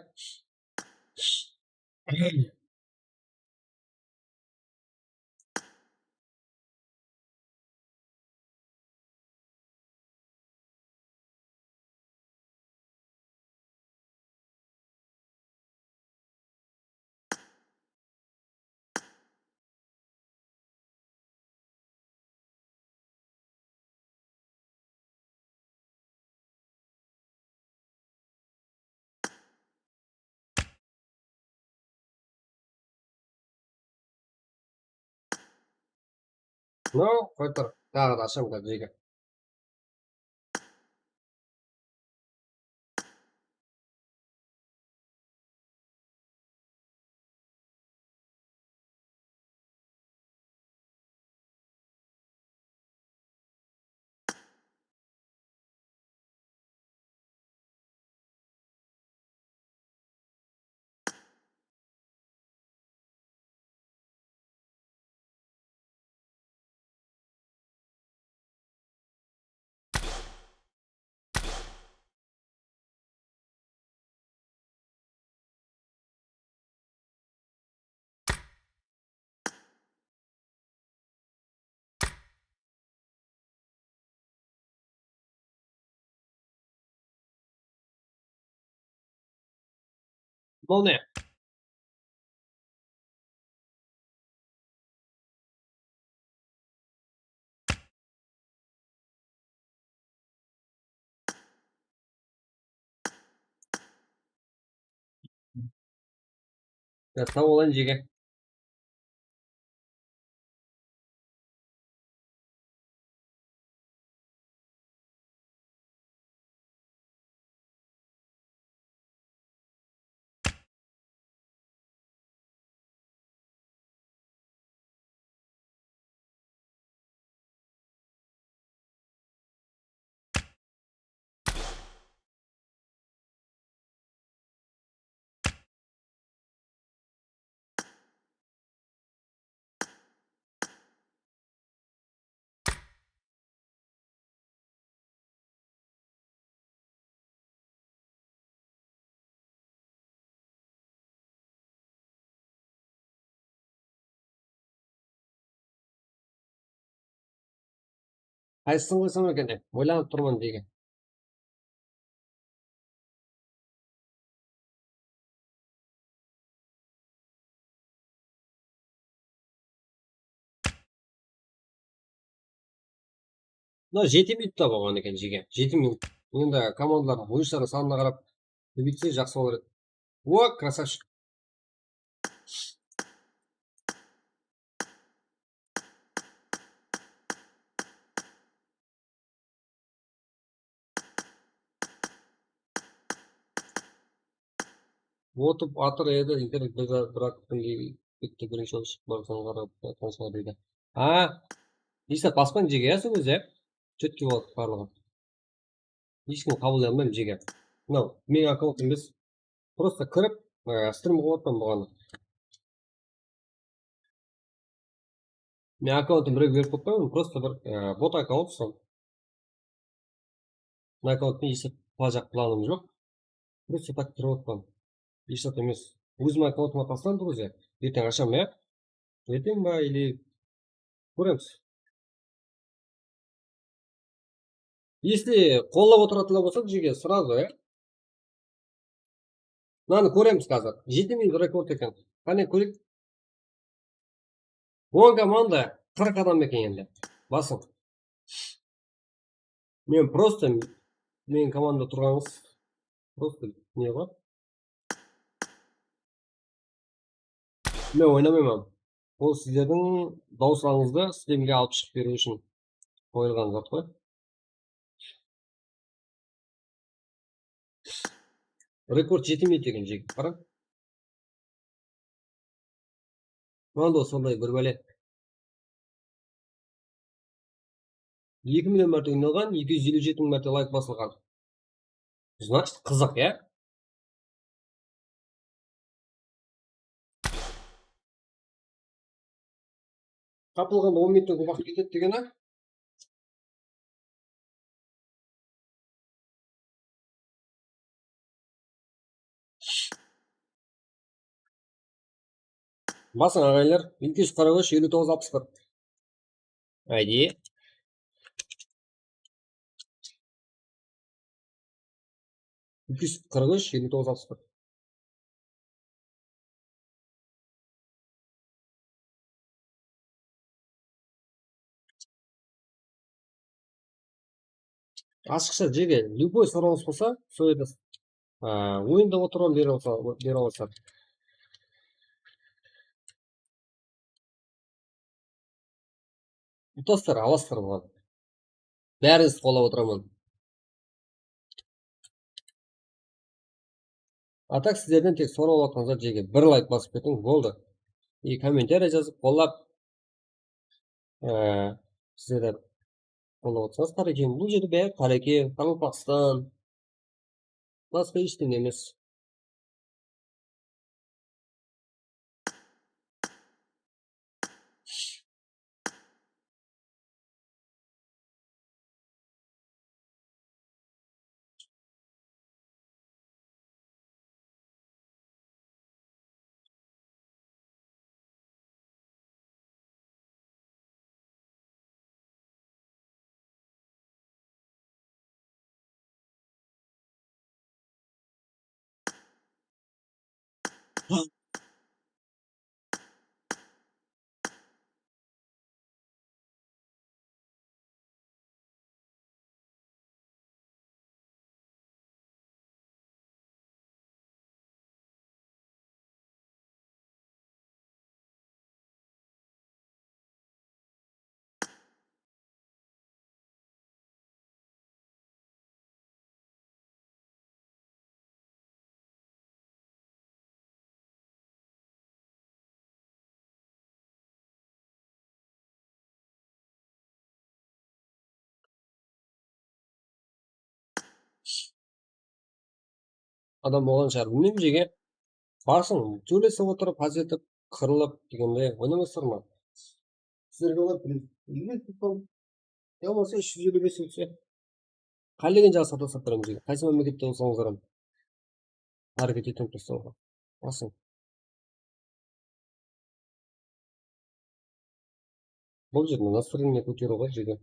No, qoyıp tur. Taǵı da asham, jege. Mınaw ne? Ya, saw bolayın, jege. Qaysısın qoysam eken dep oylanıp turman, jege. Mına jeti minutta bolǵan eken, jege. Jeti minut. Endi komandalardıń oyınshılardıń sanına qarap kóbeytse jaqsı bolar edi. O, krasavshik. Otıp atır edi, internet bir, bir, bir ketti, birinshi bolıp shıqıp barıp, soǵan qarap, tansılar deydi. Ha, esap baspań, jege, ya, sol gezde. Chetke bolıp barlıǵı. Hesh kim qabıllay almaymız, jege. Mınaw, meniń akkauntım emes. Prosta kirip, e, strim qılıp atırman buǵan. Men akkauntımdı birewge berip qoyıppan, prosta bir, e, bot akkaunt sol. Mına akkaunttan esep qılajaq planım joq. Prosta tak kirip atırman. Hesh zat emes. Ózim akkauntıma tasladım, druzya. Erteń ashaman, ya? Erteń ba, ili kóremiz. Если qollap otıratınlar bolsa, jeke, сразу, ya? Mınanı kóremiz házir. Jeti minut rekord eken. Qáne, kóreyik. On komanda, qırq adam eken endi. Basıń. Men prosta, meniń komanda turǵanıńız prosta ne ǵoy? Men oynamayman. Bul sizlerdiń dawıslarıńızdı strimge alıp shıǵıp beriw ushın qoyılǵan zat ǵoy. Rekord jeti minut eken, jigit, qarań. Mınaw da sonday bir bále. Eki million márte oynalǵan, eki júz eliw jeti mıń márte layk basılǵan. Значит, qızıq, ya? Tapılǵanda on minuttan kóp waqıt ketedi degeni. Basıń, aǵayinler, eki júz qırq úsh, eliw toǵız, alpıs bir. Áyde. Eki júz qırq úsh, eliw toǵız, alpıs bir. Ashıqsha, jeke, любой sorawıńız bolsa, sol jerde, a, oyında otırıp bere alsa, bere alasızlar. Utasızlar, alasızlar buǵan. Bárińizdi qollap otıraman. A tak sizlerden tek sorap atırǵan zat, jeke, bir layk basıp ketiń, boldı. E, kommentariya jazıp, qollap, e, sizler de qollap otırsańız, Qarekeyin, bul jerde bári Qareke, Qaraqalpaqstan, basqa hesh ne emes. Adam bolǵan shıǵar, bilmeymen, jeke. Basıń, sóylesip otırıp, hás etip, qırılıp degendey oynamasızlar ma? Sizlerge olar, bilmeymen, ya bolmasa úsh júz eliw bes úlse. Qálegen jaǵı sawda satıp beremiz, jeke. Qaysı mámlekette bolsańızlar hám. Háreket etip tursańızlar. Basıń. Bul jerde настроение kóteriw ǵoy, jeke.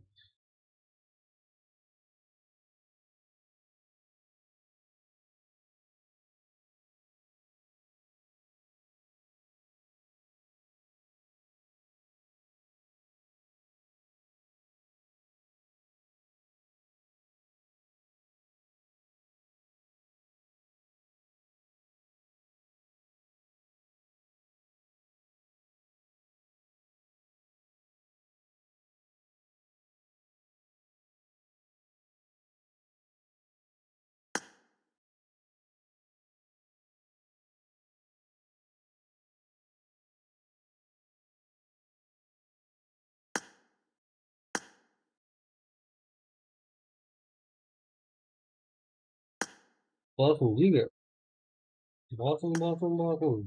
Basıń, jege. Basıń, basıń, basıń.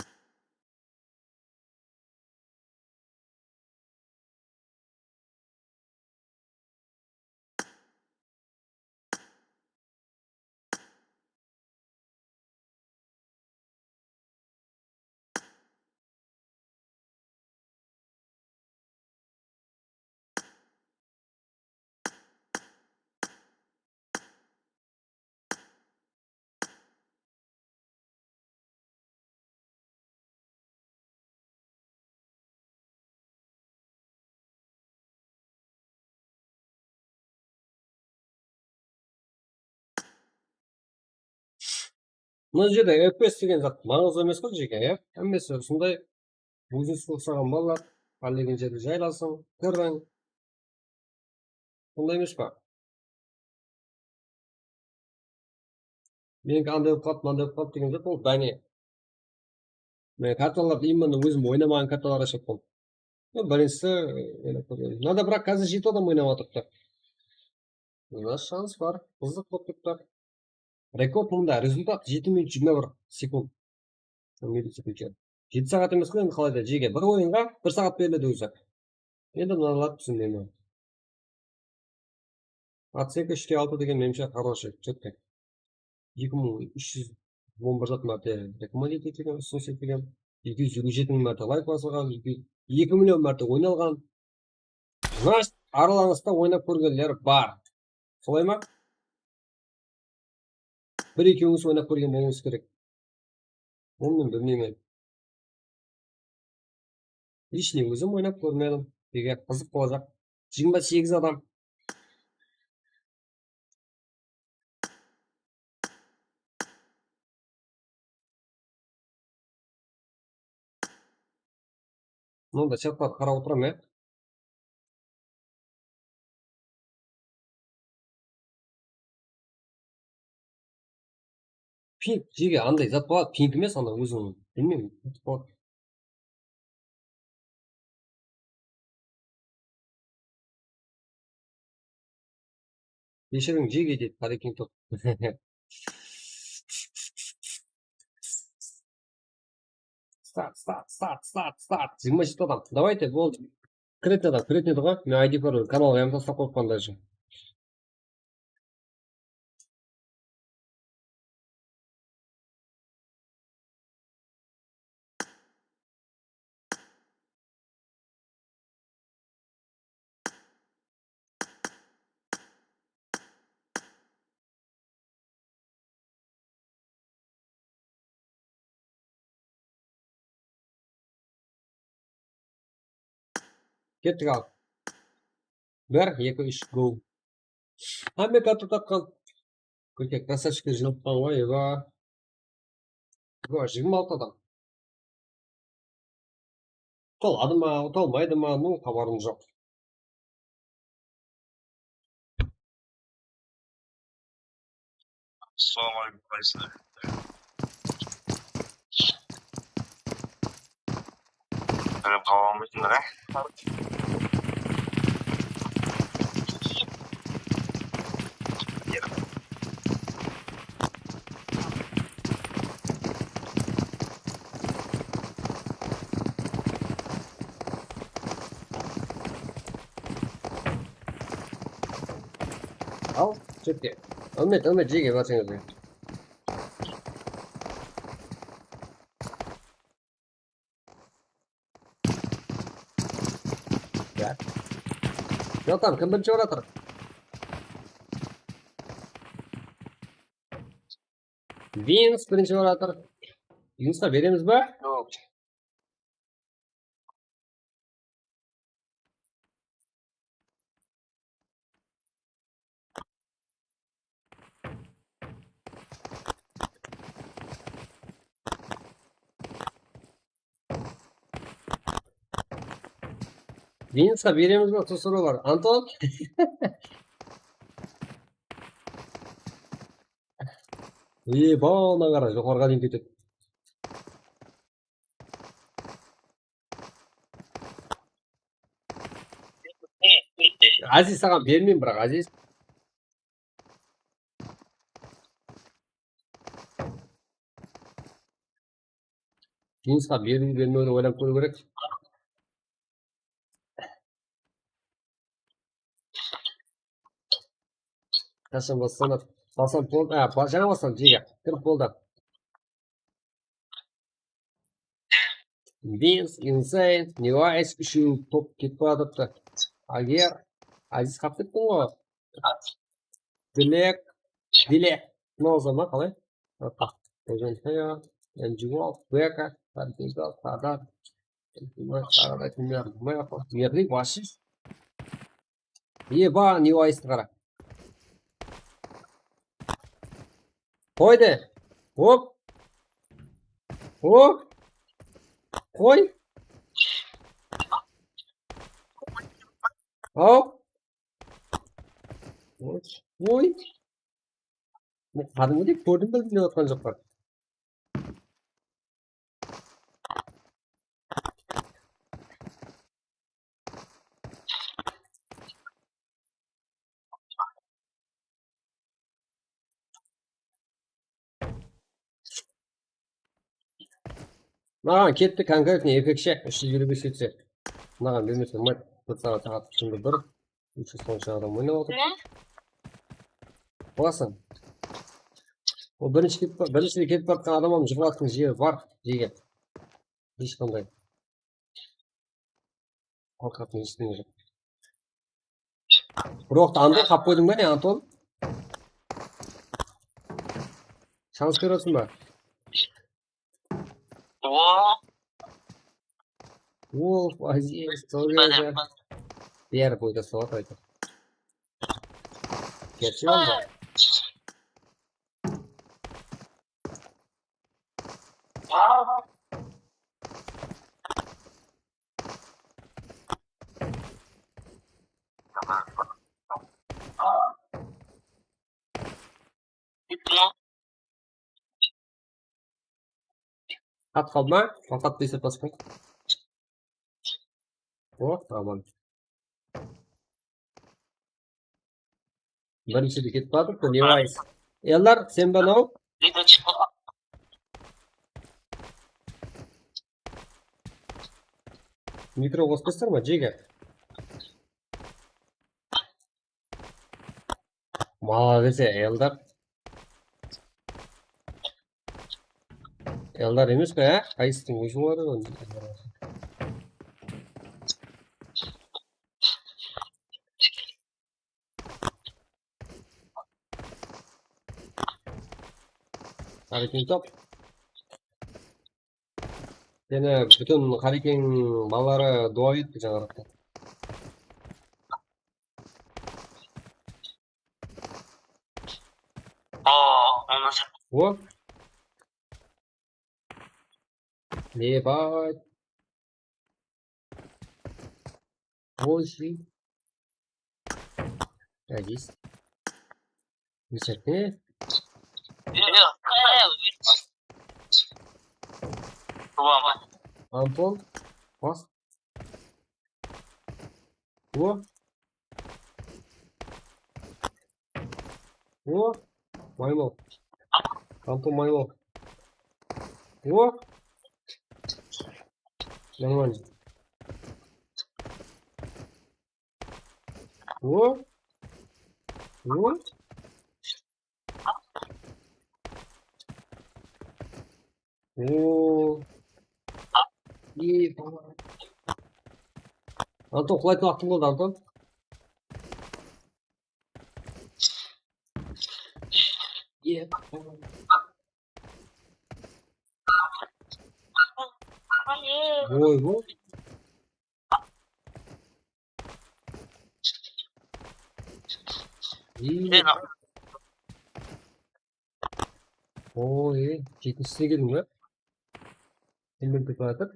Mına jerde F P S degen zat mańızlı emes ǵoy, jeke, ya. Hámmesi usınday ózine uqsaǵan balalar, hálegen jerde jaylasıń, kirdiń. Sonday emes pa? Meniki anday bolıp qalıptı, mınday bolıp qalıptı degen zat, ol báne. Men kartalardı именно ózim oynamaǵan kartalarǵa shıǵıp qaldım. Birinshisi, e, oynap kórgen. Mınada biraq házir jeti adam oynap atırıptı. Mına shans bar, qızıq bolıp turıptı. Rekord mında, rezultat jeti minut jigirma bir sekund. Millisekund. Jeti saat emes ǵoy, endi qalayda, jege. Bir oyınǵa bir saat beriledi ózi. Endi mınalar túsinbeymen. Otsenka úshte altı degen, menimshe, хороший, чётко. Eki mıń úsh júz on bir zat márte rekommendit etilgen, usınıs etilgen. Eki júz eliw jeti mıń márte layk basılǵan, eki, eki million márte oynalǵan. Значит, aralarıńızda oynap kórgenler bar. Solay ma? Bir-ekewińiz oynap kórgen bolıwıńız kerek. Onı men bilmeymen. Личный ózim oynap kórmedim. Eger qızıq bolajaq. Jigirma segiz adam. Mında chatlardı qarap otıraman, ya. Ping, jege, anday zat boladı, ping emes, anda óziń, bilmeymen, zat boladı. Keshiriń, jege, deydi Qarekin top. Start, start, start, start, start. Jigirma jeti adam. Давайте, boldı. Kiretin adam, kiretin edi ǵoy. Men I D kóriw, kanalǵa hám taslap qoyıppan даже. Kettik al. Bir, eki, úsh, go. Hámme karta tapqan. Kúlke, krasavchikler jıynalıp qalǵan ǵoy, eba. Eba, jigirma altı adam. Utaladı ma, utalmaydı ma, bunıń xabarım joq. Assalawma aleykum, qaysılar? Bilip qaba almaysınlar, á? Al, júrte. Úmmet, Úmmet, jege, barsańız. Ya. Jotam, kim birinshi bolıp atır? Vince birinshi bolıp atır. Vinceqa beremiz ba? Joq. Vinceqa beremiz ba, sol sorawlar? Anton? Ey, bana qara, joqarıǵa deyin ketedi. Aziz, saǵan bermeymen, biraq, Aziz. Jumısqa berip bermewdi oylanıp kóriw kerek. Qashan baslanıp? Baslanıp boldı. A, ba-, jańa baslandı, jege. Kirip boldı. Beans, Insane, Nevice, úshew top ketip atırıptı. Ager, Aziz qap kettiń ǵoy. Dilek, Dilek. Mınaw zaman qalay? Opa. Ozentaya, Enjuwal, Beka, Parkinson, Sadar. Merli, вообще. Eba, Nevice qara. Qoydı. Hop. Hop. Qoy. Hop. Oy. Bul qádimgidey kórdim bildim dep atqan joqpan. Maǵan ketti konkretno effektshe, úsh júz eliw bes ketse. Maǵan bermese, mat, bir saat, saat içinde bir, úsh júz sonshı adam oynap atır. Ne? Bolasań. O birinshi ketip, birinshi ketip baratqan adam ham jıǵılatqan jeri bar, jege. Hesh qanday. Qorqatın hesh neme joq. Biroq, Anton, qap qoydıń ba ne, Anton? Shans kóresiń ba? O. Wolf, Aziz, Tolga. Beri boyda solat aytır. Gerçi onda. At qalma, awqat dese basqa. O, aman. Birinshi de ketip atır, Levice. Eldar, sen ba mınaw? Mikro qosıp qoysana, jege. Mala berse, Eldar. Eldar emes pe, á? Qaysı, ózi bar ǵoy. Qarekeń top. Seni pútin Qarekeń balaları duwa etdi jańaraqta. O, onası. O? Ne bar? Ozi. Aziz. Mishakne. Anton. Bas. O. O. Maymıl. Anton maymıl. O. Нормально. O. O. O. Anton, qulaytın waqtım boldı, Anton. Oy, oy. Oy, jetinshisi keldiń be? Kimdir ketip atır.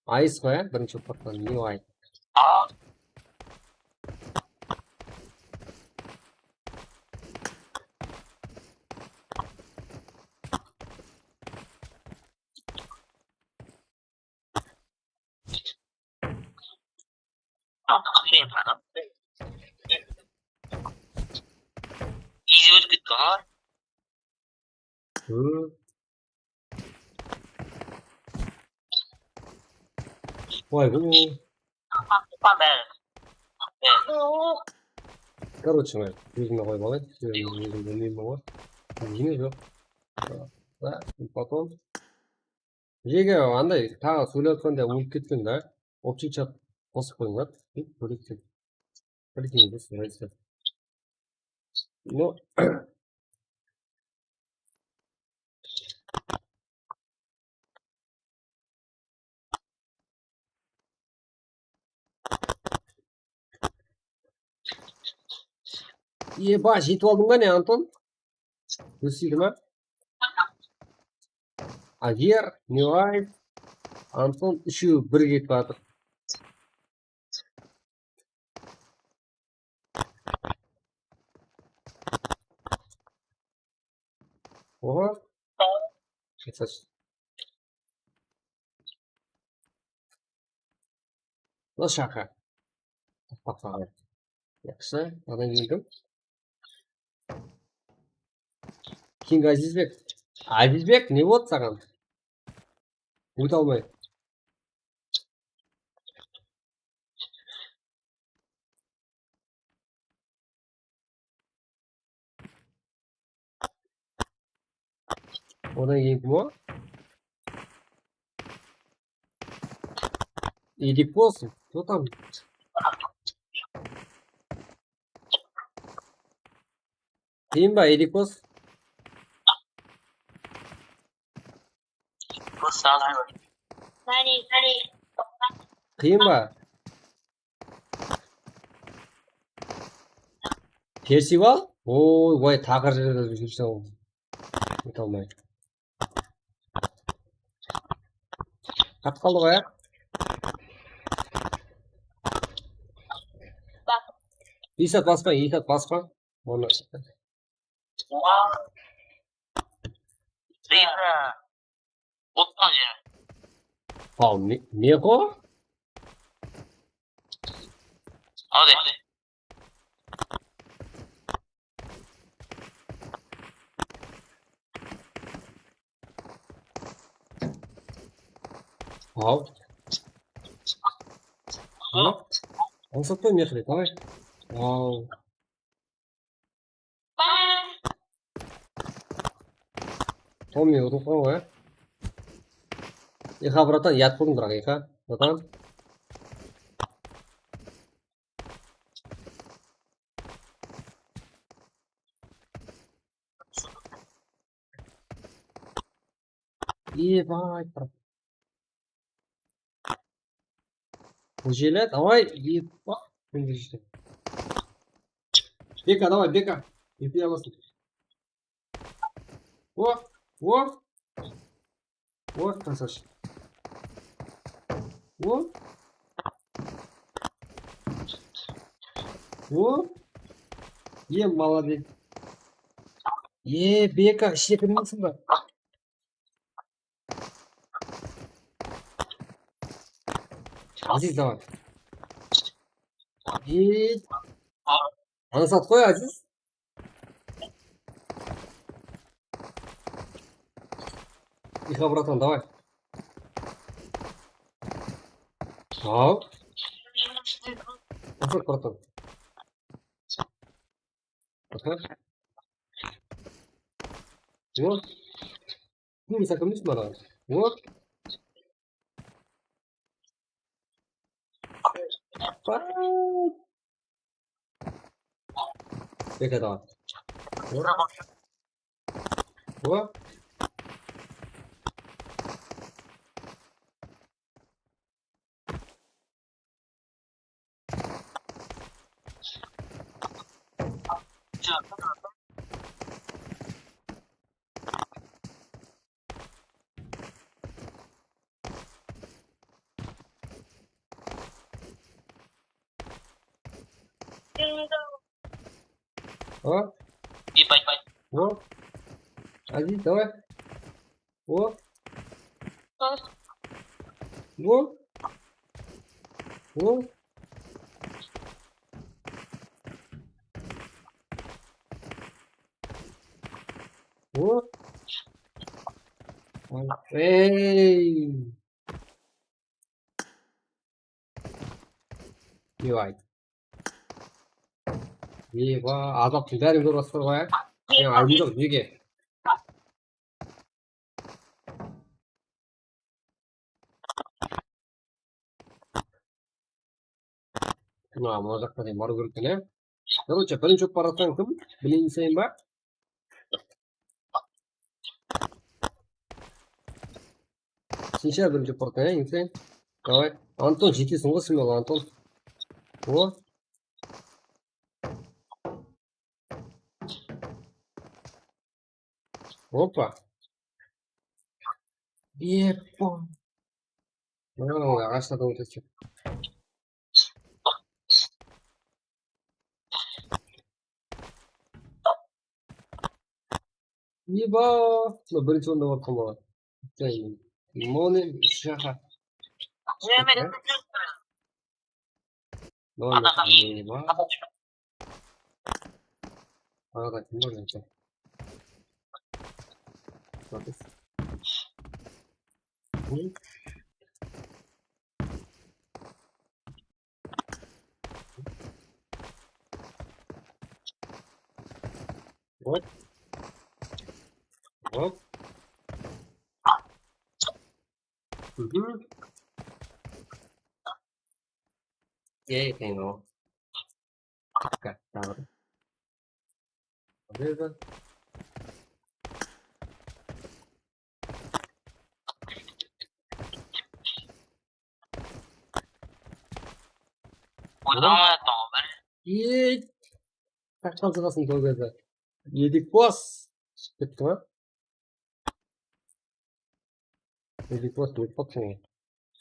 Aziz ǵoy, á, birinshi bolıp atqan, Levi. Easy ólip ketti ǵoy. Hı. Oy, bu. Короче, men ózime qoyıp alayın. Ózim bilmeymen ǵoy. Jeme joq. Da, потом. Jege anday taǵı sóylep atqanda ólip ketken da. Общий чат qosıp qoyıńlar. Bólek. Прикинь, ну, Eba, jetip aldıń ba ne, Anton? Kórseydi ma? Ager, Neway, Anton úshewi birge ketip atır. Oho. Qıysash. Mına shaqı. Toqtap qalǵan. Yaqshı, adan keldim. King Azizbek. Azizbek, ne boldı saǵan? Óte almay. Odan keyin kim o? Edipos. Кто там? Qıyın ba, Edipos? Qıyın ba? Persival? Oy, vay, taqır jerlerde júrse ol. Óte almay. Qatıp qaldıq, ya. Esat baspa, Esat baspa. Onı. Otqan jeri. Al, ne, ne qo? Al de. Al. Al. Ańsatpay, Mehri, davay. Al. Tommi, urıp qoy, ya. Iqa, bratan, yat qıldıń, biraq, Iqa, bratan. Ебать, брат. Ujele, давай, ебать. Beka, давай, Beka. Epi alasın. O, o. O, Kasash. O. O. Ye, молодец. Ye, Beka, ishine kirmeysiń ba? Aziz, давай. Aziz. Ańsat qoy, Aziz. Iqa, bratan, давай. Al. Ańsat, bratan. Aha. Вот. Ну, не сакамлись, мадам. Вот. Beka, давай. Вот. Вот. О. И пай, пай. О. Ади, давай. О. О. О. О. О. Эй. Ne ayt? Eba, azaptıń bárin kórip atırlar ǵoy, ya. Men aydım joq, nege? Mına, mına jaqqa deyin barıw kerek eken, ya. Короче, birinshi bolıp baratqan kim? Birinshi sen ba? Sincha birinshi bolıp baratqan, ya, sen. Davay. Anton, jeteseń ǵoy, sen, Anton. O. Opa. Epo. Mına, mına, aǵashlardan ótedi. Eba, mına birinshi orında bolıp qalmaǵan. Mone, shaha. Mone, eba. Arada kim bar endi? Hop. Hop. Mhm. Ey, tengo. Acá, ahora. Oylanmayappan ǵoy, bir. Ey, qashqan shıǵasıń togada. Edik bos. Shıǵıp ketti ma? Edik bos, ólip qapsıń ǵoy.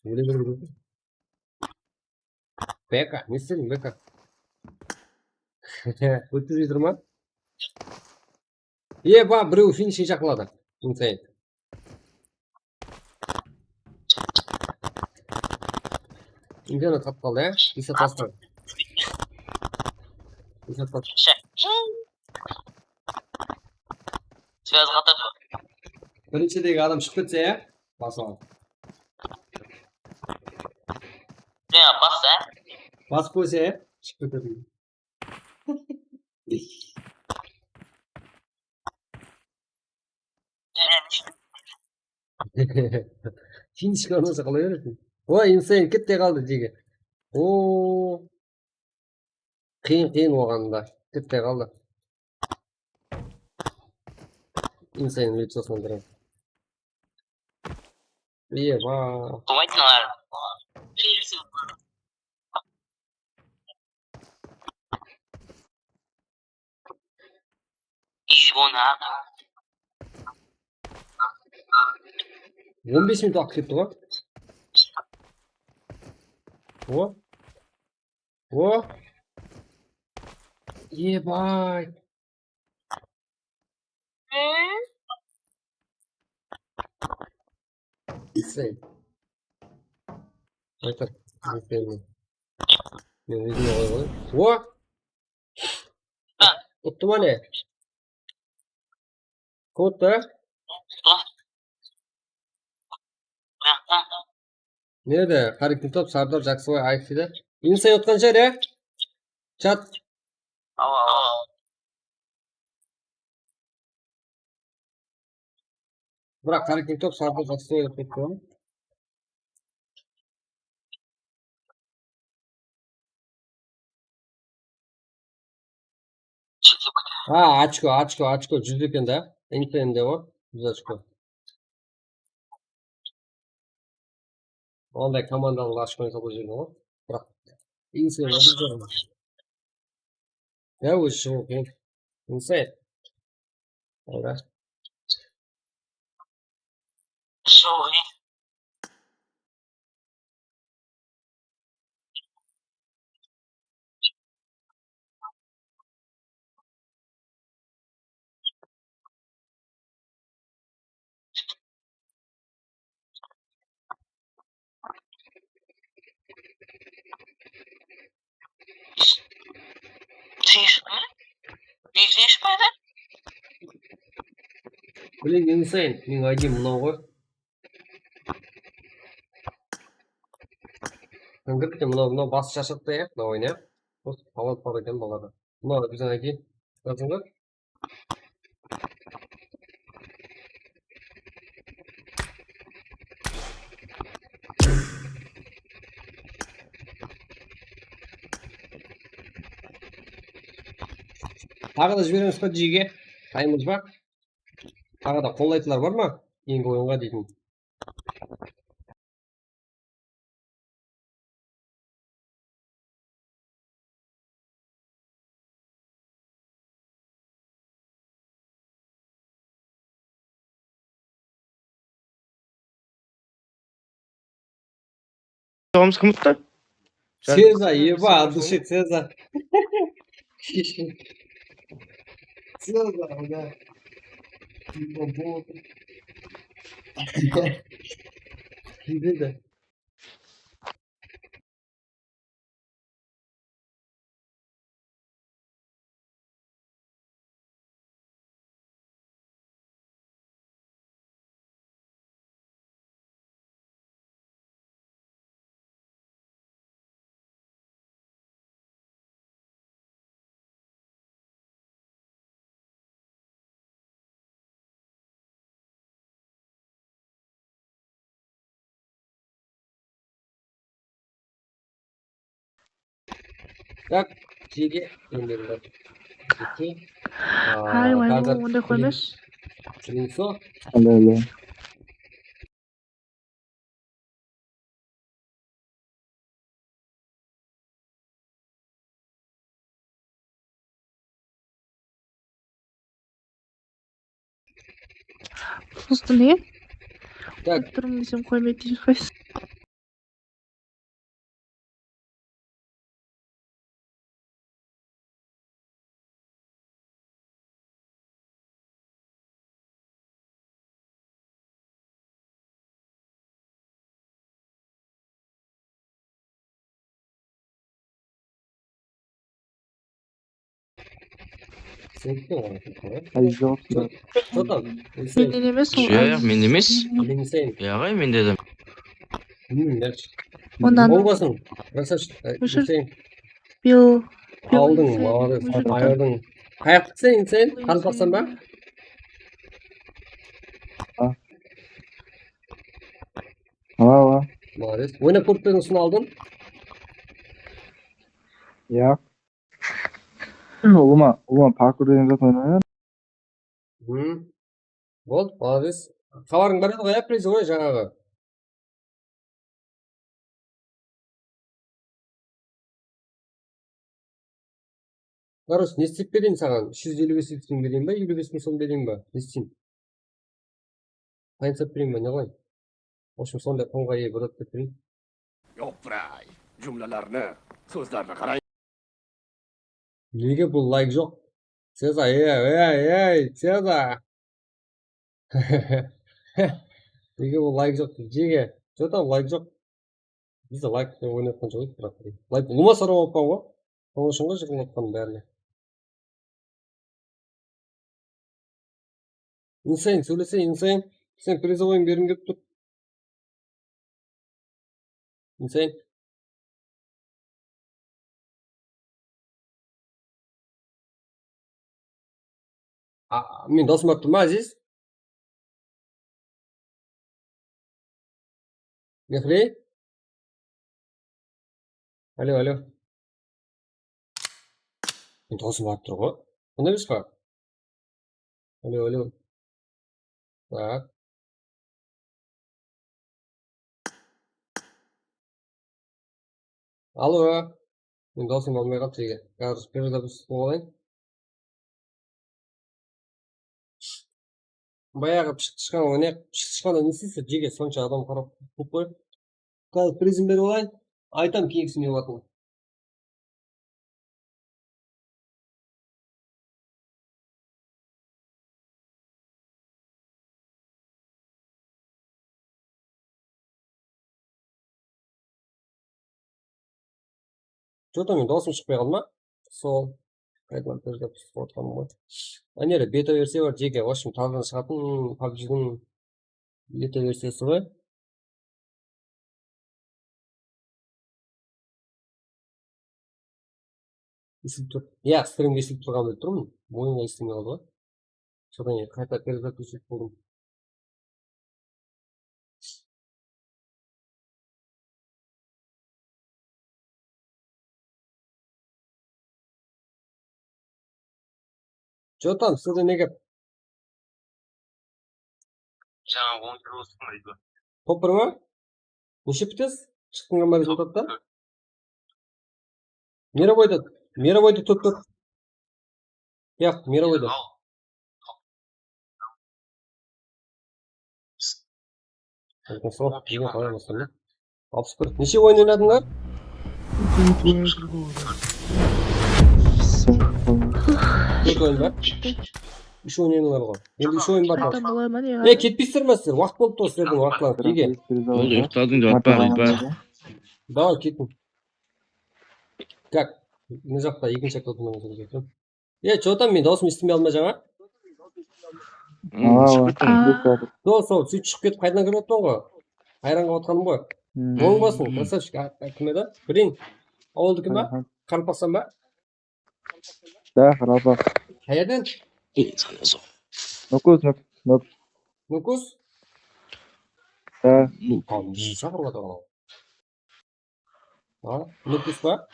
Óle ber, óle ber. Beka, ne istediń, Beka? Ótkizbey tur ma? Eba, birew finishke jaqınladı. Insane. Internet qap qaldı, ya? Esat bastı. Esat bastı. Связь qatırdı. Birinshidegi adam shıǵıp ketse, ya? Basıp al. Ne, bas, ya? Basıp qoysa, ya? Shıǵıp ketedi. Finishke barmasa qalay beresiń? Oy, Insane ketti qaldı, jege. O. Qıyın, qıyın oǵan da. Ketti qaldı. Insane лицосына берем. Eba. Давайте, наверное. Easy one, ha? On bes minut waqıt ketti ǵoy. O. O. Eba. Sen. Aytır. Sen. Men ózime qoy qoy. O! Uttı ma ne? Kim uttı? Ne edi? Qáre kim top, Sardar Jaksıbay ayıp deydi. Insane utqan shıǵar, ya? Chat. Awa, awa. Biraq qáre kim top, Sardar Jaksıbay ayıp deydi. Ha, ochko, ochko, ochko, júz eken da. Insane de o, júz ochko. Onday komandalar ochkonı tapa júrgen ǵoy. Biraq Insane de bir joq. Ya, ózi shıǵıw qıyın. Insane. Alda. Shıǵıw qıyın. Sen shıqtı ma? Negen shıqpaydı? Блин, Insane, meniń I D-m mınaw ǵoy. Kóngirtke mınaw, mınaw bası shashadı da, ya, mınaw oyın, ya. Просто palaz bar eken balalar. Mınaw bizden aytayın. Jazıńlar. Taǵı da jiberemiz ba jege? Tayımız ba? Taǵı da qollayıcılar bar ma? Keyingi oyınǵa deytin. Tomsk mıttı? Seza, eba, dushe, Seza. Seza, da. Gidedi. Так, jege, endi, jeke. Hay, maymun, onday qoymash. Birinshi. Alo, alo. Просто ne? Tak. Turım desem qoymaydı deydi. Sen kim oǵan? Ay, joq, joq. Joq, joq. Menden emes ol. Joq, menden emes. Menden sen. Ya, aǵay, men dedim. Bilmeymen, ya. Onnan. Bolmasın. Rasash, e, Óshir. Sen. Bill. Aldıń, molodec, ayırdıń. Qayaqtıqsań sen? Qaraqalpaqstan ba? Awa, awa. Molodec. Oynap kórip pe ediń usını aldın? Iya. Ulıwma, ulıwma parkur degen zat oynamayman. Boldı, molodec. Xabarıń bar edi ǵoy, ya, prizovoy jańaǵı. Короче, ne islep bereyin saǵan? Úsh júz eliw bes mıń som bereyin ba, eliw bes mıń som bereyin ba? Ne isteyin? Tayın sap bereyin ba, ne qılayın? В общем, sonday qumǵa iye bolat dep bereyin. Yoq, bray. Jumlalarni, so'zlarni qarang. Nege bul layk joq? Seza, ey, ey, ey, Seza. Nege bul layk joq, jege? Joq, layk joq. Bizde layk oynayotqan joq edi, biraq. Layk ulıwma sorap atpan ǵoy. Sonıń ushın ǵoy jıqırıp atqanım bárine. Insane, sóylese, Insane. Sen prizovoyıń bergim kelip tur. Insane. A, men dawsım barıp tur ma, Aziz? Mehri? Alo, alo. Men dawsım barıp tur ǵoy. Bunday emes pa? Alo, alo. Tak. Alo. Men dawsım barmay qaldı, jege. Házir bir de biz qılıp alayın. Bayaǵı pıshıq tishkan oynayıq. Pıshıq tishkanda ne isleysiz, jege, sonsha adam qarap turıp qoyıp. Házir prizin berip alayın. Aytam keyingisinde ne bolatın. Что-то men dawsım shıqpay qaldı ma? Sol. Qaytadan перезапуск qılıp atqanım ǵoy. Ánere beta versiya bar, jege. В общем, tazadan shıǵatın pabjidiń beta versiyası ǵoy. Esilip tur. Ya, strimge esilip turǵanın bilip turman. Oyınǵa eslemey qaldı ǵoy. Sodan keyin qayta перезагрузить qıldım. Jotam, sizde ne gáp? Jańa on kilo ıstım, Ridvan. Top bir ma? Neshe pitesiz? Shıqtınǵan ba rezultatta? Mirovoyda, Mirovoyda top bir. Yaq, Mirovoyda. Al. Aleyküm salam. Nege qalay bolsın? Alpıs bir. Neshe oyın oynadıńlar? Tórt oyın ba? Úsh oyın oynadıńlar ǵoy. Endi úsh oyın bar. Qayttan bola ma, ne? E, ketpeysizler ma sizler? Waqıt bolıp tur sizlerdiń waqıtlarıńız. Nege? Boldı, uyıqtadıń, jawap bar, aytpa. Давай, ketiń. Kak, mına jaqta ekinshi okno. E, chё tam, men dawısımdı esitpey alma jańa. Sol, sol, sóytip shıǵıp ketip qaytadan kirip atırman ǵoy. Hayran qalıp atqanım ǵoy. Oń basın, красавчик, kim edi? Bireyin. Awıldiki ma? Qaraqalpaqstan ba? Da, Qaraqalpaq. Qayerden? Nókis, Nókis. Nókis? Da. Al, bizi shaqırıp atır anaw. Ha, Nókis pa?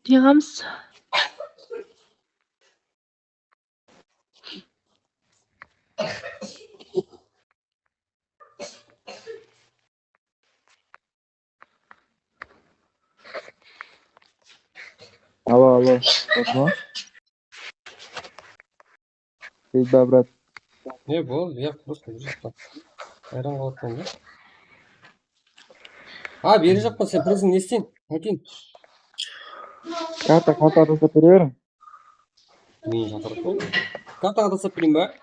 Yıǵamız. Alo, alo. Qosma. Seyitbay, brat. Ne bu? Ya, просто bir jaqta. Hayran qalıp atırman da. Ha, beri jaqtan sen priziń ne isteyin? Aytayın. Karta, karta tasap bere beriń. Men jaqırıp qoy. Kartaǵa tasap bereyim ba?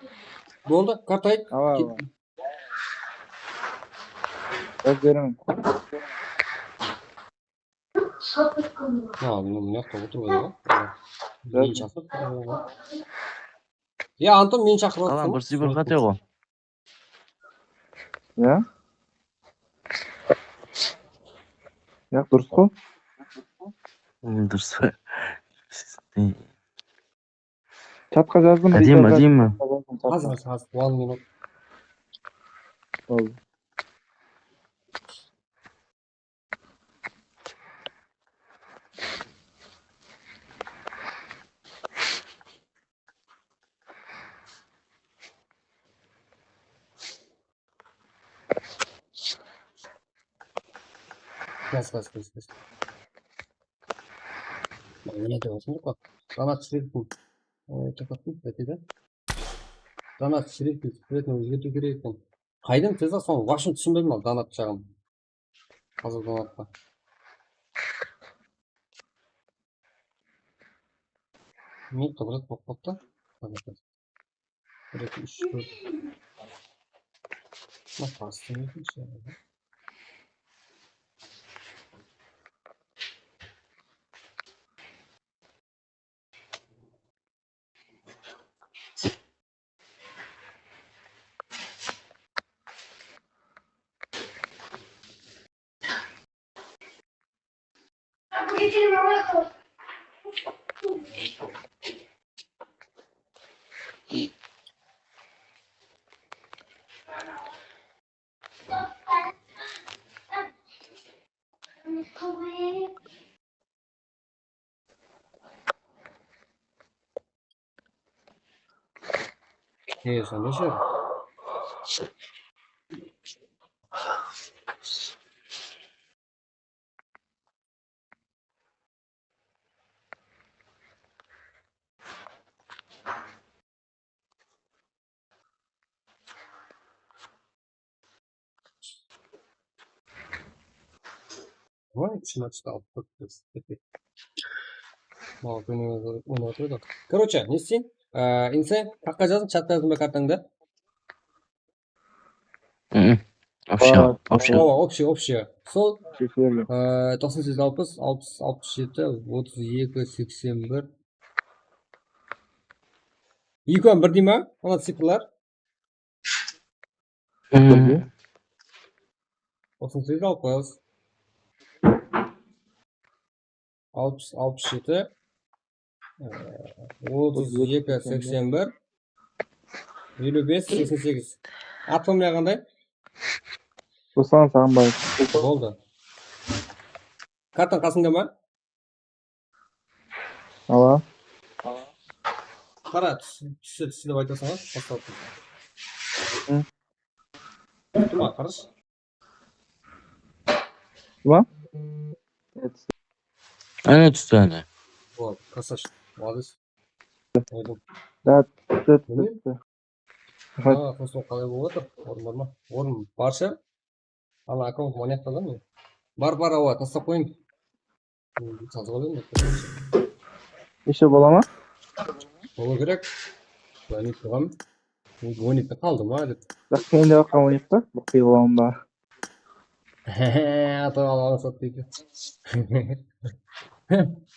Boldı, karta ayt. Awa, awa. Jazıp beriń. Ya, mına, mına jaqta otırıp atır ǵoy. Men jaqırıp atırman ǵoy. Ya, Anton, meni shaqırıp atır. Alan, bir sıypır qate ǵoy. Ya. Ya, durıs ǵoy. Durıs. Chatqa jazdım. Ádem, ádem. Házir, házir, házir, on minut. Boldı. Bas, bas, bas, bas. Mına jerde bolsın, bak. Donat shriftın, e, toqtatıń, aytaydı. Donat shriftın, shriftın ózgertiw kerek eken. Qaydan tezaq soń, вообще túsinbedim al donat jaǵın. Házir donatpa. Men qıbırat bolıp qaptı. Bir, eki, úsh, tórt. Mına pastı ne ekin shı? Ey, sen neshe? Vay, ishini ochdi, alıp qoyıptı. Maqul, oynap atır edi. Короче, ne isteyin? Ee, Inse, taqqa jazıń, chatqa jazıń ba kartańdı. Общий, общий. Общий, общий. Sol, ee, toqsan segiz, alpıs, alpıs, alpıs jeti, otız eki, seksen bir. Eki on bir dey ma? Ana cifrlar. Toqsan segiz, alpıs. alpıs, alpıs jeti, e, otız eki, seksen bir, eliw bes, seksen segiz. Atın ne qanday? Ruslan Saǵınbaev. Boldı. Kartań qasıńda ma? Awa. Qara, tús-, tústi, tústi dep aytasań, a, bastaldı. Hı. Tústi ma, qarash. Tústi ma? Áne tústi, áne. Boldı, krasavchik, molodec. Qoydım. Da, da, da, da. Aa, qosıw qalay bolıp atır? Orın bar ma? Orın barsha. Ana, akkaunt mına jaqta da men. Bar, bar, awa, taslap qoyıń. Sazıp alayın. Eshe bola ma? Bolıw kerek. Oynap turǵan. Oynap qaldı ma dep. Biraq men de baqqan oynayıq pa? Bir qıyılawan ba? Ata balaǵa uqsap deydi.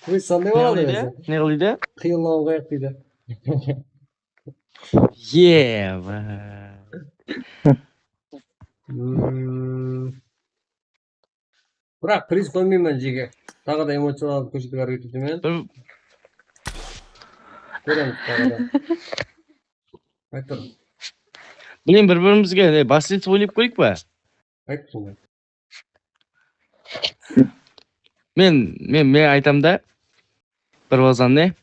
Ózi sonday boladı ózi. Ne qılaydı? Qıyılawan qoyaq deydi. Eba. Hmm. Biraq priz qoymayman, jeke. Taǵı da emociyalanıp kórsetiwge háreket etemen. Bir Kóremiz taǵı da. Ayt tur. Bileyin, bir-birimizge, e, basletov oynap kóreyik pa? Ayt tur. Men, men, men aytam da. Bir bazan ne?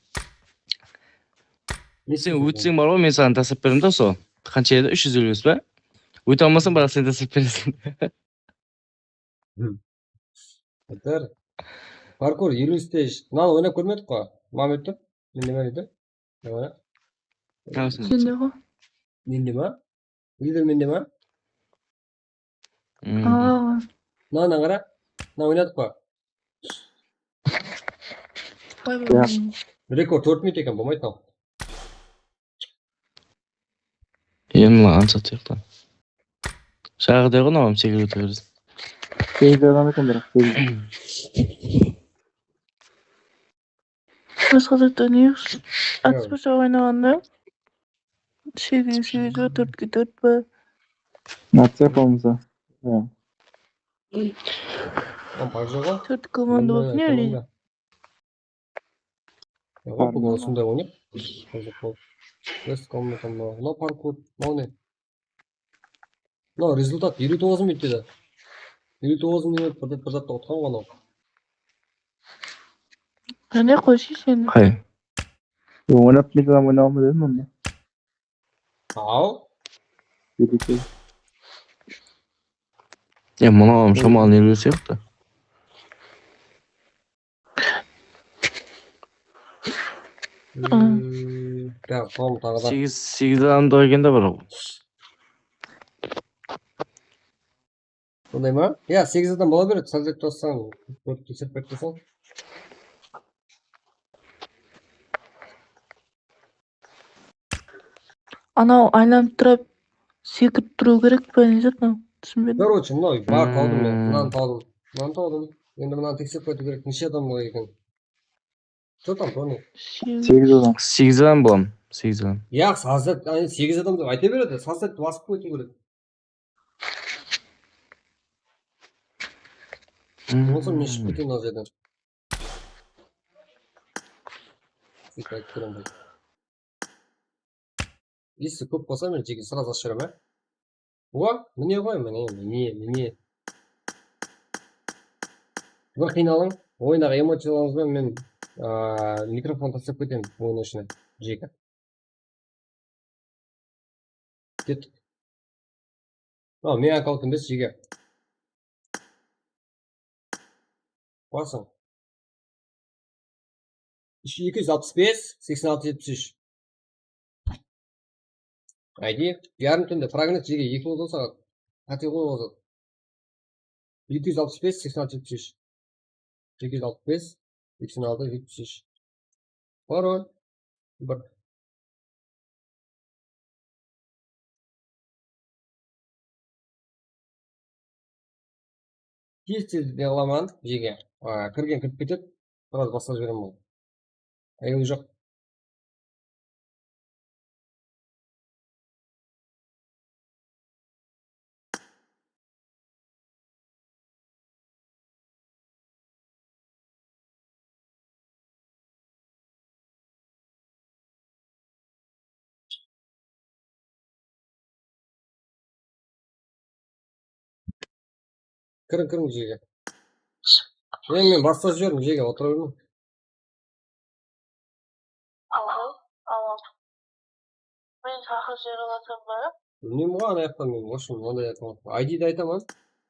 Ne Sen sen ótseń bar ǵoy, men saǵan taslap beremen da sol. Qansha edi? Úsh júz eliw bes pa? Óte almasań, biraq sen taslap bereseń. Hı. Bitir. Parkur, eliw stage. Mınanı oynap kórmedik ǵoy. Mamet tur. Mende ma deydi? Mana. Sende ǵoy. Mende ma? Lider mende ma? Hmm. Aa. Mınanı qara. Mına oynadıq pa? Qoy, qoy, qoy. Rekord tórt minut eken, bolmaydı mınaw. Endi mına ansat sıyaqlı. Jaǵı degen oǵan segiz otıra bersin. Segiz adam eken, biraq, segiz. Basqa zat oynayıq. Atız ba oynaǵanda? Segizge segiz ba, tórtke tórt ba? Atsa bolmasa. Ya. Kompar joǵı. Tórt komanda bolsın ya, komanda. Yoq, bul usınday oynayıq. Qızıq bolıp. Best komnata mınaw. Mınaw parkur. Mınaw ne? Mınaw rezultat eliw toǵız minut dedi. Eliw toǵız minut bir, bir zatta utqan ǵoy mınaw. Qáne, qoyshı sen. Qay? Oynap, men oynap alma dedim onda. Aw. Elli segiz. E, mınaw shamalın eliw sıyaqlı. Hmm, ya, tamam, taǵı da. Segiz, segiz adam da eken da, biraq. Sonday ma? Ya, segiz adam bola beredi, sál dep tursań, kórip tekserip berip tursań. Anaw aylanıp turıp, sekirip turıw kerek pa, ne zat mınaw? Túsinbedim. Короче, mınaw bar tawdım men, mınanı tawdım. Mınanı tawdım. Endi mınanı tekserip qaytıw kerek, neshe adam bar eken? Что там, Тони? Segiz adam. Segiz adam bolam, segiz adam. Ya, sazet, segiz adam dep ayta beredi, sazetti basıp ketiw kerek. Bolsa men shıǵıp keteyin mına jerden. Sóytip aytıp berem ǵoy. Если kóp bolsa men jeke srazı ashıp jiberemen, á? Owa, mine ǵoy, mine, mine, mine. Bir qıynalıń, oynaǵı emociyalarıńız benen men, aa, mikrofon taslap ketemen oyın ishine, jeke. Kettik. Al, men akkaunt emes, jeke. Basıń. Eki júz alpıs bes, seksen altı, jetpis úsh. Aydi, yarım túnde fragment jeke eki boldı saǵat. Qáte qoyıp alsaq. Eki júz alpıs bes, seksen altı, jetpis úsh. Eki júz alpıs bes, seksen altı, jetpis úsh. Parol. Bir. Tez-tez ne qılaman, jeke. A, kirgen kirip ketedi. Biraz baslap jiberemen boldı. Ayıwı joq. Kiriń, kiriń, jege. Men, men basqa jiberdim, jege, otıra bermeń. Awa, awa. Men saxır jeri alasam ba? Bilmeymen ǵoy, ana jaqta men, в общем, onday akkaunt. I D-di aytaman.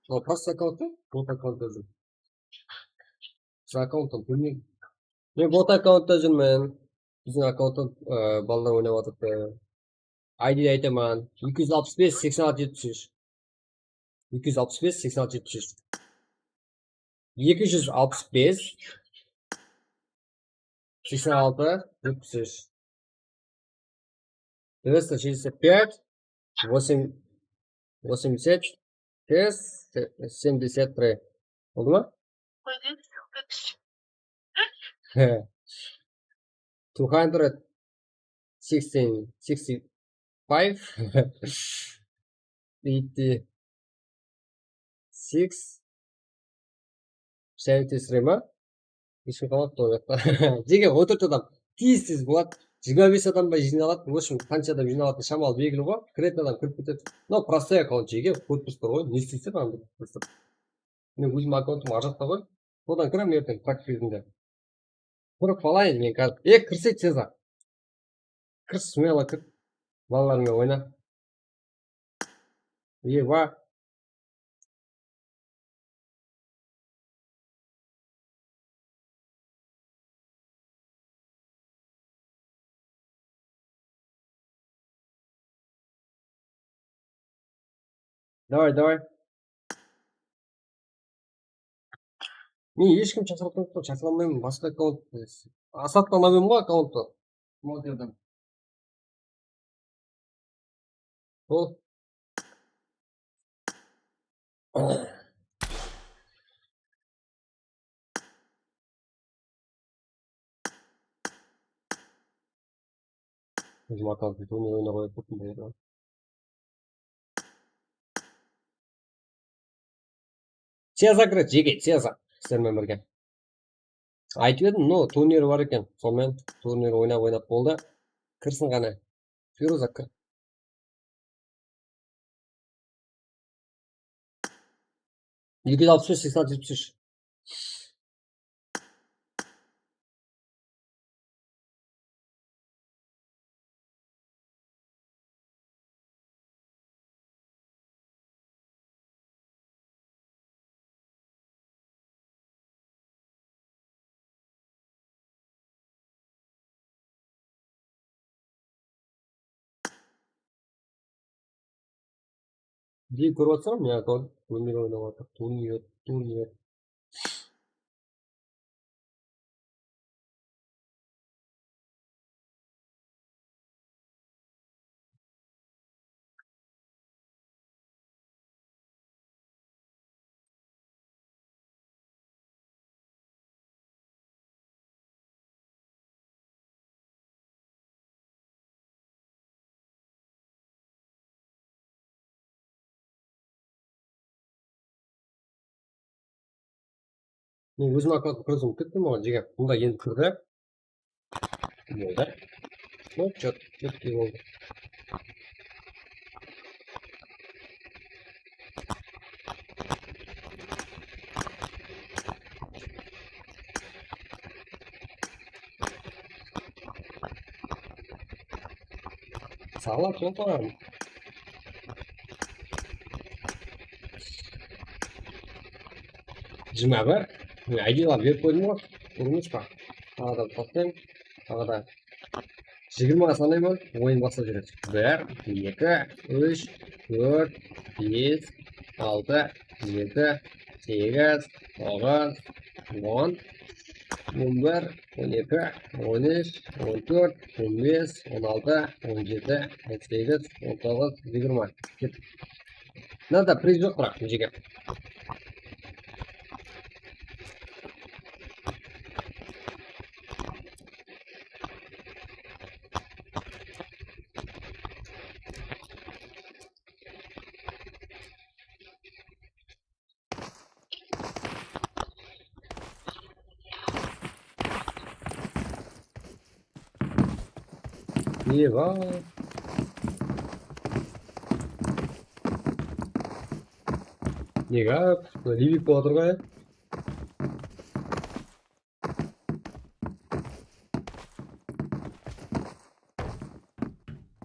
Sol prosta akkaunt pa? Bot akkaunt ózi. Biz akkaunttan bilmeymiz. Men bot akkauntta júrmen. Biziń akkauntta, e, balalar oynap atırdı. I D-di aytaman. Eki júz alpıs bes, seksen altı, jetpis úsh. Eki júz alpıs bes, seksen altı, jetpis úsh. Eki júz alpıs bes, seksen altı, jetpis úsh. Двести шестьдесят пять, восемь, восемьдесят шесть, семьдесят три. Boldı ma? Two hundred sixteen, sixty-five, eighty-six, seventy-three ma? Eshkim qaladı ol jaqta. Jege, on tórt adam. Tez-tez boladı. Jigirma bes adam ba jıynaladı. В общем, qansha adam jıynalatın shamalı belgili ǵoy. Kiretin adam kirip ketedi. Mınaw prostoy akkaunt, jege, podpis bar ǵoy. Ne isleysiz anda? Men ózim akkauntım arjaqta ǵoy. Sodan kirem erteń, trakt bezinde. Turıp qalayın men házir. E, kirse tez-aq. Kir, смело kir. Balalarıńa oyna. Eba. Davay, davay. Men hesh kim shaqırıp turıptı, shaqıra almayman, basqa akkaunt. Asattan alayman ǵoy akkaunttı. Modelden. Sol. Ózim akkaunttı turmay oyna qoyıp turdım. Tez kir, jege, tez. Sizler menen birge. Aytıp edim, no, turnir bar eken. Sonımen turnir oynap, oynap boldı. Kirsin ǵana. Feruza, kir. Eki júz alpıs bes, seksen altı, jetpis úsh. Jege, kórip atırsań, men akkaunt turnir oynap atır. Turnir, turnir. Men ózim akkauntımdı kirgizip kettim oǵan, jege. Bunda endi kirdi. Boldı. Ну, чё-то, чё-то boldı. Sağlam, sol tamam. Jigirma bir. Aydiyalar berip qoydım ǵoy. Urınısh pa? Taǵı da toqtayın. Taǵı da jigirma sanayman. Oyın baslap júredi. Bir, eki, úsh, tórt, bes, altı, jeti, segiz, toǵız, on, on bir, on eki, on úsh, on tórt, on bes, on altı, on jeti, on segiz, on toǵız, jigirma. Kettik. Mınada priz joq, biraq, jege. Eba. Nege? Revive bolıp atır ǵoy.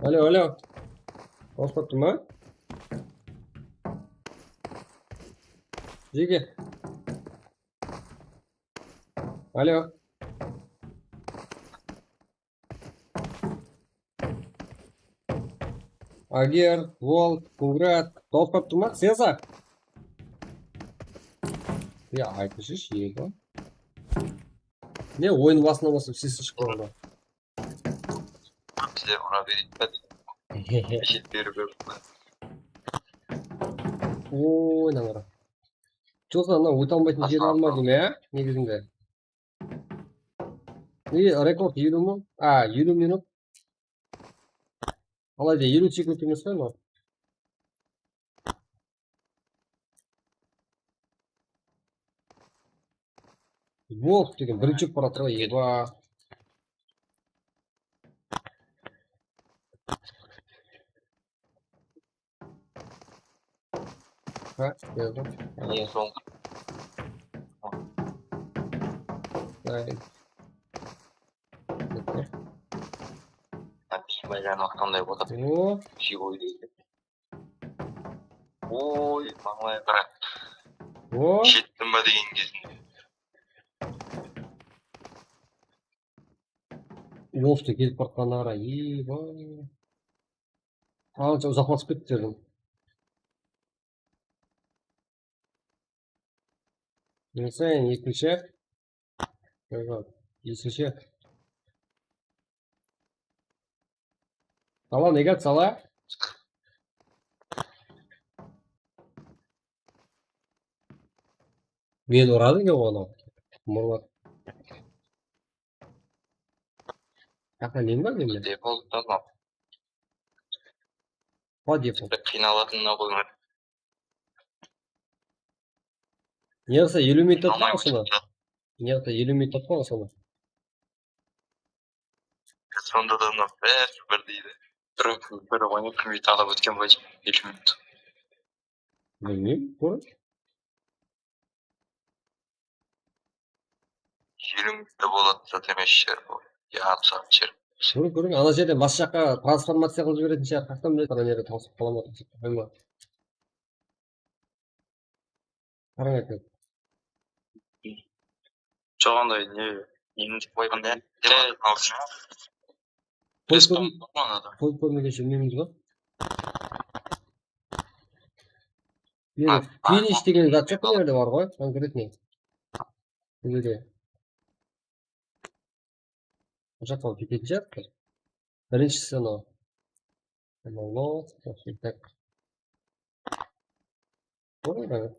Alo, alo. Qosıp turma? Jeke. Alo. Ager, Volt, Kungrat, dawıs berip turma, Seza? Ya, aytıshı, eba. Ne, oyın basınan baslap sesi shıqpay qaldı. Bizler ura bereyik pa? Jet berip berip. Oy, naǵara. Joqsa, ana, óte almaytın jeri almadım, ya, negizinde. Ne, rekord eliw ma? A, eliw minut. Alayda eliw sekund emes pa mınaw? Wolf degen birinshi bolıp baratır ǵoy, eba. Ha, geldim. Eң sońǵı. Ay. Bitti. Hám kiyim aylanıp atqanday bolıp atır. O. Jigoy deydi. Oy, mańlay qara. O. Jettim ba degen gezinde. Wolf ta kelip baratqanına qara. Eba. Qansha uzaqlasıp ketti derdim. Esayin ekinshi. Ekinshi. Sala, nege sala? Men uradı eken onı. Murmat. Jaqta neń bar mende? Default tamam. Qo default. Qıynalatınına qoyma. Ne qılsa, eliw minut tutqan sonı. Ne qılsa, eliw minut tutqan sonı. Sonda da mına bári bir deydi. Bir, bir oynap bilmey talap ótken ba eliw minut. Bilmeymen, kóriń. Eliw minutta boladı, zat emes jer bul. Yarım saat jer. Kóriń, kóriń, ana jerden bas jaqqa transformaciya qılıp jiberetin shıǵar, qastan biledi, ana jerden tawsıp qala ma, tawsıp qoya ma. Qarań, áke. Joq, anday ne, endi qoyǵanda. Qoyıp kórmegenshe bilmeymiz ǵoy. Endi finish degen zat joq, mına jerde bar ǵoy, конкретный. Bul jerde. Bul jaqqa alıp ketetin shıǵar. Birinshisi mınaw. Mınaw, так. Boldı.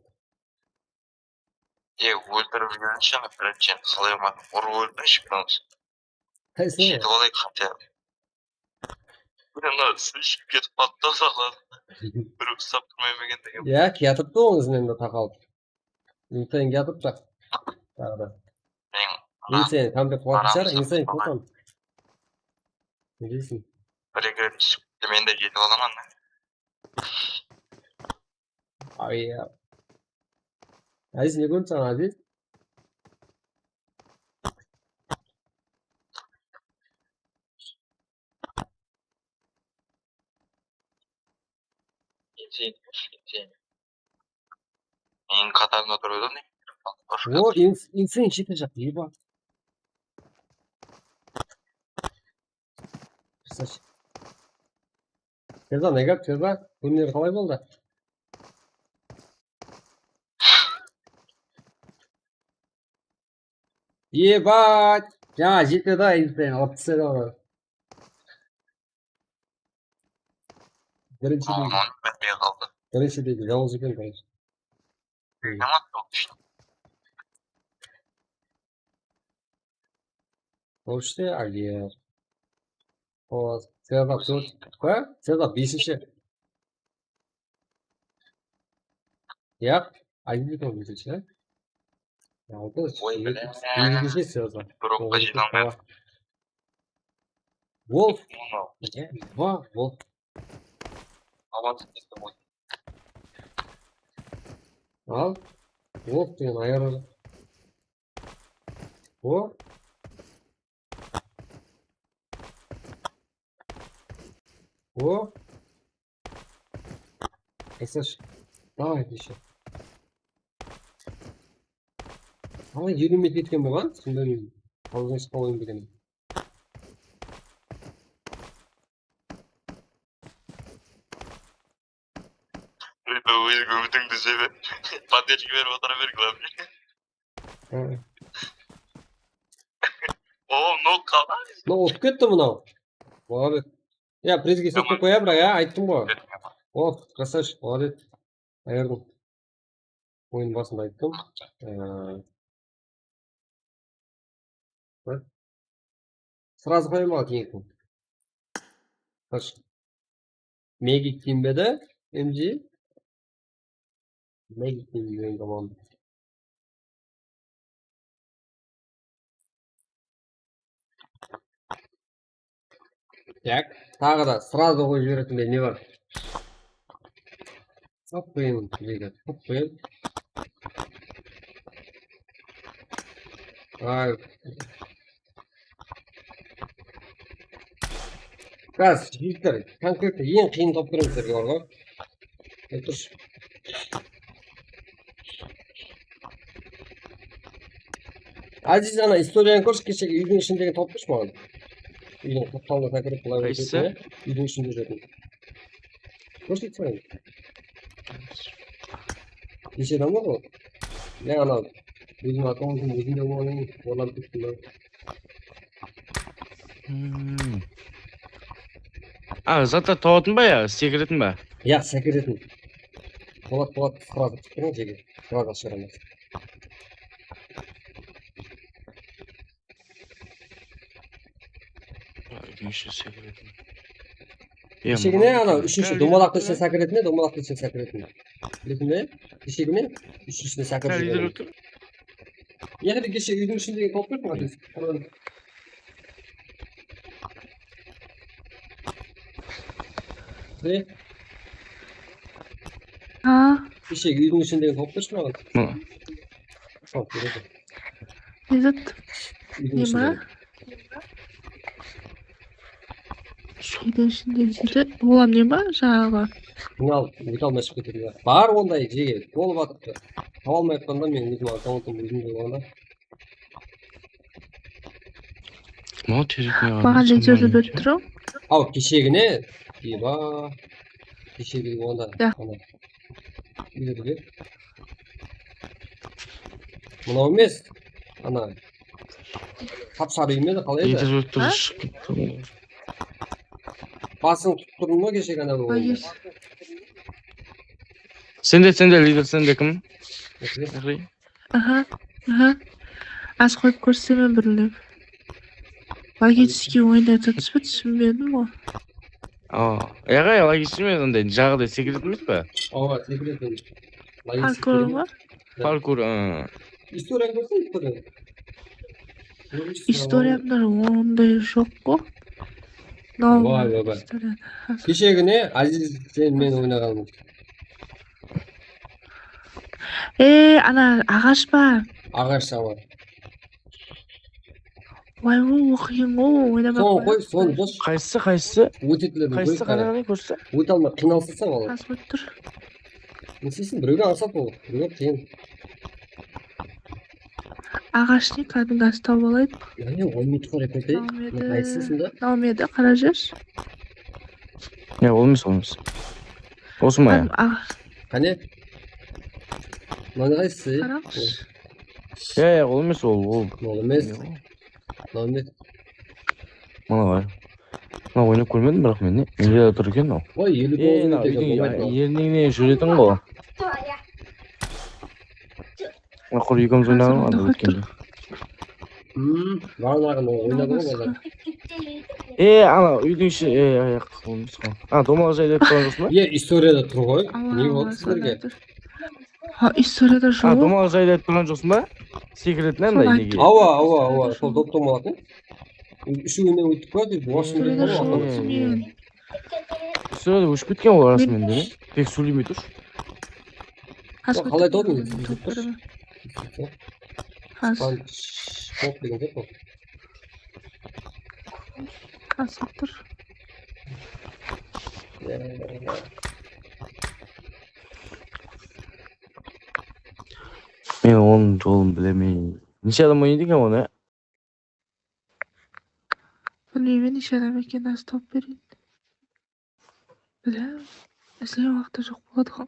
E, óltirip jibereyinshi, birinshi, qalay bolmadı? Urıp óltirshi, birinshi. Qaysı? Jetip alayıq, хотя бы. Mına, mına, iship ketip qalıptı, saqlan. Bir uslap turmayman eken degen. Ya, kiyatırıptı onıń izinen de taqalıp. Insane kiyatırıptı. Taǵı da. Insane komplet qılatın shıǵar, insane kiyatırıptı. Ne deysiń? Bir eki ret túsip, men de jetip alaman da. Ay, ya. Aziz, ne kóndi saǵan, Aziz? Insane, insane. Meniń qatarımda tur edi ne? O, ins-, insane jete jaq, eba. Seza, ne gáp, Seza? Kúnler qalay boldı? Ебать! Jańa jete da, insane, alıp túsedi ǵoy. Birinshi deydi. Aman, bilmey qaldı. Birinshi deydi, jalǵız eken, короче. Aman, toqısh. Toqıshta, Ager. Xoos, Seza tórt pa? Seza besinshi. Yaq, Ager tórt besinshi, ya? Altı, oy, jeti, bilem. Segizinshi Seza. Bir oqqa jete almay. Wolf. Mınaw. Ne? Wolf. Aman, Seza, oy. Al. Wolf degen ayırır. O. O. Esash. Davay, ещё. Qalay eliw metr etken bolǵan? Sonda men qalǵan qoyayın degen. Endi óziń úmitińdi jebe. Поддержка berip otıra ber, главное. Hı. O, no, qalay? No, utıp ketti mınaw. Молодец. Ya, prizge sókke qoya, biraq, ya, ayttım ǵoy. O, красавчик, молодец. Ayırdım. Oyın basında ayttım. Ee, Srazı qoyayın ba, keyin? Xosh. Megik deyim be de, M G? Megik deyim be, komanda. Tak, taǵı da srazı qoyıp jiberetuǵınday ne bar? Qıp qıyın, deydi, qıp qıyın. Ay. Gaz, jigitler, konkretno eń qıyın tawıp beremiz sizlerge, bar ǵoy. Turshı. Aziz, ana, istoriyanı kórshi, keshegi úydiń ishindegin tawıp bershi maǵan. Úydiń qaptalına kirip, bılay. Qaysı? Úydiń ishinde júretin. Kórsetseń. Neshe adam bar ǵoy? Ne, ana, ózim akkauntım ózimde bolǵannan keyin orlanıp kettim da. Hmm. A, zatlar tawatın ba ya, sekiretin ba? Ya, sekiretin. Polat, Polat, srazı tutıp jege. Srazı shıǵaramız. Úydiń ishine sekiretin. Keshegine ana úshinshi domalaqtıń ishine sekiretin, domalaqtıń ishine sekiretin. Bileseń be? Keshegine úshinshi ishine sekirip jibergen. Keshegi úydiń ishindegi tawıp berdi. Ne? Ha? Keshegi úydiń ishindegi tawıp bershi maǵan. Hı. Tawıp beredi. Ne zat? Úydiń ishindegi. Úydiń ishindegi deydi. Olam ne ma, jańaǵı? Bunı al, óte almay shıǵıp ketedi. Bar onday jege, bolıp atırıptı. Tawa almay atqanda men ózim akkauntım ózimde bolǵanda. Maǵan liderdi berip turıń. Aw, keshegine. Eba. Keshegi onda. Ya. Ana. Liderdi ber. Mınaw emes. Ana. Sapsarı edi, qalay edi? Lider berip tur, shıǵıp ketti. Basıń tutıp turdıń ba keshegi ana? Sen de, sen de lider, sen de kim? Aha, aha. Az qoyıp kórseme birine. Logichskiy oynatıp atırız ba, túsinbedim ǵoy. Aa, yaǵa, logichskiy emes, anday jaǵıday sekret emes pa? Awa, sekret emes. Parkur ma? Parkur, aa. Istoriyanı kórsene, istoriyanı. Istoriyamda onday joq ǵo. Vay, vay, vay. Keshegine Aziz sen men oynaǵanımız. E, ana aǵash pa? Aǵash, awa. Vay, o, qıyın ǵo, oynamay. Soń qoy, soń bos. Qaysısı, qaysısı? Ótetiledi. Qaysısı, qáne, qáne, kórse. Óte almay qıynalsın bala. Az qoyıp tur. Ne isteysiń, birewden ańsat ol, birewden qıyın. Aǵashtıń kádimgi astı tawıp alayıq. Jáne on minut qara kete. Qaysısında? Nalmedi, qara jer. Ya, ol emes, ol emes. Osı ma ya? Qáne? Mınaw qaysı? Qarańızshı. Ya, ya, ol emes, ol, ol. Ol emes. Mınaw emes. Mınaw bar. Mına oynap kórmedim, biraq men ne? Nede tur eken mınaw? Oy, eliw toǵız minut eken, bolmaydı mınaw. Erningnen júretin ǵo. Mına qur ekewimiz oynaǵan ǵo, anda ótkende. Hmm, balalarım oynadı ǵo, balalar. E, ana úydiń ishi, e, ayaq, olmaz ǵo. A, domalaq jayda turǵan joqsız ba? E, istoriyada tur ǵoy. Ne boldı sizlerge? Ha, istoriyada joq. A, domalaq jayda turǵan joqsız ba? Sekretin anda nege? Awa, awa, awa, sol dop-domalaq. Úshewine óttik pa, dep, wasında. Istoriyada joq men. Istoriyada óship ketken ol rasında de. Tek sóylemey tur. Qalay tawdıń? Top berme. Házir. Top degen zat ol. Házir tur. Men onıń jolın bilemen. Neshe adam oynaydı eken onı? Bilmeymen, neshe adam eken, házir top bereyin. Bilem, izlegen waqıtta joq boladı ǵo.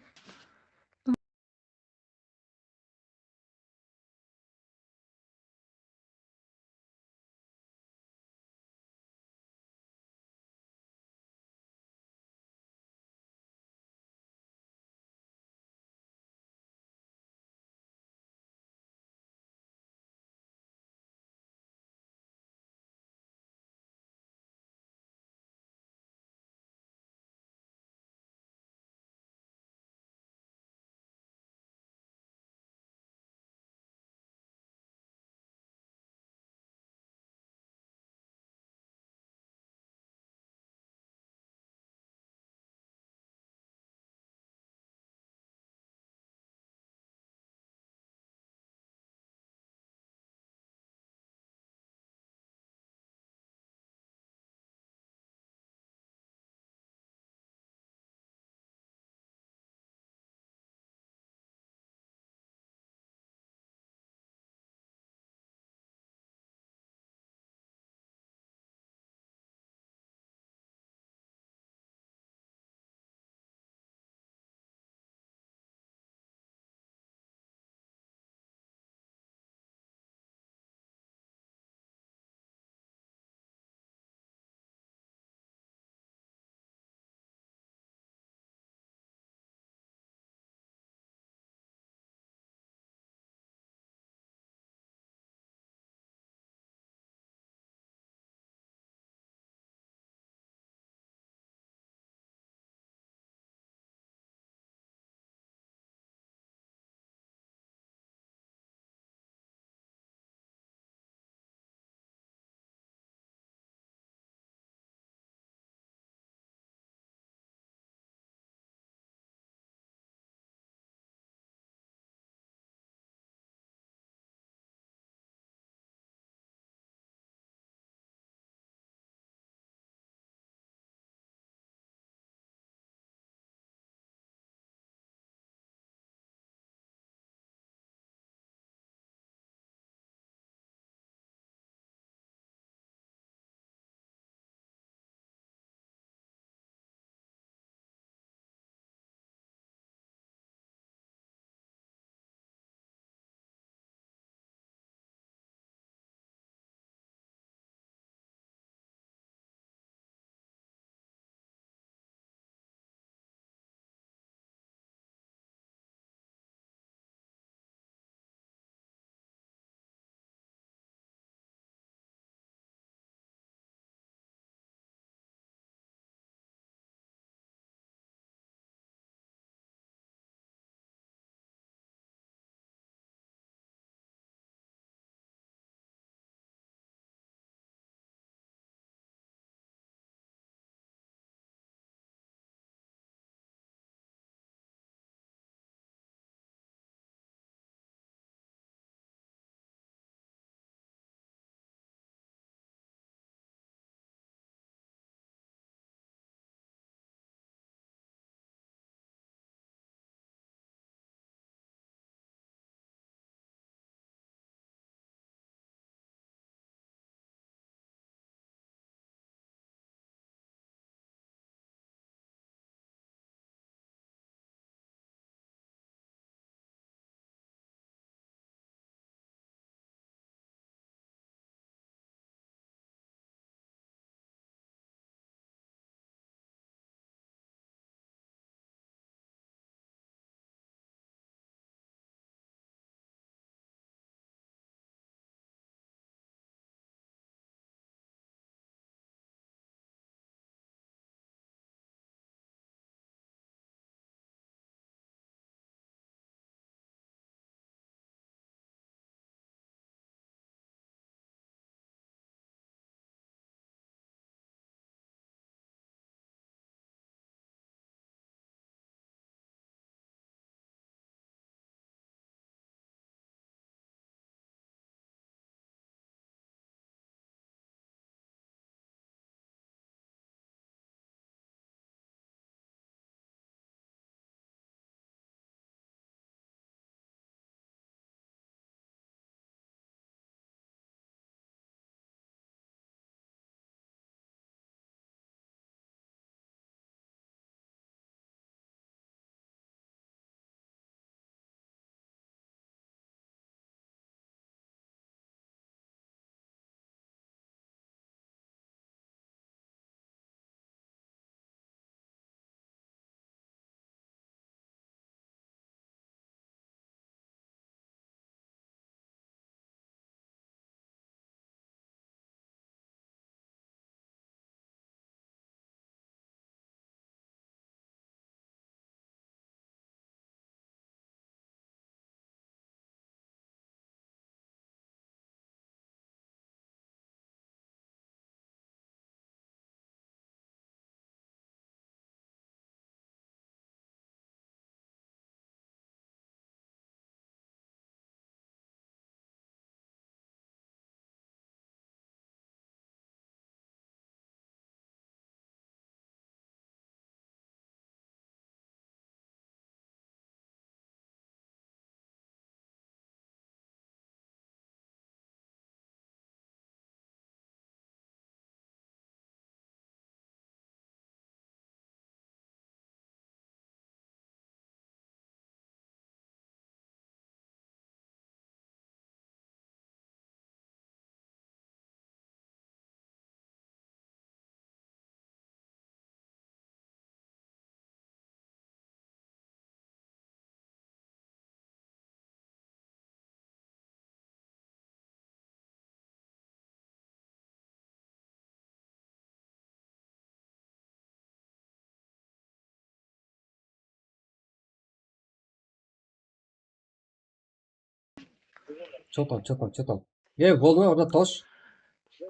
Что там, что там, что там? Ey, boldı ma, orada tosh.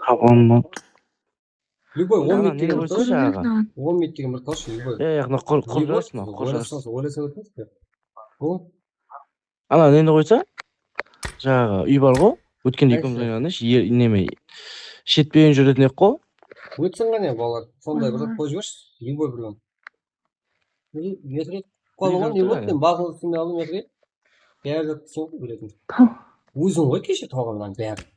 Qapam. Любой on minut degen bir tosh. Ana, neni qoysa jaǵı? On minut degen bir tosh, любой. Ya, ya, mına qur, qur jarıs ma, qur jarıs. Oylasam, oylasam, oylasam, oylasam. Bu? Ana, neni qoysa? Jaǵı úy bar ǵo. Ótkende ekewimiz oynaǵanda sh-, er-, neme, shetpegen júretin edi ǵo. Ótsin qáne, balalar. Sonday bir zat qoyıp jibershi, любой bir. Metre. Qoyıp alǵan ne boladı? Sen bazını túsine aldım, metre. Bári zat sen qoy biletiń. Óziń ǵoy keshe tawǵanlardıń bárin.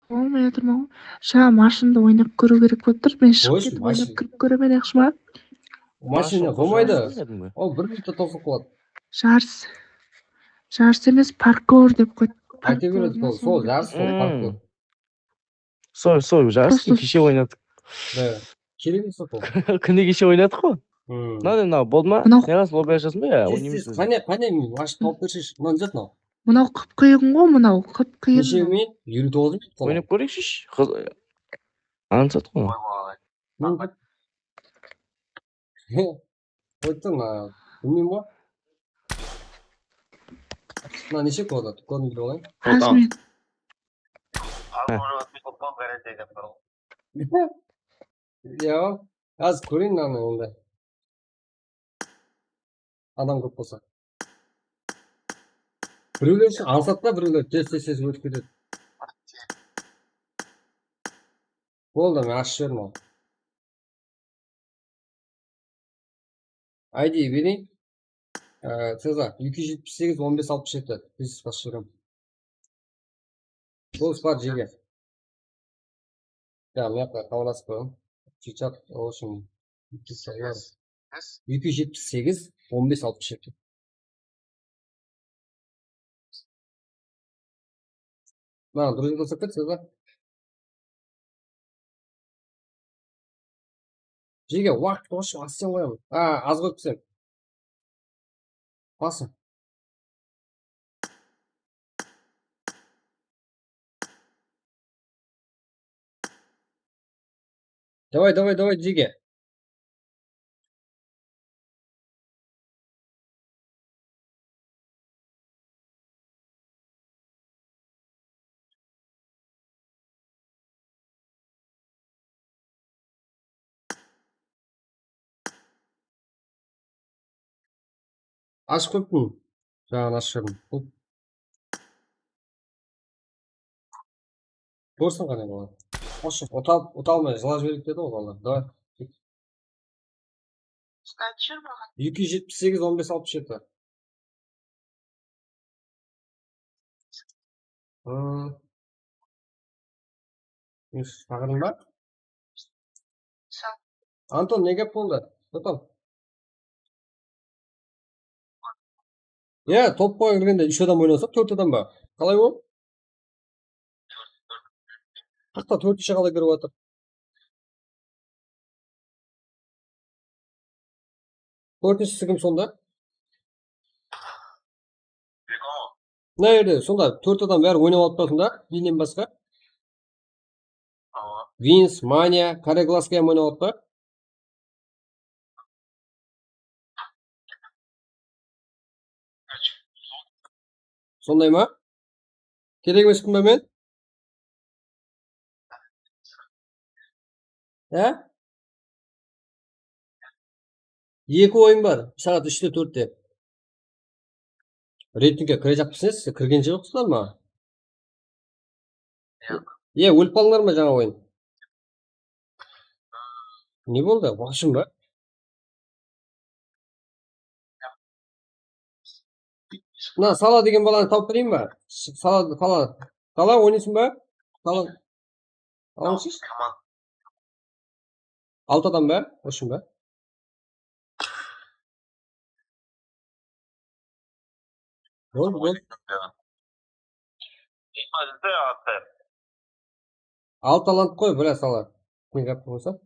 Bolmay atırman ǵoy. Sha, mashindı oynap kóriw kerek bolıp tur. Men shıǵıp ketip oynap kirip kóremen, yaqshı ma? Mashinda bolmaydı. Ol bir minutta tawsılıp qaladı. Jarıs. Jarıs emes, parkur dep qoydı. Ayta beredi sol, sol jarıs, sol parkur. Sol, sol jarıs keshe oynadıq. Kerek emes ol. Kúni keshe oynadıq ǵo. Mınaw, mınaw boldı ma? Mınaw. Ne qılasız, lobby ashasız ba ya? Tez, tez. Qáne, qáne, ashıp tawıp bershi. Mınaw ne zat mınaw? Mınaw qıp-qıyın ǵo, mınav qıp-qıyın. Neshe minut? Eliw toǵız minut ǵo. Oynap kóreyikshi. Ańsat ǵo. Qoydı mına, bilmeymen ǵo. Mına neshe kórdin? Kórdin dep alayın. Az men. Ya, az kóreyin mınanı endi. Adam kóp bolsa. Birewler ushın ańsat ta, birewler tez-tez-tez ótip ketedi. Boldı, men ashıp jiberdim ol. I D bereyin. Ee, Cezar, eki júz jetpis segiz, on bes, alpıs jeti. Biz basshılarım. Bos bar, jege. Ya, mına jaqqa xabalasıp qoyayın. Chichat, o ushın. Eki júz jetpis segiz, on bes, alpıs jeti. Mına, durıs jolda sókpedi, Cezar. Jege, waqıt qoyshı, asten qoyamın. A, az qoyıpsız. Basın. Davay, davay, davay, jege. Ashıp qoyıptım. Jańadan ashıp jiberdim. Kórsin qáne bala. Qosh, uta, uta almay jılap jibereyik dedi ǵoy balalar. Davay. Eki júz jetpis segiz, on bes, alpıs jeti. Hı. Yusuf, shaǵırdıń ba? Anton, ne gáp boldı? Totam. Ya, topqa kirgende úsh adam oynasa, tórt adam ba? Qalay ol? Qaqta tórtinshi qalay kirip atır? Tórtinshisi kim sonda? Mına jerde sonda tórt adam bári oynap alıp turasın da, Vinen basqa. Awa. Vins, Manya, Kare Glaska ham oynap alıp tur. Sonday ma? Kerek emesin ba men? Há? Eki oyın bar, saat úshte, tórtte. Reytingke kirejaqpısız, siz kirgen joqsızlar ma? Yoq. Ye, ólip qaldıńlar ma jańa oyın? Ne boldı? Waqshın ba? Mına Sala degen balanı tawıp bereyim ba? Sala, Sala. Sala oynaysın ba? Sala. Alıńızshı. Altı adam ba? Oshın ba? Bol, bol. Altı alandı qoy, biraz Sala. Ne gáp bolsa.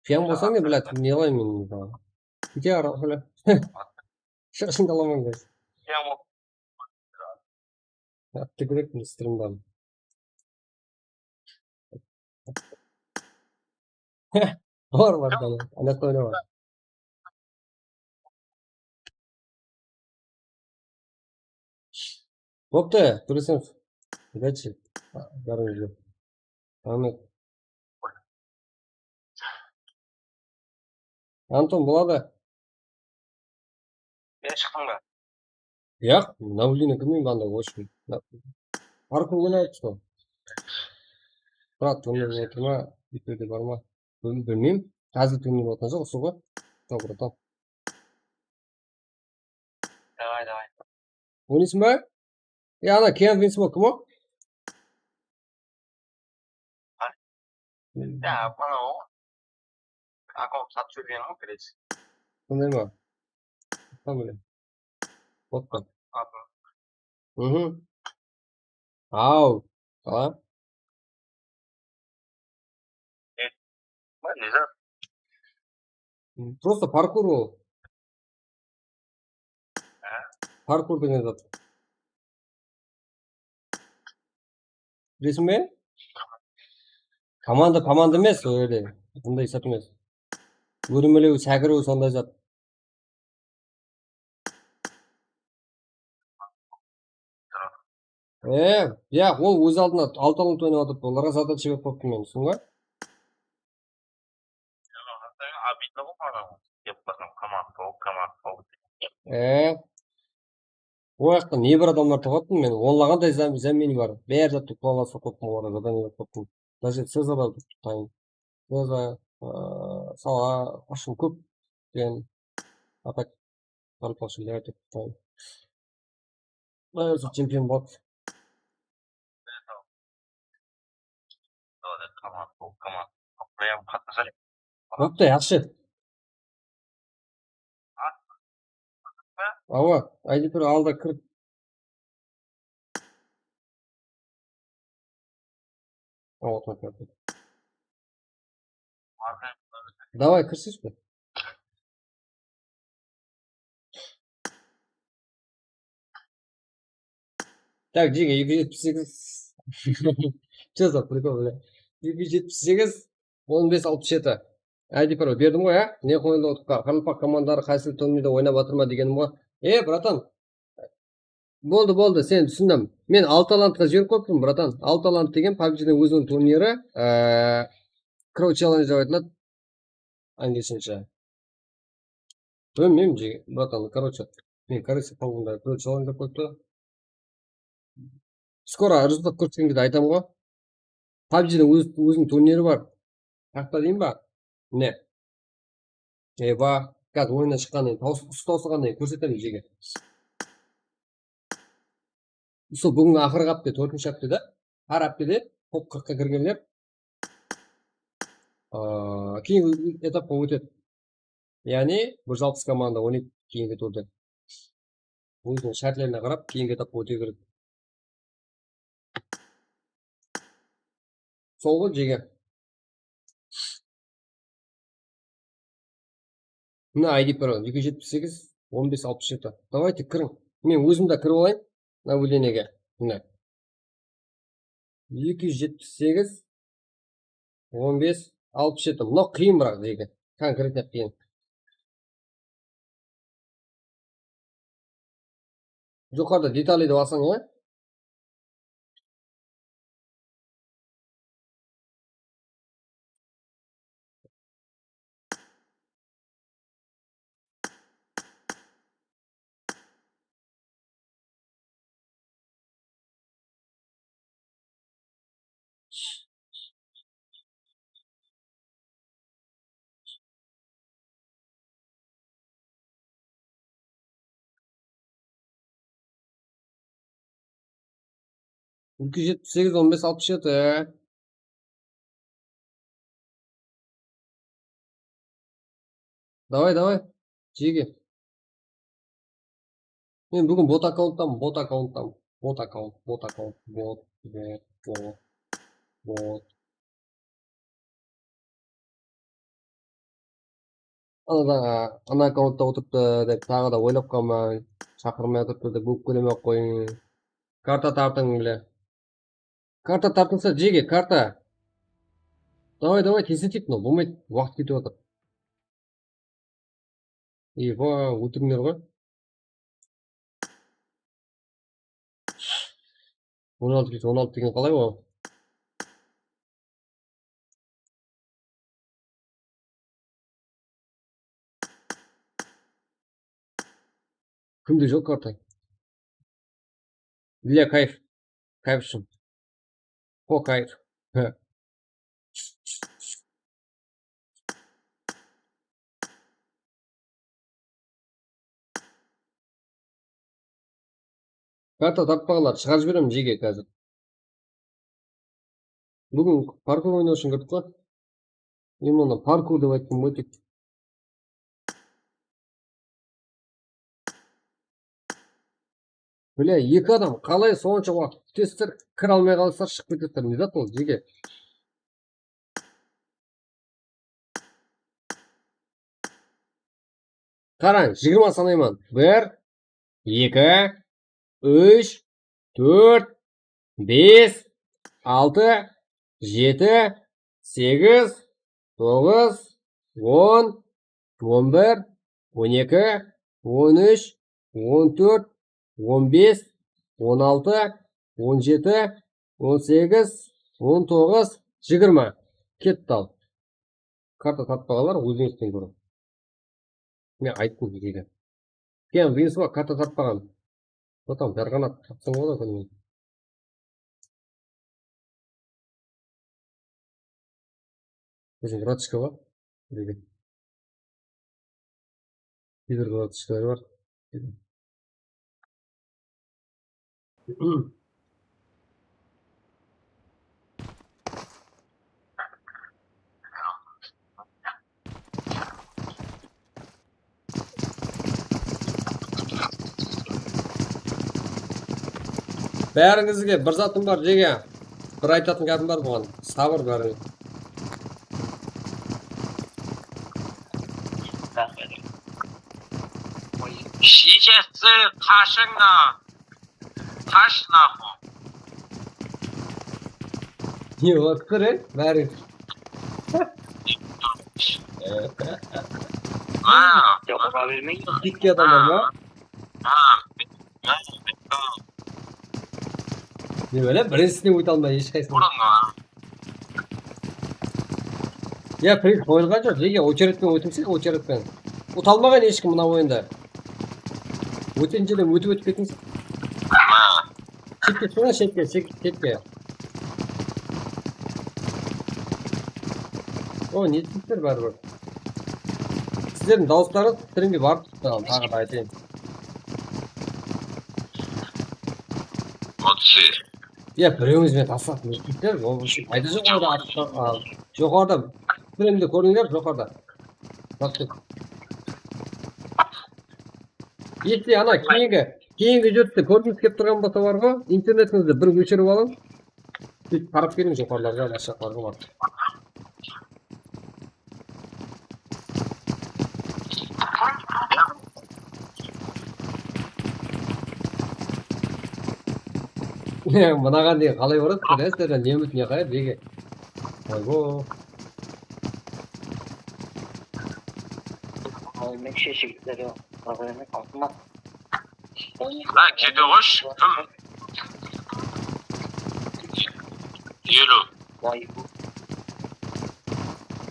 Piyań bolsań ne, блядь, ne qılayın men, блядь. Kete ara, блядь. Shashıńdı alaman, блядь. Attı kúrek, strimdan. Bar, bar, bar. Anaqta oynama. Boptı, kóresemiz. Удачи. Bárińizge. Raxmet. Anton, boladı. Sen shıqtıń ba? Yaq, Navlini bilmeymen, anda, в общем. Parkur oynayıq, что? Brat, turnir otır ma? Efirde bar ma? Bil-, bilmeymen. Házir turnir otırǵan joq, usı ǵoy. Что, братан? Давай, давай. Oynaysın ba? Ya, ana, Kevin Vinsmok kim o? Ya, bana o. Akaunt satıp júrgen ǵoy, kiresiz. Sonday ma? Tamam. Boptı. Atın. Mhm. Aw, salam. E, ne zat? Просто parkur ol. Parkur degen zat. Bilesiń be? Komanda, komanda emes, ol jerde. Bunday zat emes. Órimelew, sekiriw, sonday zat. E, ya, ol óz aldına altı talent oynap atırıptı, olarǵa zadacha berip qoyıptım men, túsindiń ba? Обидно ǵoy maǵan. Dep qoysam, komand ol, komand ol. E, o jaqta ne bir adamlar tawıp attım men, onlaǵanday zam-, zamin bar. Bári zattı planlastırıp qoyıptım, olarǵa zadaniya berip qoyıptım. Даже Cezar da tayın. Cezar, ıı, Sala, ashın kóp degen atak. Qaraqalpaqsha ler dep qoyayın. Quday qılsa, chempion boladı. Boptı, yaqshı. Awa, I D Pro alda kir. Awa, toqta. Davay, kirsesh pe? Так, jege, eki júz jetpis segiz. Что за прикол, бля? Eki júz jetpis segiz, on bes alpıs jeti. I D Pro berdim ǵoy, á? Ne qoyıldı otırıpqa? Qaraqalpaq komandaları qaysı turnirde oynap atır ma degenim ǵoy. E, bratan. Boldı, boldı, sen túsindim. Men altı talantqa jiberip qoyıptım, bratan. Altı talant degen pabjiden óziniń turniri, e, Crow Challenge dep aytıladı. Angilshenshe. Bilmeymen, jege, bratan, короче. Men короче, pabunda Crow Challenge dep qoyıptı. Skoro rezultat kórsetkende de aytamın ǵoy. Pabjide óz, óziniń turniri bar. Haqta deyin ba? Mine. Eba, házir oyınnan shıqqannan keyin, taws-, usı tawsılǵannan keyin kórsetemen jege. Usı búgingi aqırǵı hápte, tórtinshi hápte da. Hár háptede top qırıqqa kirgenler, aa, keyingi etapqa ótedi. Yaǵnıy, bir júz alpıs komanda oynaydı keyingi turda. Óziniń shártlerine qarap, keyingi etapqa óte beredi. Sol ǵoy, jege. Mına, I D Pro, eki júz jetpis segiz, on bes alpıs jeti. Давайте, kiriń. Men ózim de kirip alayın. Nableniege. Mına. Eki júz jetpis segiz, on bes alpıs jeti. Mınaw qıyın, biraq, jege. Konkretno qıyın. Joqarıda detali dep alsań, ya? Eki júz jetpis segiz, on bes alpıs jeti. Давай, давай. Jege. Men búgin bot akkaunttaman, bot akkaunttaman. Bot akkaunt, bot akkaunt, bot, bot, bot, bot. Ana, ana akkauntta otırıptı dep taǵı da oylap qalmań. Shaqırmay atırıptı dep ópkeleme qoyıń. Karta tartıń, bile. Karta tartılsa, jege, karta. Davay, davay, tez etik, mınaw bolmaydı, waqıt ketip atır. Eba, óltirińler ǵoy. On altı kese on altı degen qalay ol? Kimde joq karta? Для кайф. Kayf ushın. По кайфу. Karta tappaǵanlar shıǵarıp jiberemen jeke házir. Búgin parkur oynaw ushın kirdik ǵoy. Men onı parkur dep ayttım ǵoy tek. Bile, eki adam qalay sonsha waqıt kútesizler, kire almay qalasızlar, shıǵıp ketesizler. Ne zat ol, jeke? Qarań, jigirma sanayman. Bir, eki, úsh, tórt, bes, altı, jeti, segiz, toǵız, on, on bir, on eki, on úsh, on tórt, on bes, on altı, on jeti, on segiz, on toǵız, jigirma. Ketti al. Karta tappaǵanlar ózińizden kóriń. Men ayttım sizge. Keyin Vince bar, karta tappaǵan. Потом Darqanat tapsań boladı kúnine. Bizde Gratchka bar. Bizde. Kiber Gratchkalar bar. Bárińizge bir zatım bar, jeke. Bir aytatın gápim bar buǵan. Sabır bárińiz. Sheshesi qashıń da. Qash naxuy. Ne bolıp tur, e? Bári. Ha. Joq, ura bermey. Bitke adamlar ma? Ha. Ha. Ne bále, birinsine óte almay hesh qaysısına. Urın, ha. Ya, priz qoyılǵan joq, nege ocheredpen ótińshe, ocheredpen. Uta almaǵan hesh kim mına oyında. Ótetin jerden ótip ótip ketińiz. Chetke shıǵıń, chetke, chet-, chetke. O, ne deyiptir báribir. Sizlerdiń dawıslarıńız strimge barıp turıptı, taǵı da aytayın. Молодцы. Ya, birewińiz meni taslap kettińizler, ol ushın payda joq, onda atıp, a, joqarıda, strimdi kórińler, joqarıda. Baqtıń. Если ana keyingi, keyingi júrtti kórgińiz kelip turǵan bolsa bar ǵo, internetińizdi bir óshirip alıń. Sóytip qarap keliń joqarılarǵa, basqa jaqlarǵa barıp. Mınaǵan degen qalay uradı? Kóresiz, ne umit, ne qayır, nege? Oybo. Al, men sheshigitleri alayın, altına. Lan, kete qoysh, kim? Eliw.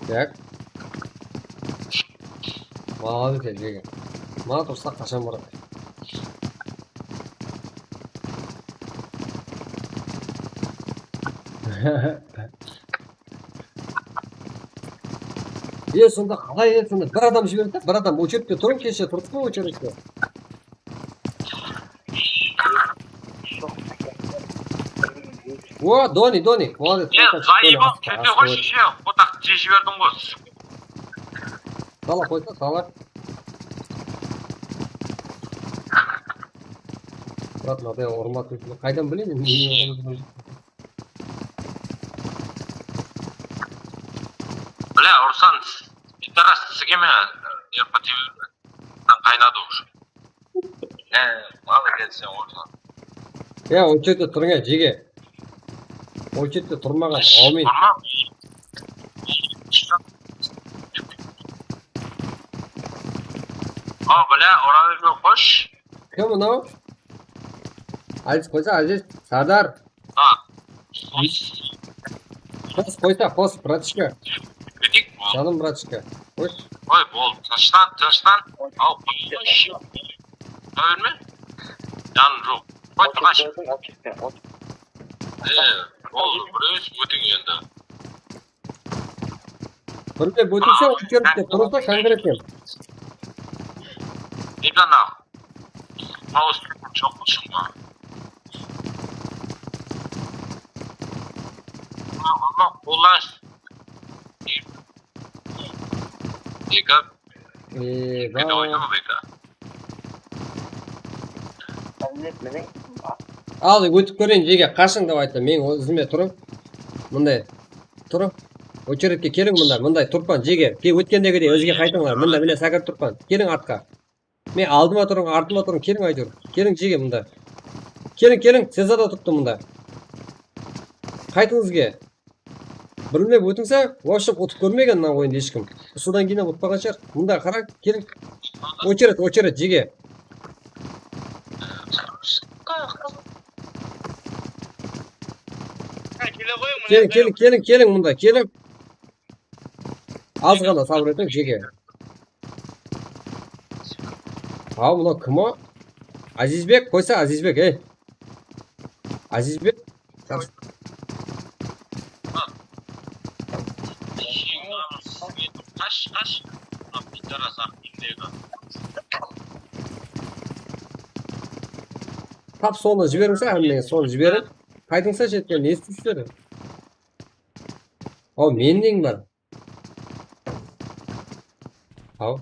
Tak. Молодец, jigit. Maǵan tursa qashan baradı? E, sonda qalay, e, sonda bir adam jiberdi, bir adam ocheredte turıp, keshe turıp qoy ocheredte. O, Doni, Doni, молодец. E, zayıbım, kete qoysh, ishe, otaq jep jiberdiń ǵoy. Sala qoysa, sala. Murat, mınaday urma, qaydan bileyim? Bile, ursan, bitta ras, sizge men, e, qaynadı уже. He, malı kelsen ortadan. Ya, o jerde turıń, ya, jege. O jerde turmaǵan, amin. Turma. O, bile, uraverme, xosh. Kim mınaw? Aytıp qoysa, Aziz, Sardar. Qos, qoysa, qos, bratishka. Keteyik, boldı. Janım, bratishka. Qoysh. Qoy, boldı, tınıshlan, tınıshlan. Al, qoy, qoy. Qoya berme. Janım joq. Qoy, turǵash. Ee, boldı, birew ótiń endi. Birde ótińse, ótkerip tursa konkretno. Ribana. Maus joq bolsın ba? Ama qollash. Eka. Ee, eka oynama, Eka. Al, ótip kóreyin, jege, qashıń dep ayttı. Meniń izime turıń. Mınday. Turıń. Ocheredke keliń mında, mınday turpan, jege. Ke, ótkendegidey, ózge qaytıńlar. Mında, mine, sákirip turpan. Keliń artqa. Men aldıma turıń, artıma turıń, keliń áytewir. Keliń, jege, mında. Keliń, keliń, Sezada turıptı mında. Qaytıń izge. Bilimlep ótińse, вообще utıp kórmegen mına oyındı hesh kim. Usıdan keyin utpaǵan shıǵar. Mında qarań, keliń. Ochered, ochered, jege. Keliń, keliń, keliń, keliń mında, keliń. Az ǵana sabır etiń, jege. Aw, mınaw kim o? Azizbek, qoysa, Azizbek, ey. Azizbek. Qash, qash. Tap sonı jiberińse, hámme sonı jiberiń. Qaytıńsa jetken, ne isteysizler? Aw, meniń bar. Aw.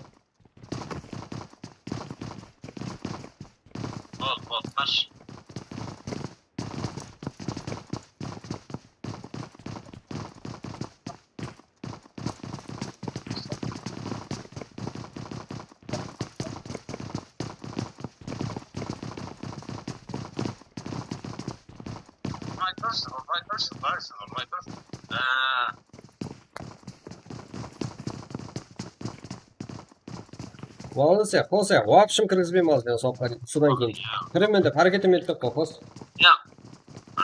Bol, bol, qash. Urmay tursın, urmay tursın, barısın, urmay tursın. Há. Молодец, qos, ya, вообще kirgizbeymen házir, soqqa, usıdan keyin. Kiremen dep háreket etpey turıptı, qos. Ya,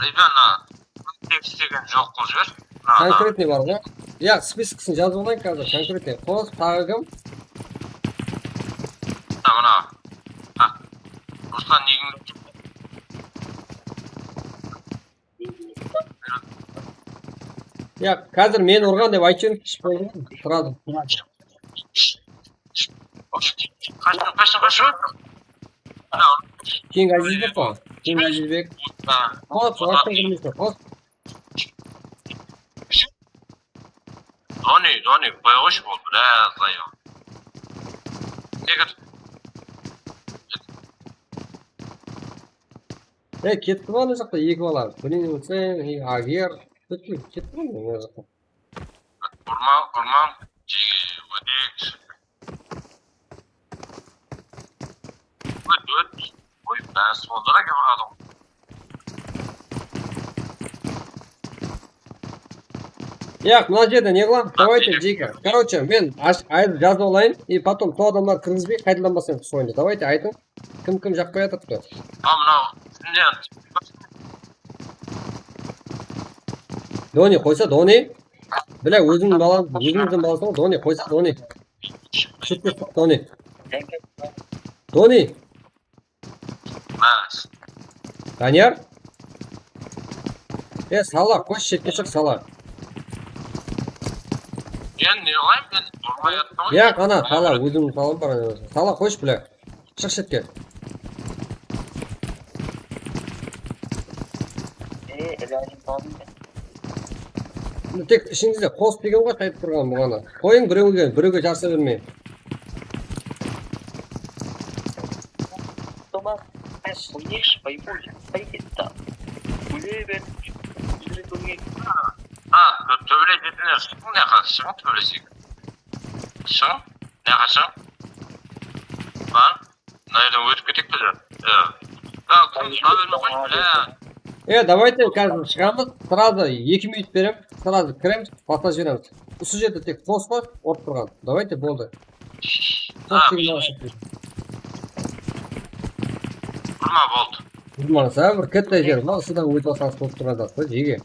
ребята, tekst degen joq qılıp jiber. Konkretnıy bar ǵoy. Ya, spiskısın jazıp alayıq házir, konkretnıy. Qos, taǵı kim? Mına, mına. Ha. Ruslan, negiń Ya, házir meni urǵan dep aytıp jiberim, srazı. Qashın, qashın, qashın. Keń Azizbek qo. Keń Azizbek. Qos, orta kirmeysiz, qos. Doni, Doni, qoya qoyshı, boldı, biraz zayıw. Tekir. E, ketti ma ana jaqta eki bala? Блин, sen, e, Ager. Ketti, ketti ma ana jaqta? Urma, urma. Jege, óteyik. Ót, ót. Oy, bári sonda da uradı. Yaq, mına jerde ne qılamız? Давайте, jege. Короче, men ash-, ayırıp jazıp alayın, и потом sol adamlardı kirgizbey, qaytadan baslayıq sol oyındı. Давайте, aytıń. Kim, kim jaqpay atırıptı? A, mınaw, ne? Doni, qoysa, Doni. Bilá, ózińniń balań, ózińizdiń balasıń ǵoy, Doni, qoysa, Doni. Shetke shıq, Doni. Doni. Daniyar? E, Sala, qoysh, shetke shıq, Sala. Men ne qılayın, men urmay atırman ǵoy. Yaq, ana, Sala, ózińniń balań bar. Sala, qoysh, bilá. Shıq shetke. E, ilajım bar ma? Tek ishińizde qos degen ǵoy qaytıp turǵan buǵana. Qoyıń birewge, birewge jarısa bermey. Tomas, qoyıńshı, paypul, pay ketti. Óle ber. Júre kómeyik. Ha, tóbelesine shıǵıń, mına jaqqa shıǵıń, tóbelesine. Shıǵıń, mına jaqqa shıǵıń. Bar. Mına jerden ótip keteyik bizler. Ya. Ya, kim shıǵa bermey qoyıń, bilá. E, давайте, házir shıǵamız, сразу eki minut beremiz, сразу kiremiz, baslap jiberemiz. Usı jerde tek qos bar, urıp turǵan. Давайте, boldı. Qos degen. Urma, boldı. Urmańız, a, bir katta jer bar, usıdan ótip alsańız bolıp turǵan zat pa, jege.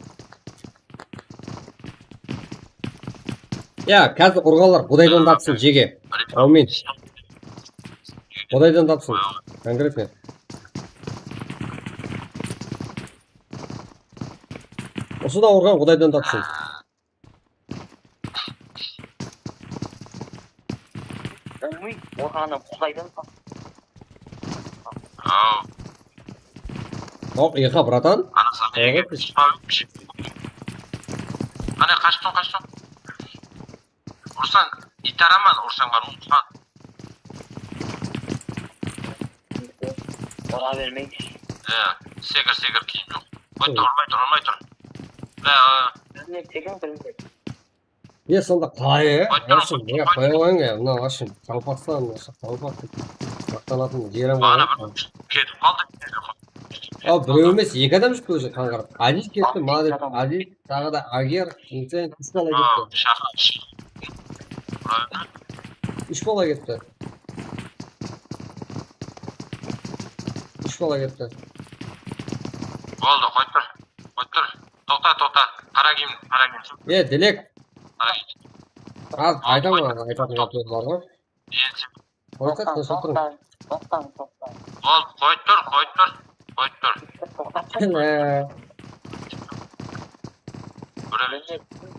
Ya, házir urǵanlar Qudaydan tapsın, jege. Áwmin. Qudaydan tapsın. Konkretno. Usı da urǵan Qudaydan tapsın. Bilmey, urǵanım Qudaydan tapsın. Aw. Oq, iqa, bratan. Ana, qashtıń, qashtıń. Ursań, iytaraman, ursań bar, ursań. Ura bermey. E, sekir, sekir, kiyim joq. Qoy, urmay tur, urmay tur. E, e. Birinshi sekin, birinshi. E, sonda qalay, e? Qoyıp tur, qoyıp tur. Qoya qoyıń, e, mına, ashın, qalpaqstan, ashın, qalpaq dep maqtanatın jerem bar. Ana, bir ketip qaldı. A, birew emes, eki adam júripti ózi, qanǵırıp. Aziz ketti, молодец, Aziz, taǵı da Ager, sen úsh bala ketti. Úsh bala ketti. Úsh bala ketti. Boldı, qoyıp tur. Qoyıp tur. Toqta, toqta. Qara kiyim, qara kiyim. E, Dilek. Qara kiyim. Az aytaman, aytatın gápler bar ǵoy. Qoysa, toqtań, tыныsh otırıń. Toqtań, toqtań, toqtań. Boldı, qoyıp tur, qoyıp tur, qoyıp tur. Toqtań.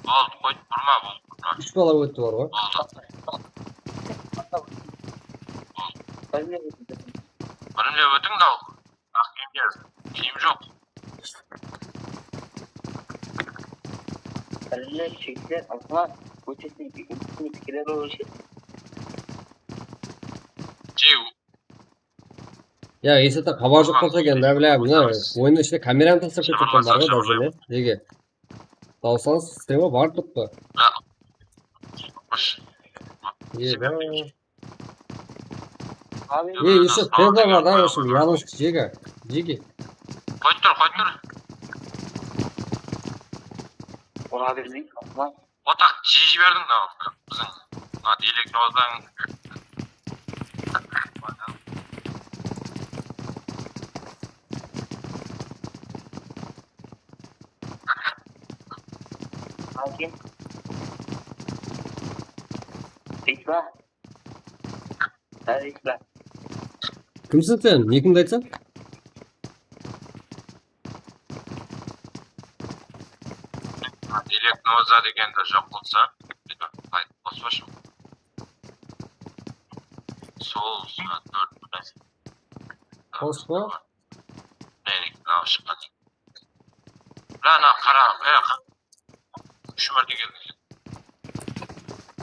Boldı, qoyıp turma, boldı, turma. Úsh bala ótti bar ǵoy. Boldı. Bilimle ótiń, dal. Aq kiyimler, kiyim joq. Bilimler, jigitler, ılǵa ótetin úlken pikirler bolıwshı. Jew. Ya, esete xabar joq bolsa eken da, bilem, mına oyınnıń ishine kameranı taslap ketken bar ǵoy, dazene. Nege? Dawıslańız, sistema bar turıptı. Eba. Ey, Yusuf, sen de bar da, Yusuf, yalanshı, jege, jege. Qoyıp tur, qoyıp tur. Ura bermey, Osman. Otaq jey jiberdiń da, biziń. Mına, Dilek, Rozań. Al, kel. Aytpa. Aytpa. Kimsiń sen? Ne kimdi aytsań? Dilek Noza degendi joq qılsa, qospash. Sol, sol, tórt. Qospa? Mına, mına shıqqan. Mına, mına qara, e, qa-, úsh márte keldi.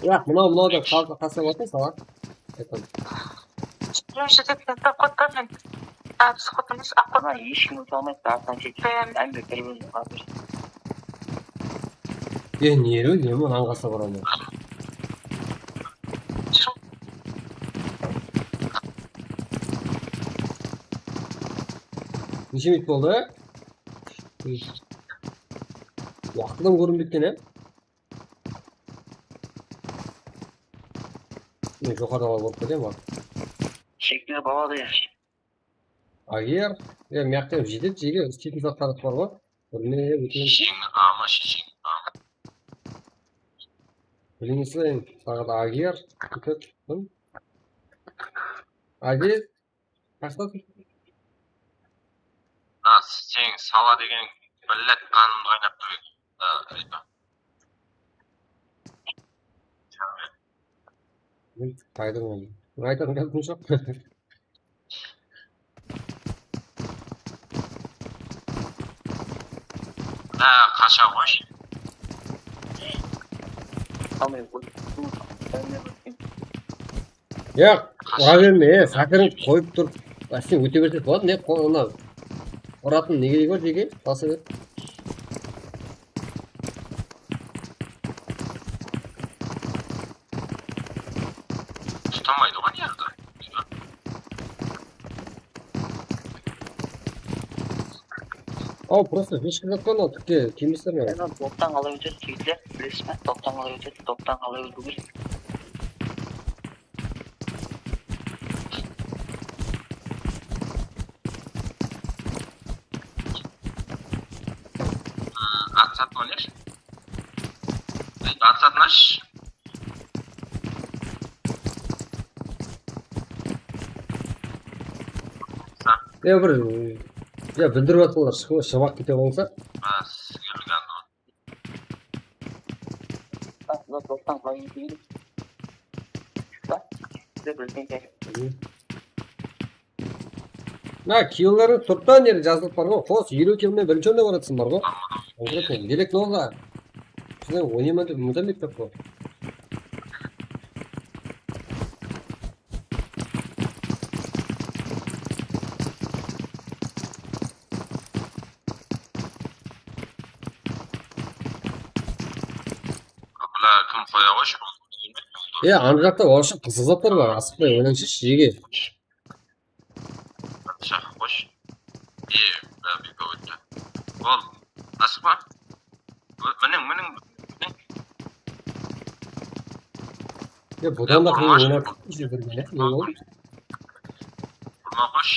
Yaq, mınaw, mınaw dep qalqa taslap atır, saǵan. Aytam. Birinshi dep tap qoyıppan men. A, biz xudımız aq. Mına hesh kim óte almaydı, arqan shekte. Ámbe bir-birin qaldırıp. E, ne edi, ne mınaǵan qasa baraman. Neshe minut boldı? Waqtıdan kórinbeydi eken, e? Men joqarıda alıp orıp keteyim, baq. Shekler baladı ya. Ager, ya, mıyaqta jetedi, jege, isleytin zatlar bar ǵoy. Bilmey, óteyim. Shesheń ama, shesheń ama. Bilmeysiz, saǵan Ager, ketedi. Aziz, Qastasın? Mına sen sala degen billet qanımdı qaynap tur edi. Qaydan oldı? Aytadın gáp joq. Mına qasha qoy. Yaq, ura berme, e, sakirin qoyıp turıp, sen óte berse boladı, ne qo-, mına uratın ne keregi bar, jege, basa ber. Tutamaydı ǵoy, ne jerde. Aw, prosta hesh kim jaqtan al, tikke kelmeysiz me? Toptan qalay ótedi, jigitler, bilesiz be? Toptan qalay ótedi, toptan qalay ótedi. Atsat oynash. Atsat nash. Ya bir, ya bildirip atırlar, shıǵıp, shıǵıp kete qoysa. Na, killeriń turıptan neri jazılıp bar ǵo. Xos, eliw kill menen birinshi orında bar atırsın bar ǵo. Konkreten, elek nolǵa. Sizden oynayman dep umıt etpep ǵo. Bla, kim qoya qoyshı. Ya, ana jaqta orısha qızıq zatlar bar, asıqpay oynańshı, jege. Shaqırıp qoyshı. E, bla, biypa ótti. Bol, asıqpa. Miniń, miniń, miniń. Ya, budan da qıyın oynap ketpeysiz birge, ne? Ne boldı? Urma qosh.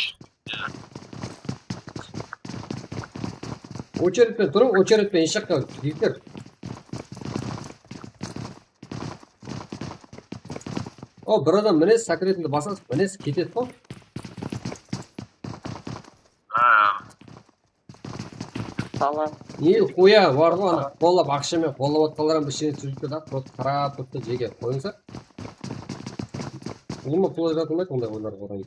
Ocheredpen turıń, ocheredpen hesh jaqqa gitler. O, bir adam mine, sokretinde basasız, mine, ketedi ǵo. Ha. Salam. Ne, qoya, bar ǵo, ana, qollap, aqsha menen qollap atqanlar hám bir shene túzilipti da, просто qarap turıptı, jege qoyıńsa. Ulıwma pul ajıratılmaydı onday oyınlarǵa, odan keyin.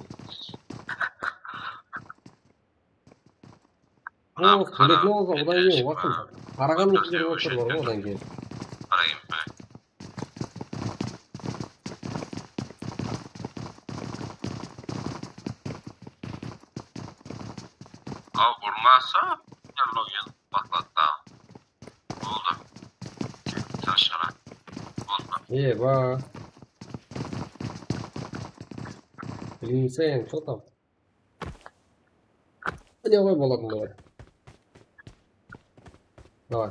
O, qara, bilekli bolsa, odan keyin waqtın qaraǵan bizler otırlar ǵo, odan keyin. Qarayın, qarayın. Al, urmasa, terminologiyanı patlattı. Boldı. Tınısh ǵana. Boldı. Eba. Bilimse, что там? Ne qoy bolatın da bar. Давай.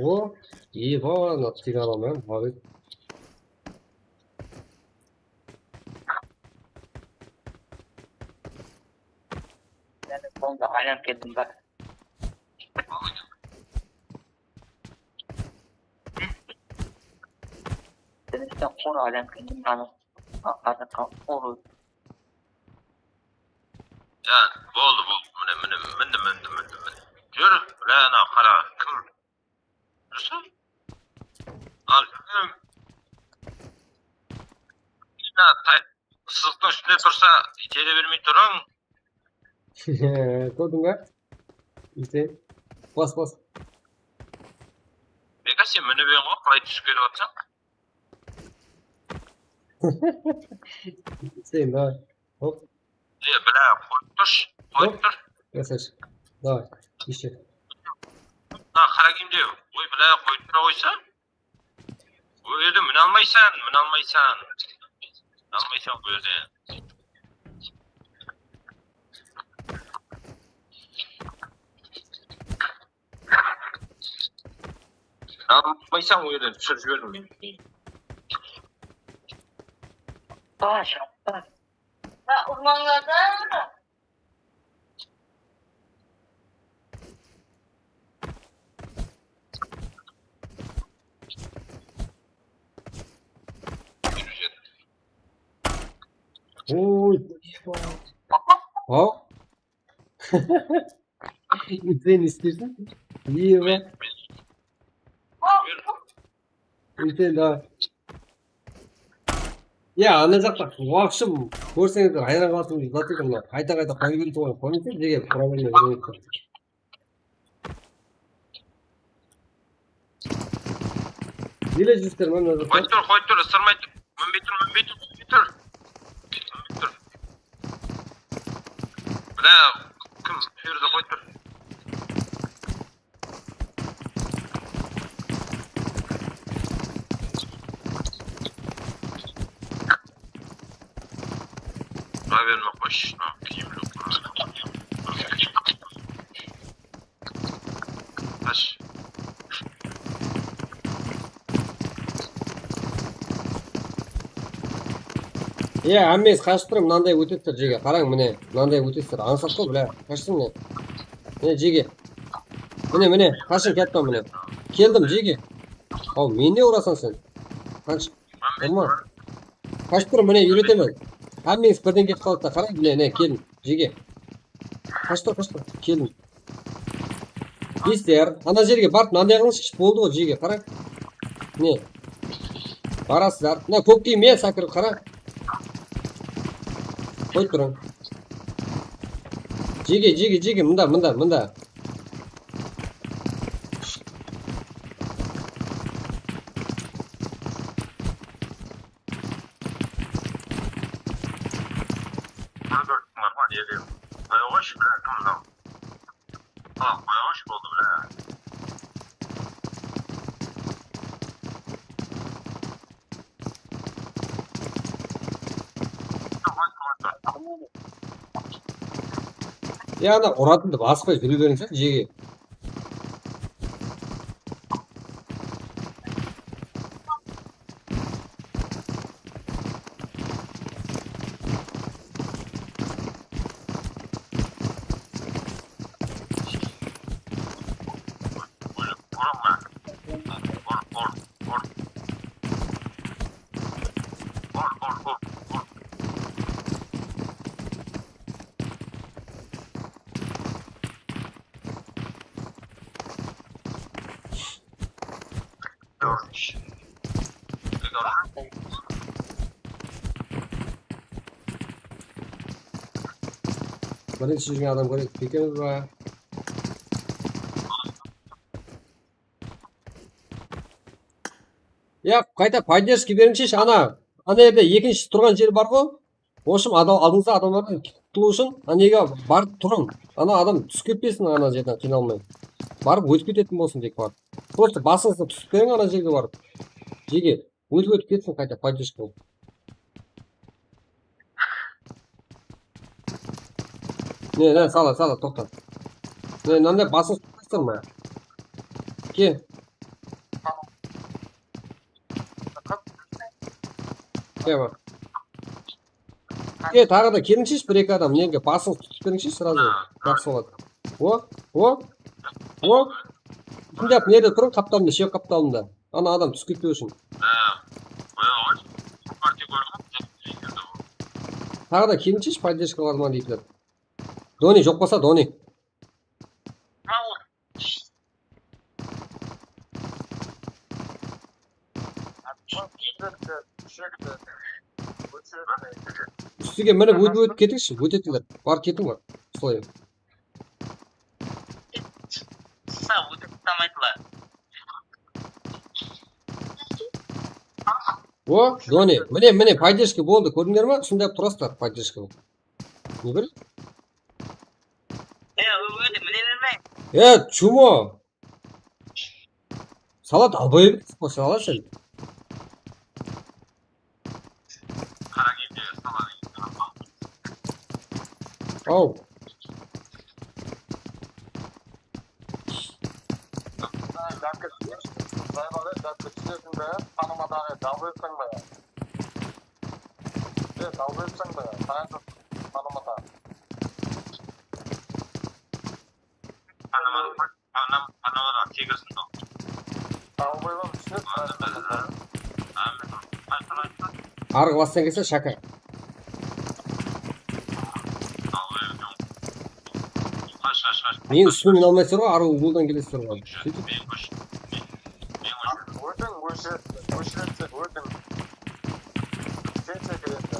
O, iyi, bana tig alaman, abi. Sonda aylanıp keldim, bak. Birden qor aylanıp keldim, anı. Arqasına qor. Ya, boldı, boldı. Mine, mine, mindi, mindi, mindi, mindi. Júr, mine, ana, qara, kim? Durıs pa? Al, kim? Mına, tay-, sızıqtıń ústinde tursa, itele bermey turıń. Kórdiń ba? Úlken. Bas, bas. Beka, sen minip eń ǵoy, qalay túsip kelip atırsań? Sen, davay. Hop. E, bilá, qoyıp turshı, qoyıp tur. Krasavchik. Davay, ещё. Mına qara kiyimde, oy, bilá, qoyıp tura qoysa. Bul jerde mine almaysań, mine almaysań. Mine almaysań bul jerde. Mine almaysań, bul jerden túsirip jiberdim men. Ba, shappa. Ba, urmańlar da. Oy. Haw. Sen ne isteyseń? Eba. Sen, davay. Ya, ana jaqta waqshı kórseńizler, hayran qalasıńız, zat eken mına. Qayta-qayta qoya beredi ǵoy, qoyıńızlar, jege, problemler. Nele júrister, mına jaqta? Qoyıp tur, qoyıp tur, ısırmay tur. Minbey tur, minbey tur, minbey tur. Minbey tur. Mına kim, shu jerde qoyıp tur. Tura berme, qoyshı, mına kiyim joq. Qash. Iya, hámmesi qashıp tur, mınanday ótip tur, jege. Qarań, mine, mınanday ótip tur. Ańsat ǵoy, bilá. Qashsın, mine. Mine, jege. Mine, mine, qashın kettim, mine. Keldim, jege. Aw, meni ne urasań sen? Qansh-, Tamam. Qashıp tur, mine, úyretemen. Hámmeńiz birden ketip qaldı da, qarang, mine, mine, keliń, jege. Qashıp tur, qashıp tur, keliń. Geyler, ana jerge barıp, mınanday qılıńızshı, boldı ǵoy, jege, qarang. Mine. Barasızlar. Mına kók kiyim, men sakirip, qarang. Qoyıp turıń. Jege, jege, jege, mında, mında, mında. Qoya qoyshı, bira, kim mınaw? A, qoya qoyshı, boldı, bira. Ya, ana, uratındı basıp qoyıp júre berińshe, jege. Birinshi júrgen adam kóredi, ekewimiz ba? Ya, qayta поддержка berińsheshi, ana. Ana jerde ekinshi turǵan jeri bar ǵo. Вообщем, adam, aldıńızda adamlardan qutılıw ushın anege barıp turıń. Ana adam túsip ketpesin ana jerden qıynalmay. Barıp ótip ketetin bolsın tek barıp. Просто basıńızdı túsip beriń ana jerge barıp. Jege, ótip ótip ketsin qayta поддержка bolıp. Ne, ne, sala, sala, toqta. Ne, mınanday basıń tutpaysań ba? Kel. Kel, bak. E, taǵı da kelińsheshi bir-eki adam, nege basıńızdı tutıp berińshi, сразу. Jaqsı boladı. O, o, o. Tındap, nerde turıń, qaptalında, shep qaptalında. Ana adam túsip ketpew ushın. Taǵı da kelińsheshi, поддержка bar ma deydiler. Doni joq bolsa, Doni. Ústińe minip ótip ótip ketińshi, ótetiler. Barıp ketiń, bar. Solay. Sa, ótip tamaydılar. O, Doni. Mine, mine, поддержка boldı. Kórdińler ma? Usınday turasızlar, поддержка. Ne bir? E, óde mine bermeń. E, chumo. Sala dalbayıp, sala sen. Aw. Zayıp, zayıp, túsineseń be? Tanımadaǵı dalbayıpsań ba? E, dalbayıpsań ba? Tanımada. Tanımadım. Anam, anam adam, tegirsin o. Dalbayıp túsineseń be? Arǵı bastan kelse, Shaka. Qash, qash, qash. Meniń ústime mine almaysızlar ǵoy, arǵı uwıldan kelesizler ǵoy. Sóytip. Men qash. Men qash. Ótiń, óshiretsek, ótiń. Sen sekiredi.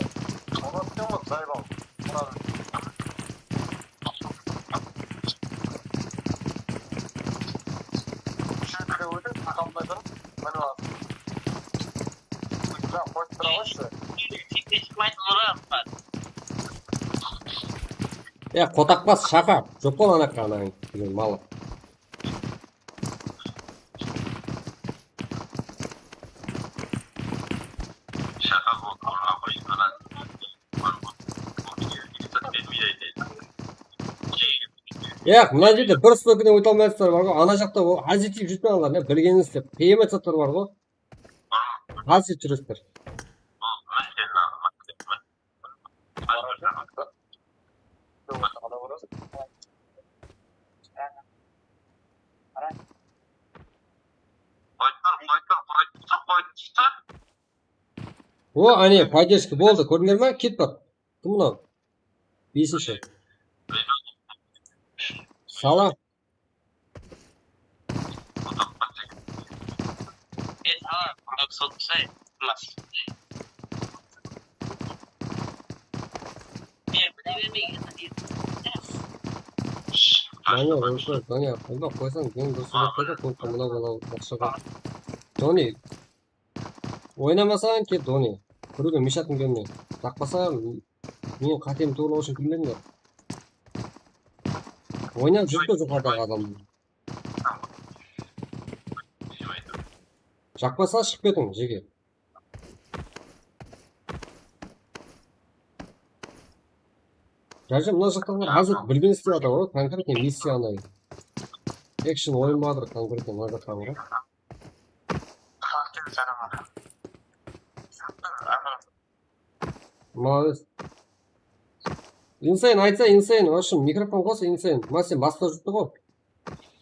Ulatken bol, zayıp al. Ya, qotaqbas, Shaka. Joq bol anaqqa anań degen malı. Shaka bol, aǵa qoyıp qaladı. Yoq, mına jerde bir stokiden óte almaysızlar, bar ǵoy, ana jaqta o, házir tiyip júrip anlar, ne bilgenińiz dep, qıymet zatlar bar ǵoy. Házir júripsizler. Qoyıp tur, qoyıp tur, qoyıp tur, qoyıp tur. O, áne, podderjka boldı, kórdińler ma? Kit bar. Kim mınaw? Besinshi. Sala. Doniya, qoysań, Doniya, qoysań, keyin durıs bolıp qoydı, kópke mına bala uqsaǵan. Doni, oynamasań, ket, Doni. Birewge mish atqım kelmey. Jaqpasa, meniń qátem tuwrılıǵı ushın kúlmedińler. Oynap júrdi joqarıdaǵı adam. Jaqpasa, shıǵıp ketiń, jeke. Jáne mına jaqtaǵılar házir bilgen islep atır ǵoy, konkretno missiyanı. Action oyın bardır, konkretno mına jaqtaǵılar. Молодец. Insane, aytsa, Insane, в общем, mikrofon qos, Insane. Mına sen basta júrdi ǵoy.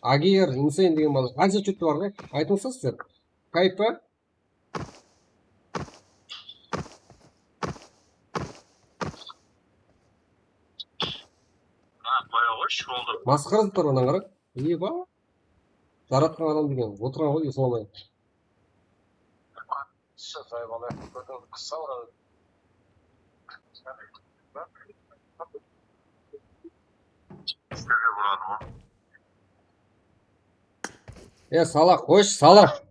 Agir, Insane degen bala. Qansa júrdi bar ǵoy? Aytıńızda sizler. Kayıp pa? Ha, qoya qoyshı, boldı. Masqara etip tur, anań qara. Eba. Jaratqan adam degen, otırǵan ǵoy, uyqılamay. Qıssa jayıp alayıq, kórdiń, qıssa uradı. Sizlerge uradı ǵoy. E, sala, qoyshı, sala.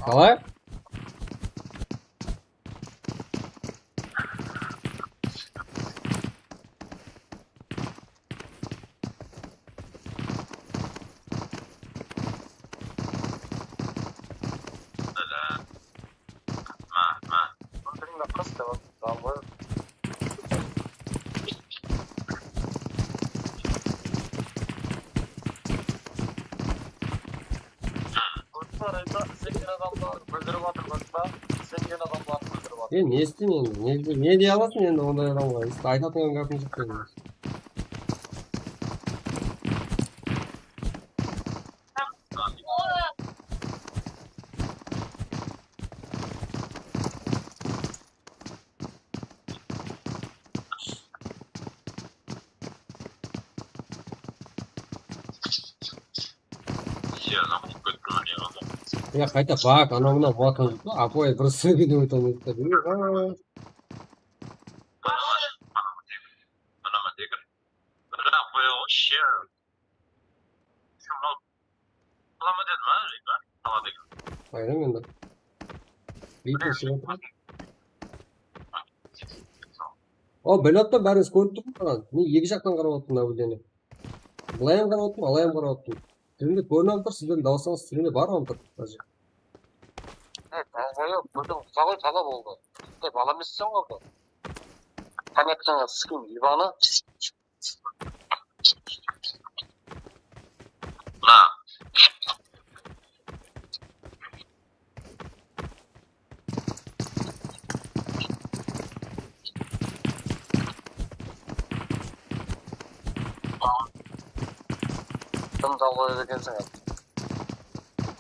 Sala. Ma, ma. Dalbay. Isengen adamlardı kúldirip atır, isengen adamlardı kúldirip atır. E, ne isteyim endi? Ne, ne dey alasın endi onday adamǵa? Aytatın ham gápim joq endi. Ya, qayta bak, anaw mınaw watan, apoy, bir sógede óte almaydı da. Mına, mına, qoya qoyshı. Kim mınaw? Qılaman dedim, ha, Reyka? Qaladı eken. Aynan endi. Biytip shıǵıp atır. O, bilip atırman, bárińiz kórip turıp turǵan. Men eki jaqtan qarap atırman, nablюдение. Bılay ham qarap atırman, alay ham qarap atırman. Strimde kórinip atır, sizlerdiń dawısıńız strimde barıp atır. Házir. E, dalboyob, birden qalay qala boldı? E, bala emesseń ǵoy bu. Qaniyattan skin ебаный. Mına. Kim dalboyob ekenseń?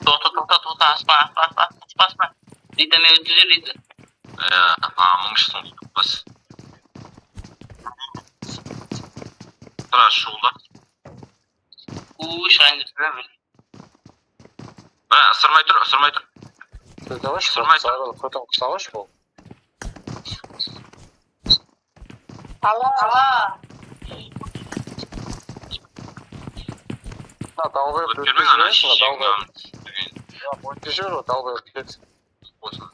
Toqta, toqta, toqta, aspa, aspa, aspa, aspa, aspa. Deydi, men óttizer deydi. E, a, mıńshısın tutpaz. Tura, shıǵıwda. Uy, shayın. Mına, ısırmay tur, ısırmay tur. Dur, давай, ısırmay tur. Sağ ol, sağ ol. Ала, ала. Mına, dalboyob. Ótkermeń, ana, shiyshek. Ya, ótke júr, dalboyob, ket. Bolsın.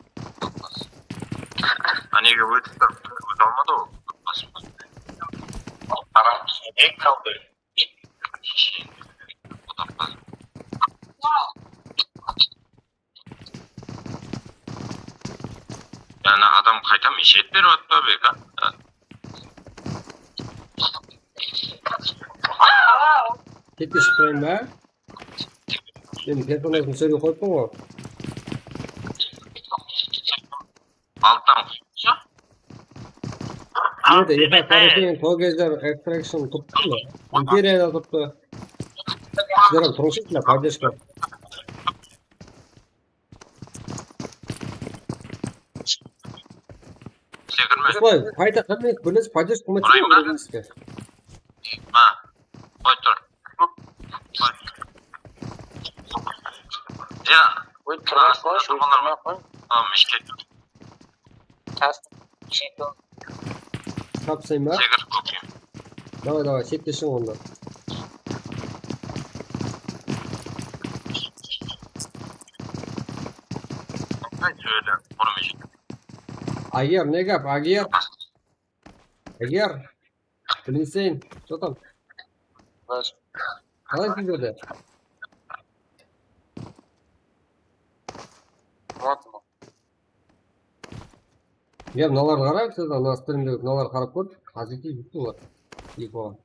Anege ótip tur, óte almadı ol. Qara, eń kaldı. Yana adam qayta mishayt berip atpa, beka? Ketke shıqpayın ba? Endi personajın sóylep qoyıppan ǵoy. Alttan qoyıpsha. Endi eha qarasań, Togezer Extraction turıptı. Imperiya da turıptı. Sizler ham turıńshı, поддержка. Qoy, qayta hámmemiz birlesip podderjka qılmay turayın ba? Qoy, tur. Qoy. Ya. Qoy, turma, qoy, qoy. Tamam, ishke. Tapsayın ba? Sekiz, okey. Davay, davay, shekke shıǵıń onda. Ay, júredi, burmısh. Ager, ne gáp, Ager? Ager, bilimseyin, что там? Qalaysıń sizlerde? Ya, mınalardı qarań, siz ana strimdegi mınalardı qarap kórip, háziyekke jetti olar. Eko.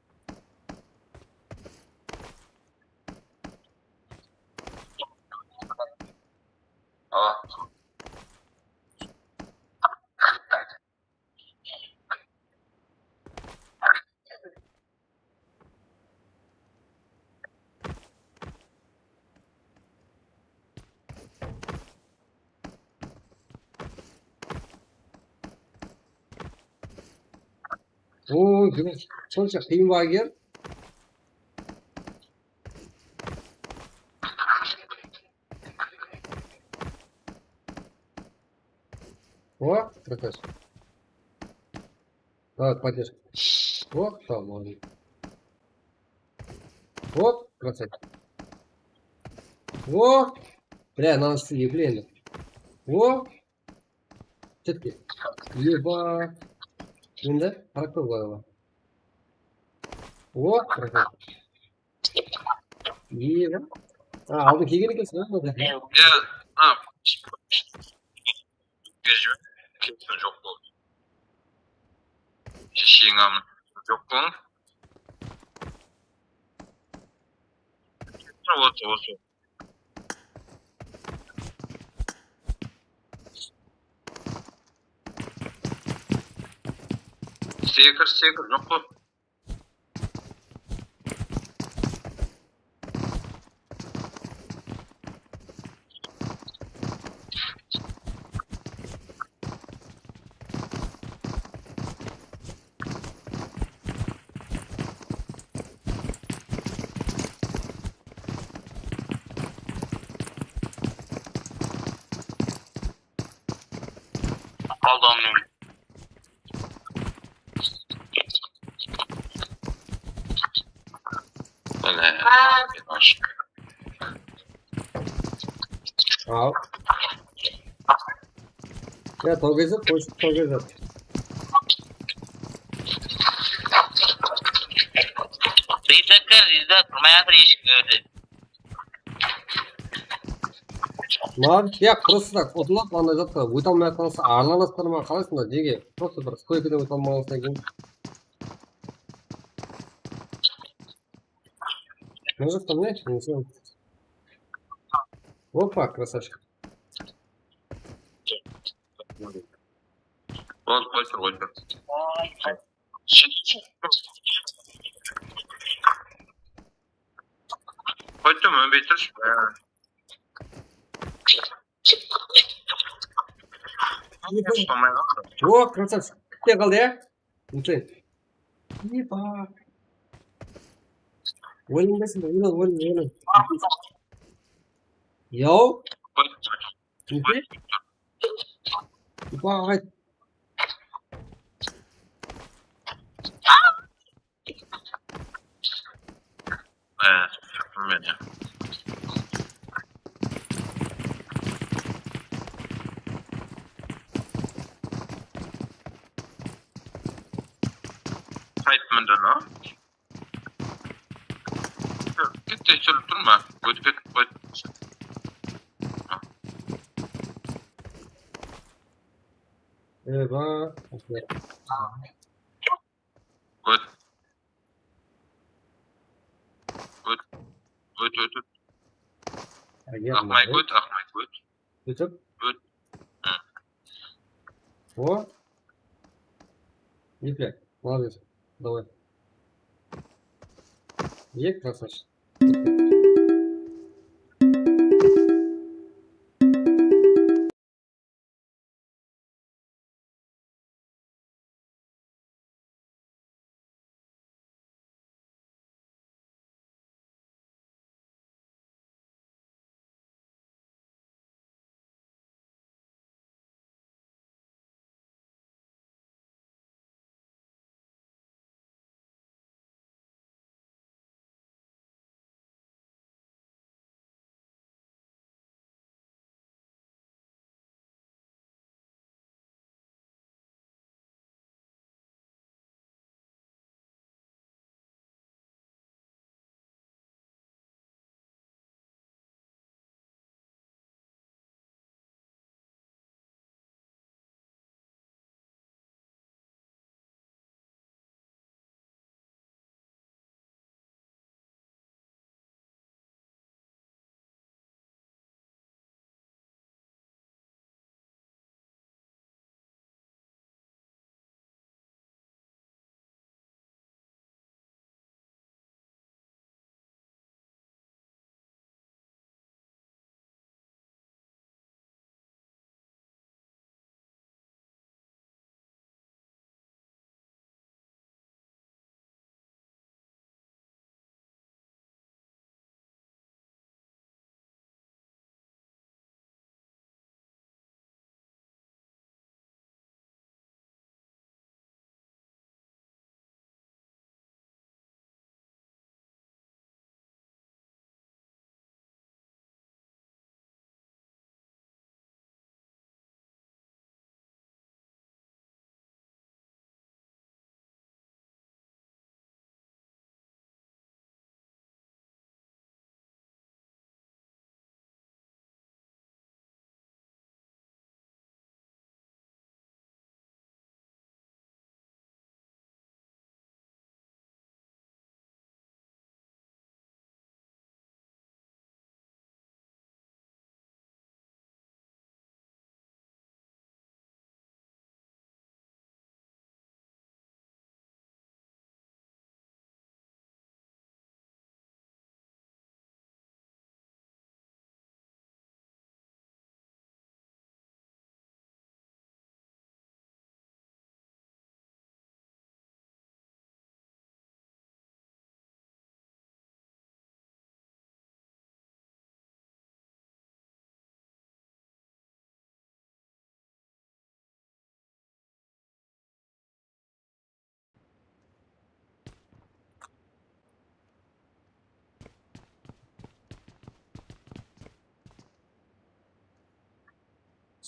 Oo, sonsha qıyın ba, Ager? O, krasavchik. Давай, поддержка. О, tamam. Hop, krasavchik. O, bля, mınanı üstüne epile endi. O, ketke. Eba. Endi, qarap tur, bılay. O, krasavchik. Eba. A, aldın kelgen ekensiz, ha? Ya, ha. Kesin joq boldı. Eshegiń amin. Joq boldı. Osı, osı. Sekir, sekir, joq boldı. Qaldı onıń. Al. Ya, tawgezek, qoyshı tawgezek. Reytingler júzde turmay atır eshik ózi. Mınaw, ya, просто так, utıp, anday zatqa óte almay atqanıńızda arılanasızlar ma, qalaysızlar, nege? Просто bir stoykadan óte almaǵanıńızdan keyin. Mına jaqta ne? Opa, krasavchik. Ol, qoy tur, qoy tur. Qoy tur, minbey turshı. O, krasavchik. Bitte qaldı, ya? Bitte. Eba. Oylanbaysın, oylan, oylan, oylan. Yaw. Bitte. Eba, qayt. Há, túsirdim men ya. Qayt mindi, no? Kette, túsirip turma. Ótip ketip qoydı. Eba. Ót. Ót. Ót, ót, ót. Aqmay ót, aqmay ót. Ótip? Ót. Hı. O. Eple. Молодец. Давай. Ек, красавчик.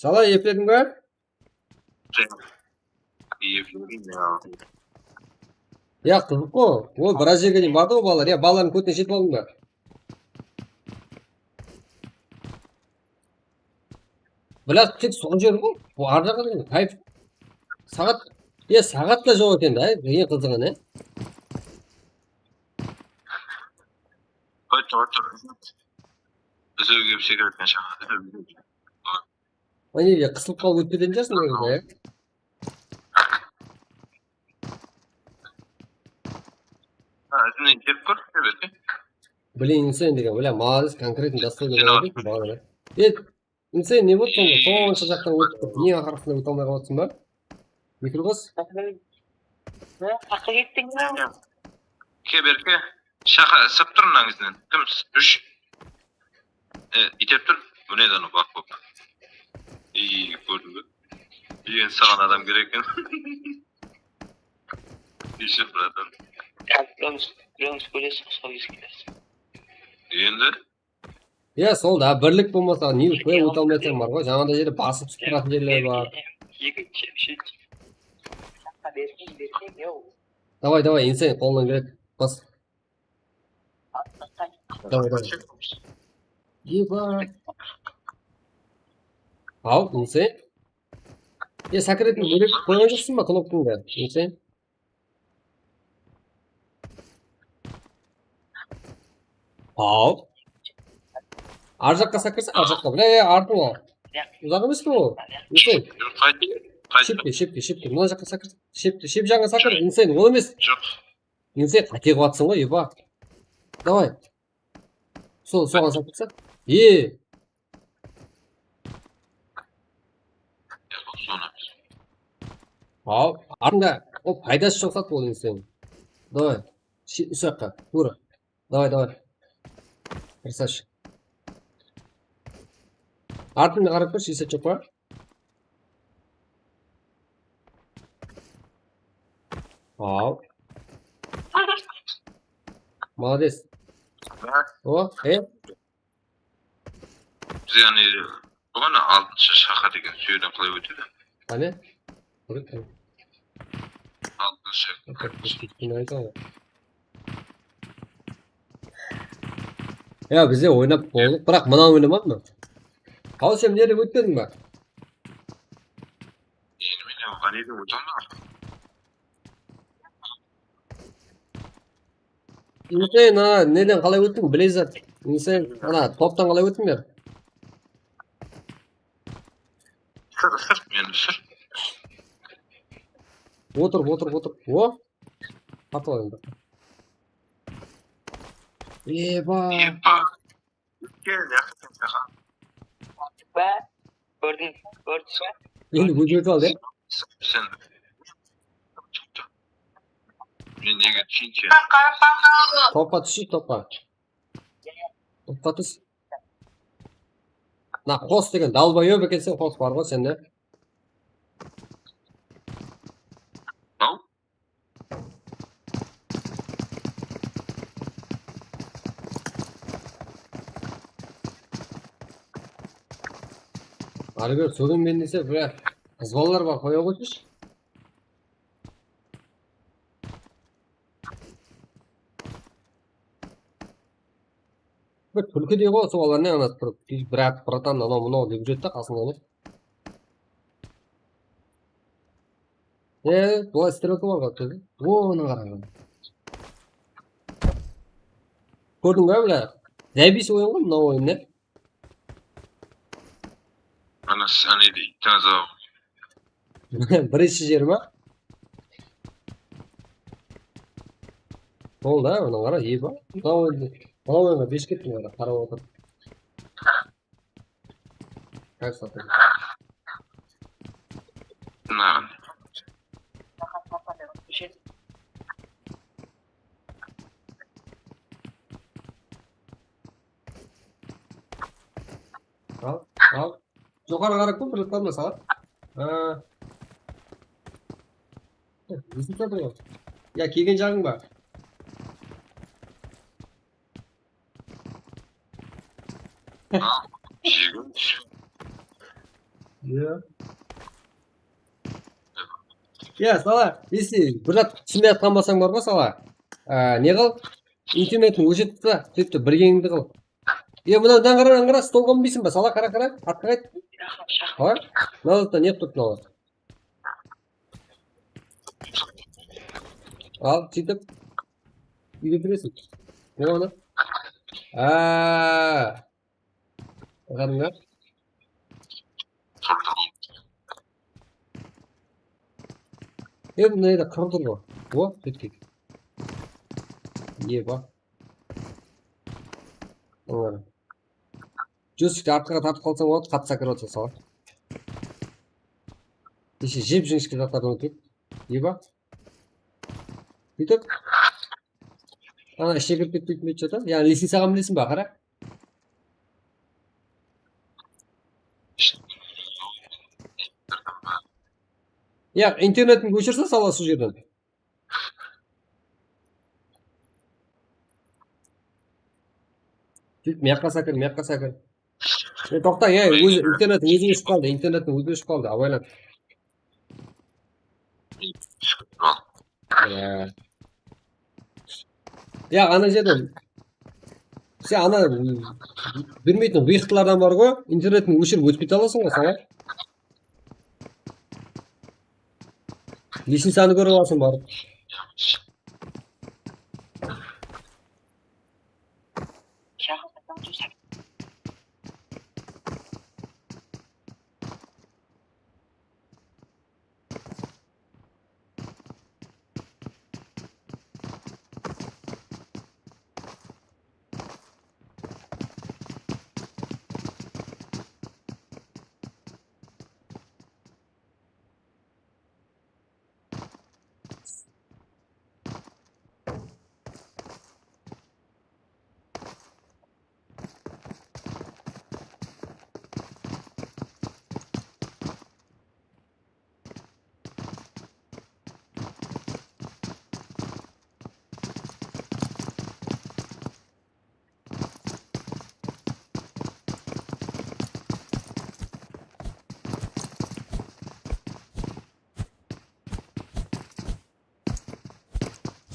Sala, ep berdiń be? Ep berdim, ya. Ya, qızıq ǵo. Ol biraz jerge deyin bardı ǵo balalar. Ya, balalardıń kótine jetip aldıń ba? Bırak, tek sol jer ǵo. Bul arı jaǵı degen kayf. Saǵat, ya, saǵat ta joq eken de, eń qızıǵı ne? Qoy, tur, tur. Izewge sekirip ketken shaxar. Mine, qısılıp qalıp ótip ketedi jarısın, ya. Ha, izinen kelip kór, sebep. Блин, sen degen, бля, молодец, конкретно достойно. Sen olıp. E, sen ne boldı sonda? Sonsı jaqtan ótip turıp, eń aqırısına óte almay qalıp atırsań ba? Mikro qos. Aqı kettiń be? Ke, berke. Shaqa, sıp tur mınań izinen. Kim? Úsh. E, iytep tur. Mine, dano, baq, baq. Ey, kórdiń be? Endi saǵan adam kerek eken. Iyshi, bratan. Jones, Jones, kóresiz, sol eskilesiz. Endi? Ya, sol da, birlik bolmasa, ne, óte almay atırǵan bar ǵoy. Jańada jerde basıp sıqıratın jerler bar. Eki, eki, eki. Davay, davay, insane, qolınan keledi. Bas. Davay, davay. Eba. Al, insane. Ya, sakiretin bólek qoyǵan joqsıń ba, knopkańdı? Insane. Al. Ar jaqqa sakirse, ar jaqqa. Bile, ya, artıń al. Uzaq emes pe ol? Insane. Qayt, qayt. Shepke, shepke, shepke. Mına jaqqa sakir. Shepke, shep jaǵına sakir. Insane, ol emes. Joq. Endi sen qáte qılıp atırsań ǵoy, eba. Davay. Sol, soǵan satıp sa. E. Al, artında, o paydası joq zat ol endi sen. Davay. Usı jaqqa, tuwra. Davay, davay. Красавчик. Artıńda qarap tur, esap joq pa? Al. Молодец. O, e? Biz yaǵnıy, buǵan altınshı shaqa degen, sol jerden qalay ótedi? Qáne? Altınshı. Ya, bizde oynap boldıq, biraq mına oynamadım. Haw, sen mına jerden ótpediń ba? Endi men ǵaniyden óte almadım. Sen ana neden qalay óttiń, Blizzard? Sen ana toptan qalay óttiń beri? Sır, sır, meni sır. Otırıp, otırıp, otırıp. O. Tartıp al endi. Eba. Eba. Kórdiń, kórdiń be? Endi ózgertip al, ya. Sen. Men nege túsinshi? Topqa tús, topqa. Topqa tús. Mına qos degen dalboyob ekenseń, qos bar ǵoy sende. Al. Álibek, sóylenben dese, brat, qız balalar bar, qoya qoyshı. Bir túlkidey ǵoy, sol balalar ne anası turıp, brat, bratan, anaw, mınaw dep júredi da qasında ne. E, bılay strelka bar ǵoy, kórdiń. O, mına qara. Kórdiń be, bla? Zaybis oyın ǵoy, mına oyın, ne? Ana, sanaydı, taza. Birinshi jer ma? Boldı, a, mına qara, eba. Mına oyındı, mına oyınǵa bes kettim, qarap otır. Qaysı atır? Mına. Al, al. Joqarı qarap kóp, bir zat barma saǵan. Ha. Ósip jatır ǵoy. Ya, kelgen jaǵıń ba? Jigim. Ya. Ya, sala, esi, bir zat túsinbey atqan bolsań bar ǵoy, sala. Á, ne qıl? Internettiń óshirip tasla, sóytip bilgenińdi qıl. Ya, mınaw, mınadan qara, mınadan qara, stolǵa minbeysiń ba? Sala, qara, qara, artqa qayt. Qara, mınaw zatta ne qılıp tur mınaw? Al, sóytip. Úyge kiresiń. Ne qıladı? Á. Ǵarınǵa. Endi mına jerde qırı tur ǵoy. O, kettik. Eba. Joystickti artqaǵa tartıp qalsań boladı, qattı sakirip atsa sala. Keshe jep-jińishke zatlardan ótip. Eba. Sóytip. Ana, ishine kirip ketpeydi, neytip jatır. Yaǵnıy, lestnicaǵa minesiń ba, qara. Ya, internetińdi óshirse sala sol jerden. Sóytip, mıyaqqa sakir, mıyaqqa sakir. E, toqta, ya, ózi internetiń ózi óship qaldı, internetiń ózi óship qaldı, abaylan. Ya. Ya, ana jerden. Sen ana, mm, bilmeytin ǵıyıqtılardan bar ǵoy, internetiń óshirip ótip kete alasań ǵoy, sala. Lestnicanı kóre alasań barıp.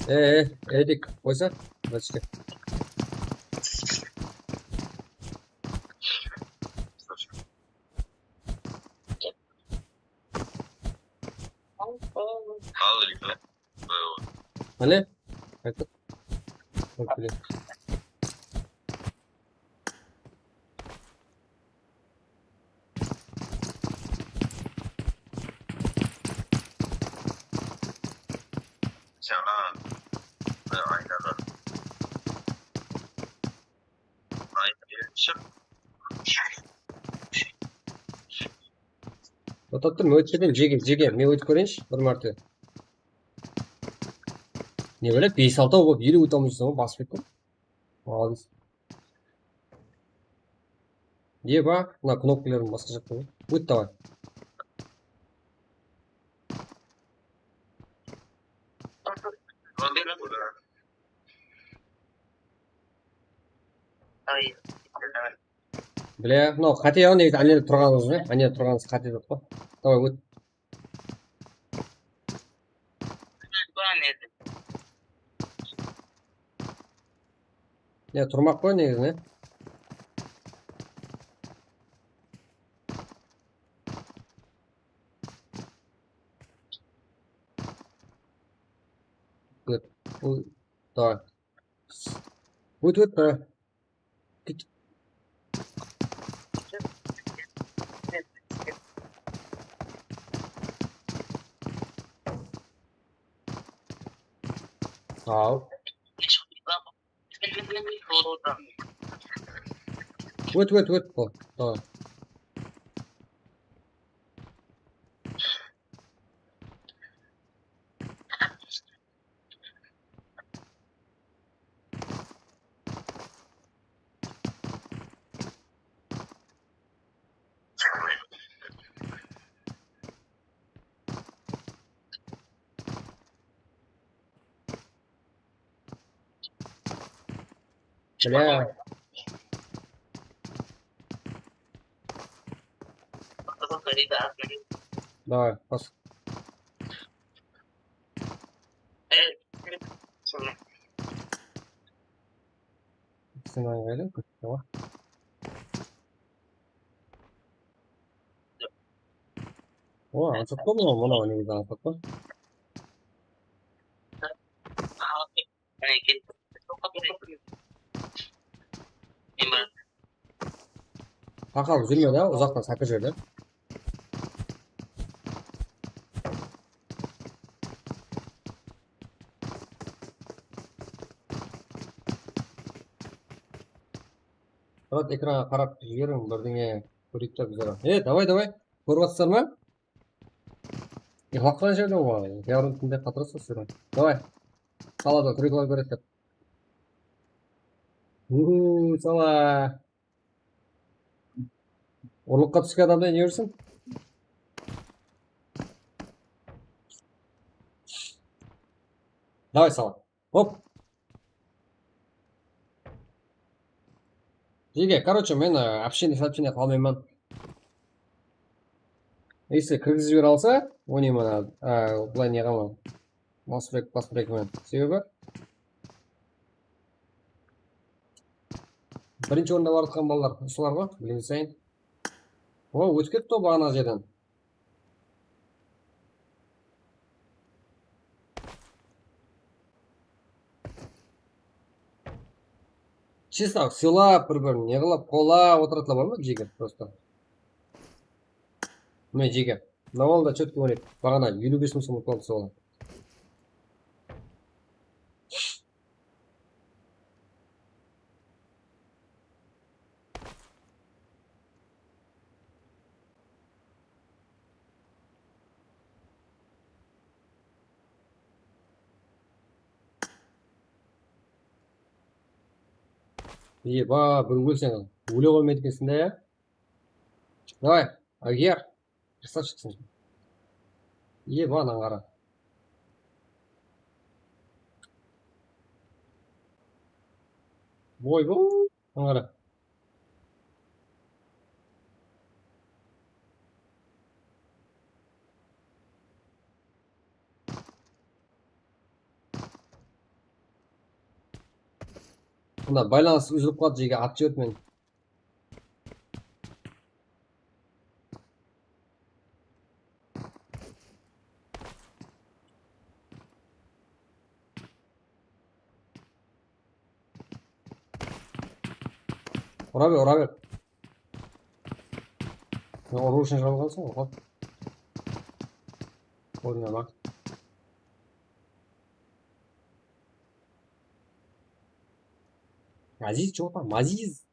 E, e, Edik, qoysa, Vladike. Qáne? Qaytıp. Bak, bile. Jańa, e, aynadan. Ayna berip shıq. Otap tur, men ótip keteyin, jege, jege, men ótip kóreyinshi bir márte. Ne bile, bes-altı bolıp, ele óte almay júrseń ǵoy, basıp kettim. Maladec. Eba, mına knopkalarım basqa jaqta ǵoy. Ót, davay. Bile, mınaw qáte ya, negizi, áne turǵanıńız ne? Áne turǵanıńız qáte zat ǵoy. Davay, ót. Ya, turmaq ǵoy negizi ne? Good. Bul, davay. Ót, ót, davay. Git. Al. Ót, ót, ót. Bol, davay. Bile. Davay, bas. Ikisini ayırayın, kótke bar. O, ańsat pa mınaw, mınaw negizi ańsat pa? Taqalıp júrme da, uzaqtan sákir júr da. Murat, ekranǵa qarap jiberiń, birdeńe kóreyik ta bizler. E, davay, davay. Kórip atsızlar ma? Uxlap qalǵan jerden ǵoy. Yavrım tınday qatırasań sizler. Davay. Salada tryuklap beredi dep. Uhu, sala. Urlıqqa túsken adamday ne júrseń? Davay, sala. Hop. Jege, короче, men, e, общение, сообщение qıla almayman. Если kirgizip jibere alsa, oynayman, a, a, bılay ne qılaman? Basbirek, basbirek men. Sebebi birinshi orında barıp atqan balalar usılar ǵoy, bilgen sayın. O, ótip ketti ǵoy baǵana jerden. Чисто sıylap, bir-birin ne qılıp, qollap otıratılar bar ma, Jege, просто? Mine, Jege. Mına boldı, четко oynaydı. Baǵana eliw bes mıń sum utıp aldı, sol. Eba, bir ólseń, óle qoymaydı ekenseń da, ya? Davay, Agiyar. Qırsap shıqsın. Eba, anan qara. Boy, boy, anan qara. Mına baylanıs úzilip qaldı, Jege, at jiberdi men. Ura ber, ura ber. Sen urıw ushın jıraǵansań, oqı. Oynama. Aziz, чё там, Aziz?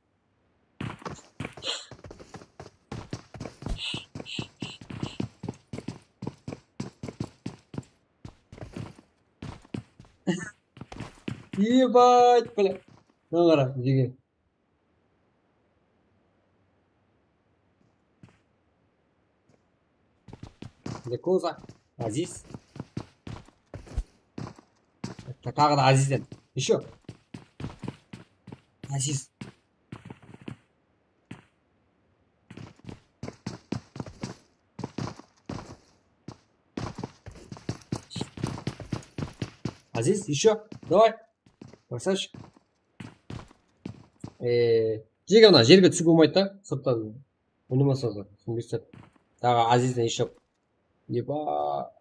Ебать, бля. Mına qara, Jege. Yakuza. Aziz. Ta-, taǵı da Azizden. Ещё. Aziz. Aziz, ещё. Давай. Красавчик. Ee, Jege, ana jerge túsiwge bolmaydı da, sırttan. Unımasın, túsinbeysiz. Taǵı Azizden ещё. Eba.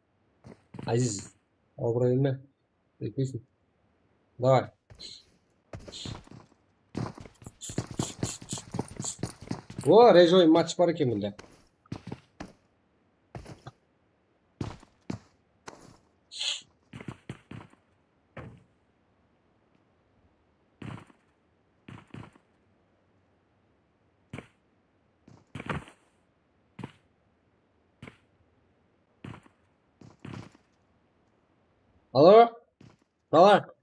Aziz. Abıray berme. Bilmeysiń. Davay. O, rejoy match bar eken mında. Alo? Bala.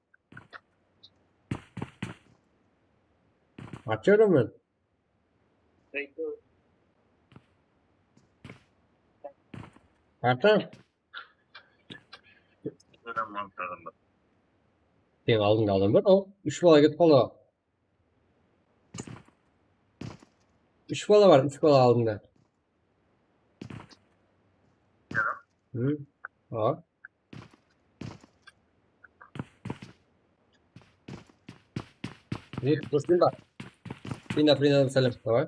Açıyorum ben. Ata. Senin aldında adam bar. O, úsh bala ketip qaldı. Úsh bala bar, úsh bala aldında. Hı? A. Ey, Ruslan ba? Pina, Pina, salam. Davay.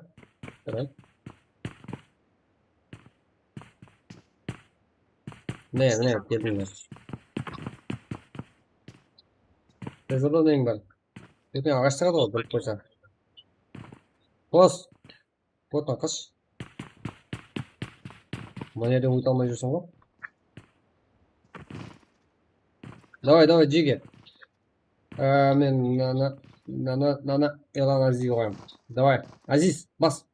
Salam. Ne, ne, keldińler. Tez ol, neń bar? Erteń aǵash shıǵadı ǵoy, bilip qoysań. Bos. Bottan qısh. Mına jerden óte almay júrseń ǵoy. Davay, davay, Jige. Á, men mınanı, mınanı, mınanı Elan Azizge qoyaman. Davay, Aziz, bas.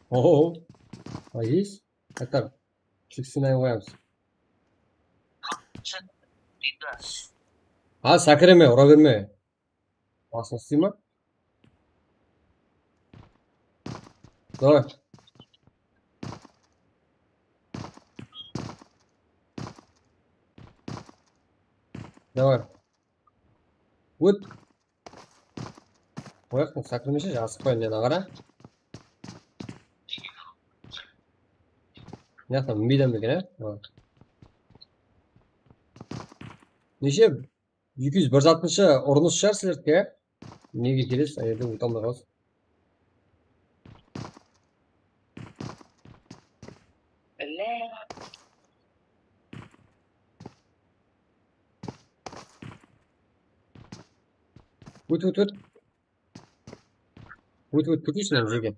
Oho. Aziz, qaytar. Seksen qoyamız. Ha, sákireme, ura berme. Basın uslay ma? Davay. Davay. Ót. Oyaqtan sákirmeshe, jasıq qoy, mına qara. Mıyaqtan minbeydi eken, á? Neshe? Eki júz bir zatınshı urınıs shıǵar sizlerdiki, á? Nege kelesiz, ana jerde óte almay qalasız. Ót, ót, ót. Ót, ót, ketish mına jerge.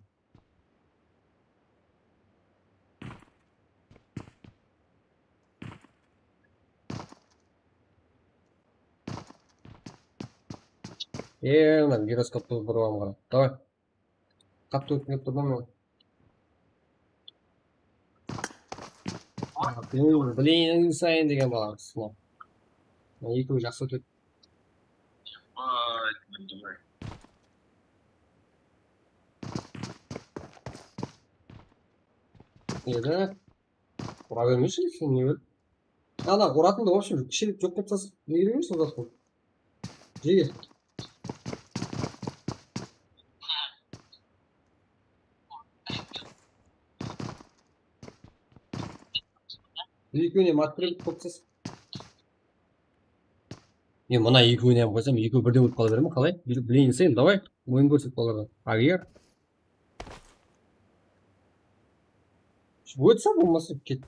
E, mına giroskoptı burıp alıp qara. Davay. Qattı ótip ketip turdım men. Blin, blin, sayın degen balamız. Mına ekewi jaqsı ótedi. Edi. Ura bermeshi, sen ne bil? Ana, uratın da, в общем, kishilik joq qılıp taslaydı. Nege bermeysiz, uratın? Jege. Ekewine matpirlik qılıpsız. E, mına ekewine ham qoysam, ekewi birden ólip qala bere me, qalay? Bil-, bileyin sen, davay, oyın kórset balalardan. Ager. Ótse bolmasa ket.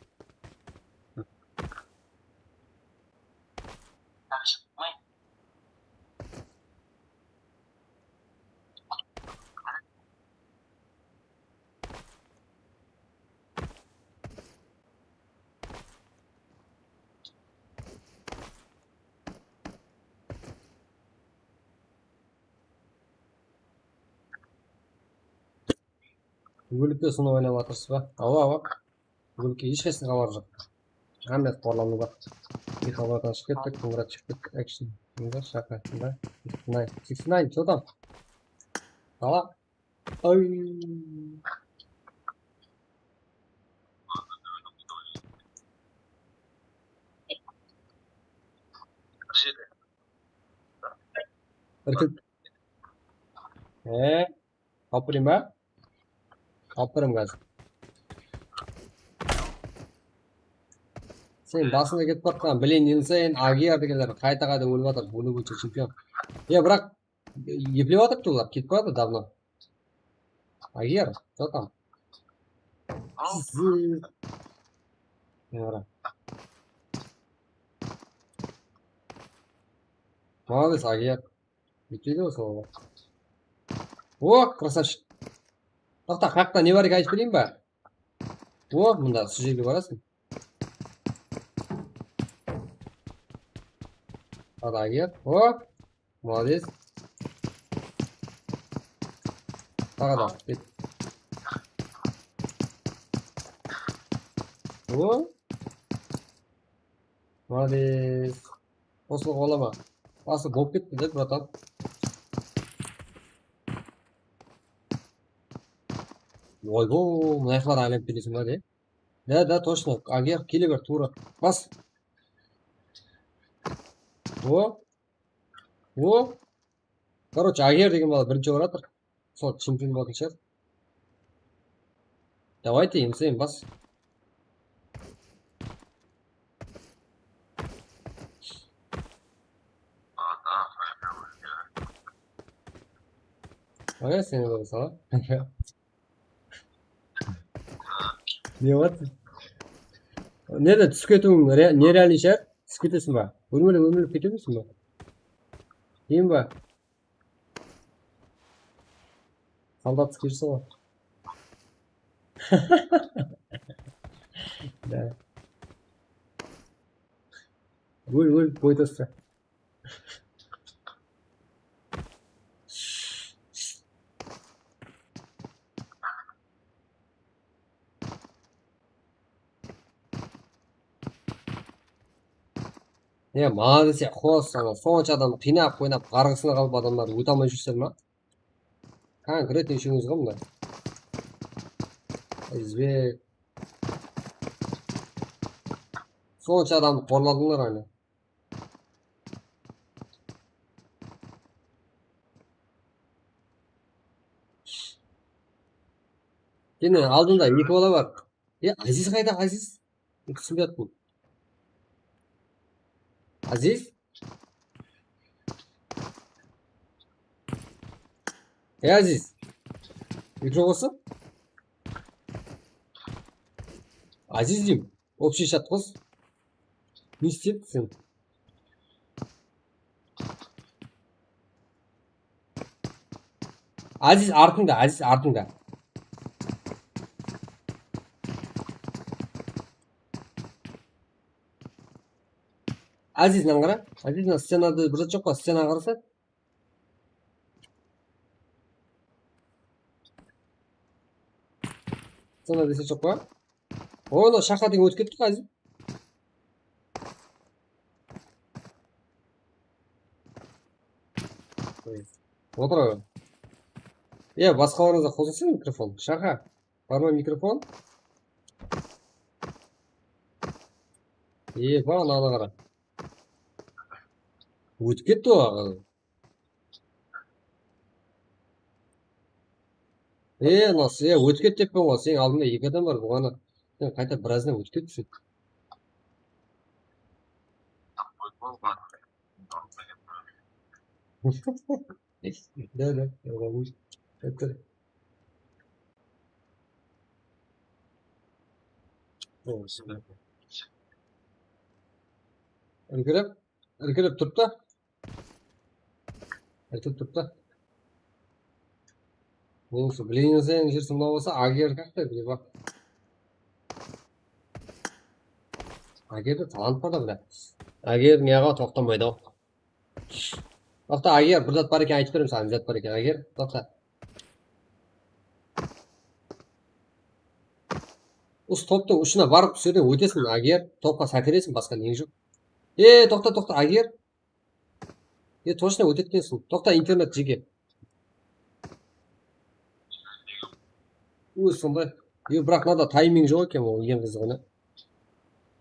Ólikke usını oynap atırsız ba? Awa, awa. Ólikke hesh qaysısınıń xabarı joq. Hámmesi qorlanıw bar. Mixail Muratov shıǵıp ketti, Kongrad shıǵıp ketti, Action. Kimde? Shaka, kimde? Sixty nine, sixty nine, что там? Qala? Ay. Irkil. E, Tawıp bereyim ba? Tawıp bereyim házir. Sen basına ketip atqan, блин, insane, Agiar degenler qayta-qayta ólip atır, óliw boyınsha chempion. Ya, biraq, eplep atırıptı olar, ketip qoydı давно. Agiar, что там? Zzz. Yara. Молодец, Agiar. Bittiydi ǵoy sol. O, красавчик. Toqta, qayaqta ne bar eken aytıp bereyin ba? O, mında usı jerge barasıń. Taǵı da Agiar. O, молодец. Taǵı da. Ket. O. Молодец. Qosılıp ala ma? Bası bolıp ketti de, bratan. Oybo, mınayıqlar aylanıp kelesiń ba de? Да, да, точно. Agiar kele ber, tuwra. Bas. O. O. Короче, Agiar degen bala birinshi bolıp atır. Sol chempion bolatuǵın shıǵar. Давайте, insane, bas. Qara sen bolsa. Ne boldı? Nede túsip ketiwiń re-, nerealnıy shıǵar? Túsip ketesiń ba? Ómir-ómir kete beresiń ba? Keyin ba? Soldatskiy júrseń ǵoy. Da. Ól, ól, boy tasta. Ya, maǵan dese, xos, ana, sonsha adamdı qıynap, qıynap, ǵarǵısına qalıp adamlardı óte almay júrsizler ma? Konkretno úshewińiz ǵoy mına. Izbek. Sonsha adamdı qorladıńlar ana. Kene aldında eki bala bar. Ya, Aziz qayda, Aziz? Men túsinbey atırman. Aziz? Ey, Aziz. Uyqı joq bolsa? Aziz deyim. Общий chat qos. Ne isteyapsıń? Aziz, artıńda, Aziz, artıńda. Aziz, mınaǵan qara. Aziz, mına scenada bir zat joq pa? Scenaǵa qarasa. Scenada esh zat joq pa? Oy, mına Shaqa degen ótip ketti, Aziz. Otır. Ya, basqalarıńızǵa qosılsın mikrofon. Shaqa, bar ma mikrofon? E, ba, ana, ana qara. Ótip ketti ǵoy. E, nasıl, ya, ótip ketti deppen ǵoy. Seniń aldıńda eki adam bar, buǵana. Sen qayta birazdan ótip kettiń. Da, da, oǵan ótir. Irkirep, irkirep turıptı. Irkirep turıptı. Bolsa, блин, sen júrsiń, mına bolsa, Ager как-то, bile baq. Agerde talant bar da, bile. Ager ne aǵa toqtamaydı-aw. Toqta, Ager, bir zat bar eken, aytıp beremen saǵan, ne zat bar eken, Ager, toqta. Usı toptıń ushına barıp, usı jerden ótesiń, Ager, topqa sákireseń, basqa neń joq. E, toqta, toqta, Ager. E, tochno ótetkenseń. Toqta, internet jeke. Ózi sonday. E, biraq mınada tayming joq eken, ol eń qızıǵı, ne?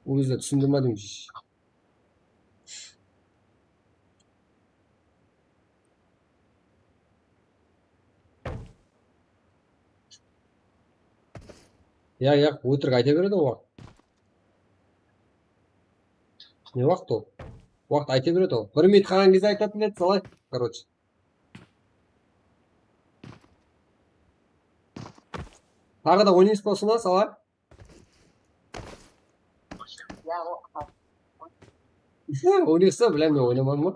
Ózi túsindim ba deymiz. Ya, ya, ótirik ayta beredi ǵoy waqıt. Ne waqıt ol? Waqıt ayta beredi ol. Bir minut qalǵan gezde aytatın edi, solay. Короче. Taǵı da oynaysız ba usını, sala? Oynaysız ba, bilem, men oynamadım ǵoy.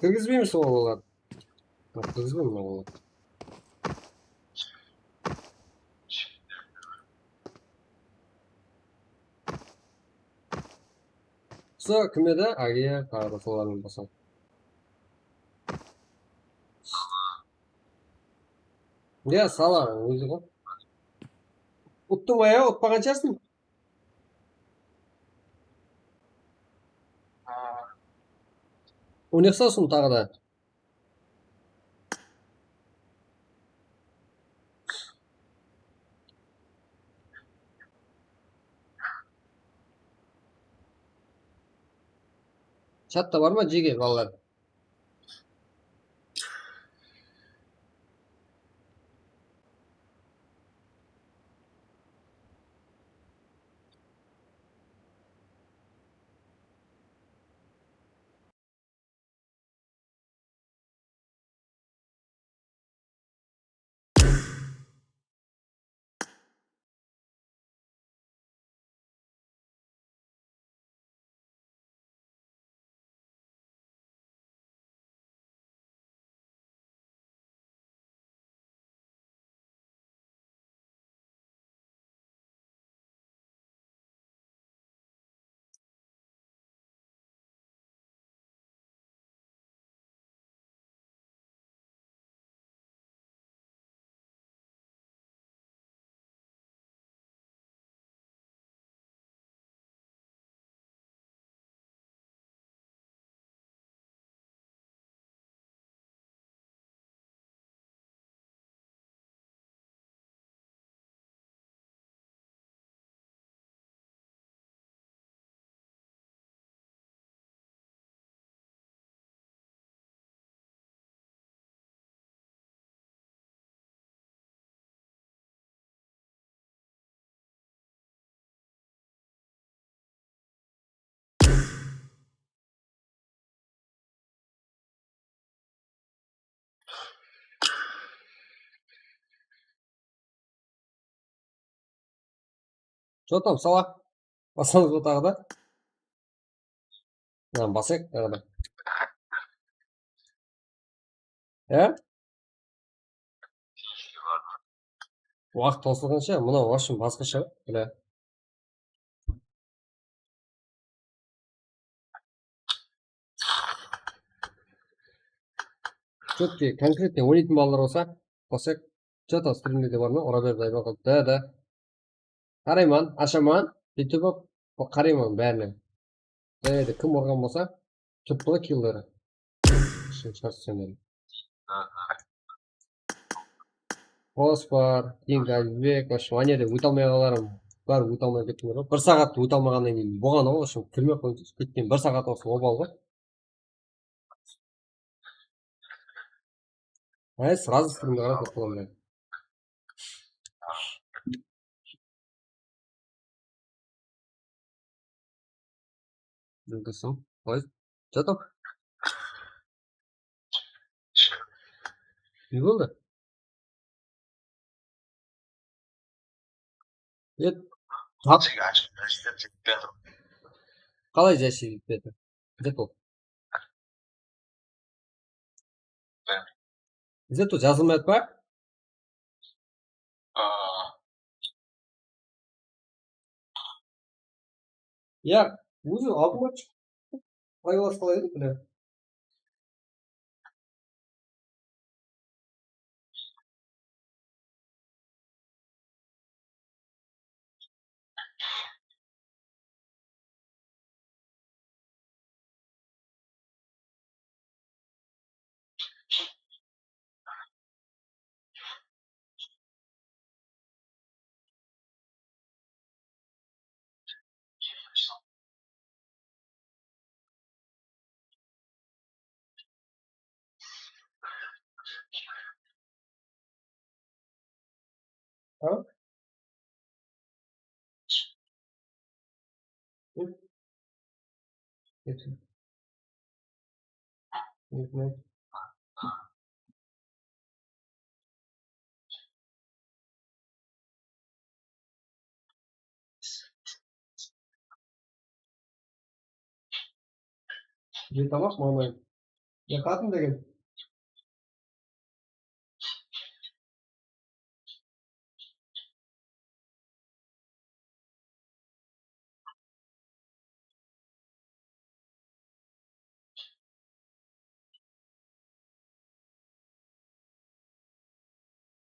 Kirgizbeymiz ol balalardı. Kirgizbeymiz ol balalardı. Usı kim edi? Agiya, taǵı da solarman basam. Ya, sala, ózi ǵoy. Uttıń ba ya, utpaǵan shıǵarsıń. Oynayıq usın taǵı da. Chatta bar ma, jege balalar? Что там, Sala? Baslamız ba taǵı da? Ha, basayıq taǵı da. Ya? Waqıt tawsılǵansha, mına, в общем, basqasha, bile. Четкий, конкретный oynaytın balalar bolsa, qosayıq. Что там, strimlerde bar ma? Ura berdi, ayban qılıp. Da, da. Qarayman, ashaman, YouTube-a qarayman bárine. Jáne de kim urǵan bolsa, turıptı ǵoy killleri. Shın shıǵarsın sen meni. Qospar, King Alibek, в общем, ane de óte almay qalǵanlarım bar, óte almay kettińler ǵoy. Bir saǵattı óte almaǵannan keyin bolǵan ǵoy, в общем, kirmey-aq qoyıńız, ketken bir saǵat usı bolıp aldı ǵoy. Ay, сразу strimge qarap otıp qalaman men. Bildirsin. Qoy. Что там? Ne boldı? E, tap-, qalay jáshayıp ketedi? Где-то. Где-то jazılmayatpa? Ya, ózi aldıma shıqtı. Qaylasqalay edi, bile. Ha? Getir. Getir. Ne tamaq, mamay? Ne qatın degen?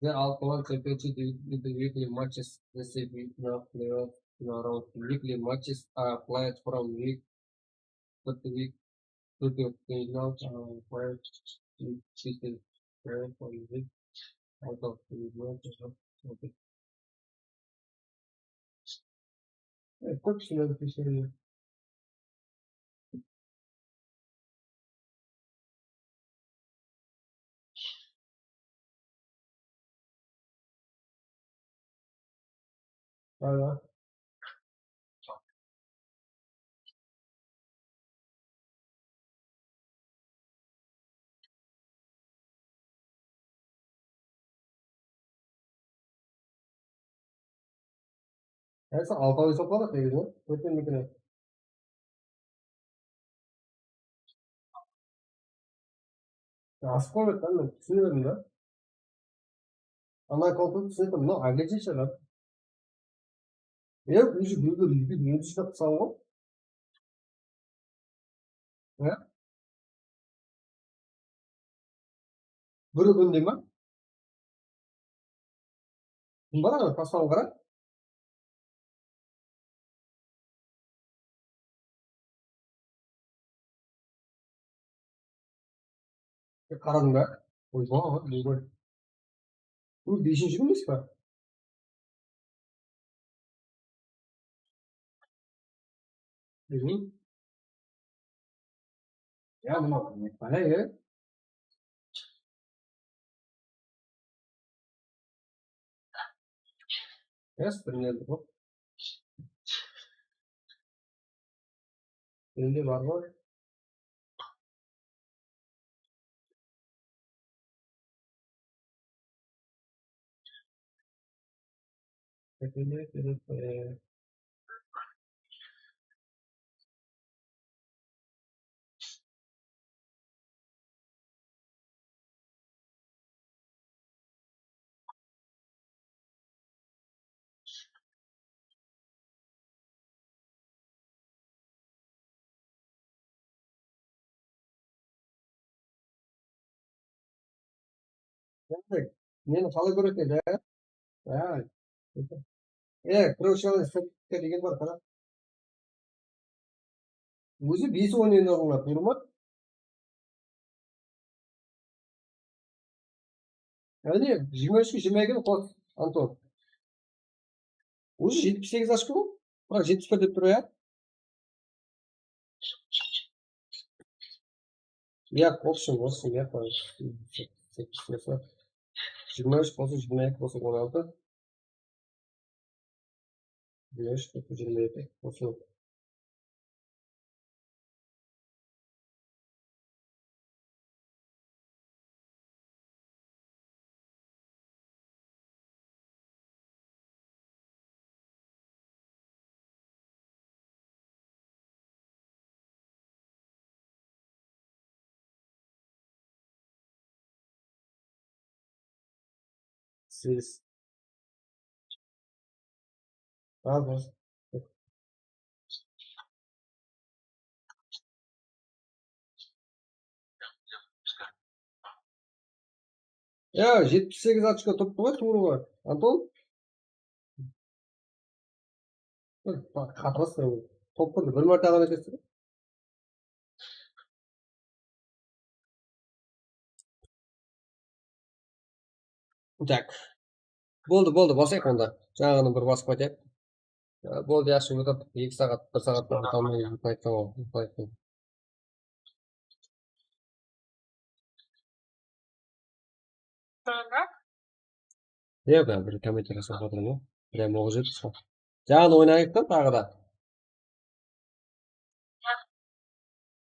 There are one championship with the weekly matches. This is week now playoff in a row. Weekly matches are played from week to the week. To the finals are played in season. Playoff from week out of the week. E, kóp kisilerdi tekseriwge. Aywa. Qaysı alfabe soqladı negizi? Tórt penen ekini. Asıp qoyıp atırman, men túsinemedim da. Ana koltuktı túsinedim, mınaw agresiyasha da. E, ózi bir-bir, bir-bir, ózi shıdap qısalı ǵoy. Ya. Bir kúnde ma? Kim bar ana, taslamı qara. Qaradıń ba? Oyba, oyba. Bul besinshi kún emes pa? Bilmeyim. Ya, mına, qara, ya. Yes, bilmeyim, bu. Endi bar ǵoy. Meni qalay kóredi edi, á? E, короче, statistika degen bar, qara. Ózi bes oyın ornına turma. Áne, jigirma úshke jigirma eki qos, Anton. Уже jetpis segiz ochko ǵoy. Biraq jetpis bir dep tur, ya. Ya, в общем, в общем, ya, jigirma úsh bolsa, jigirma eki bolsa, on altı. Jigirma úsh bolsa, jigirma eki bolsa. Siz. Al, bas. Ya, jetpis segiz ochko turıptı ǵoy, tuwrı ǵoy. Anton? Qatırasın, top birdi bir márte alǵan ekensiz. Tak. Boldı, boldı, basayıq onda. Jańaǵını bir basıp qaytayıq. Ya, boldı, yaqshı, ótip, eki saat, bir saat bolıp qalmay, uxlayıp, uxlayıp. Sonra? Ya, ben bir kommentariya soqıp atırman. Прям oǵıp jetipsiz ǵoy. Jaǵın oynayıq ta, taǵı da.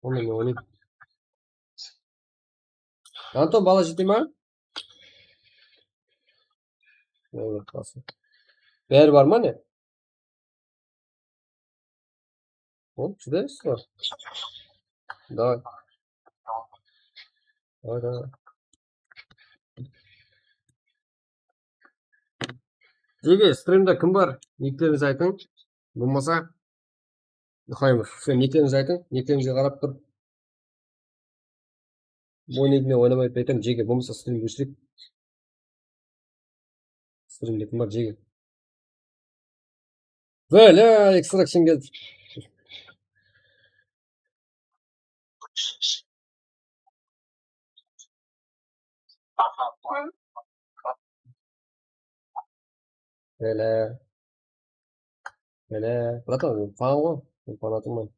Onı men oynayım. Anton, bala jete ma? Evet, basın. Bári bar ma ne? Hop, shıdayız ǵoy. Davay. Davay, davay. Jege, strimde kim bar? Niklerińizdi aytıń. Bolmasa, Iqlayman. Sen niklerińizdi aytıń. Niklerińizge qarap turıp. Oynaydı, men oynamaydı dep aytaman, jege. Bolmasa strim óshireyik. Strimde kim bar, jege? Bele, Extraction keldi. Bele. Bele. Bratan, fan ǵoy. Men fanatım ǵoy.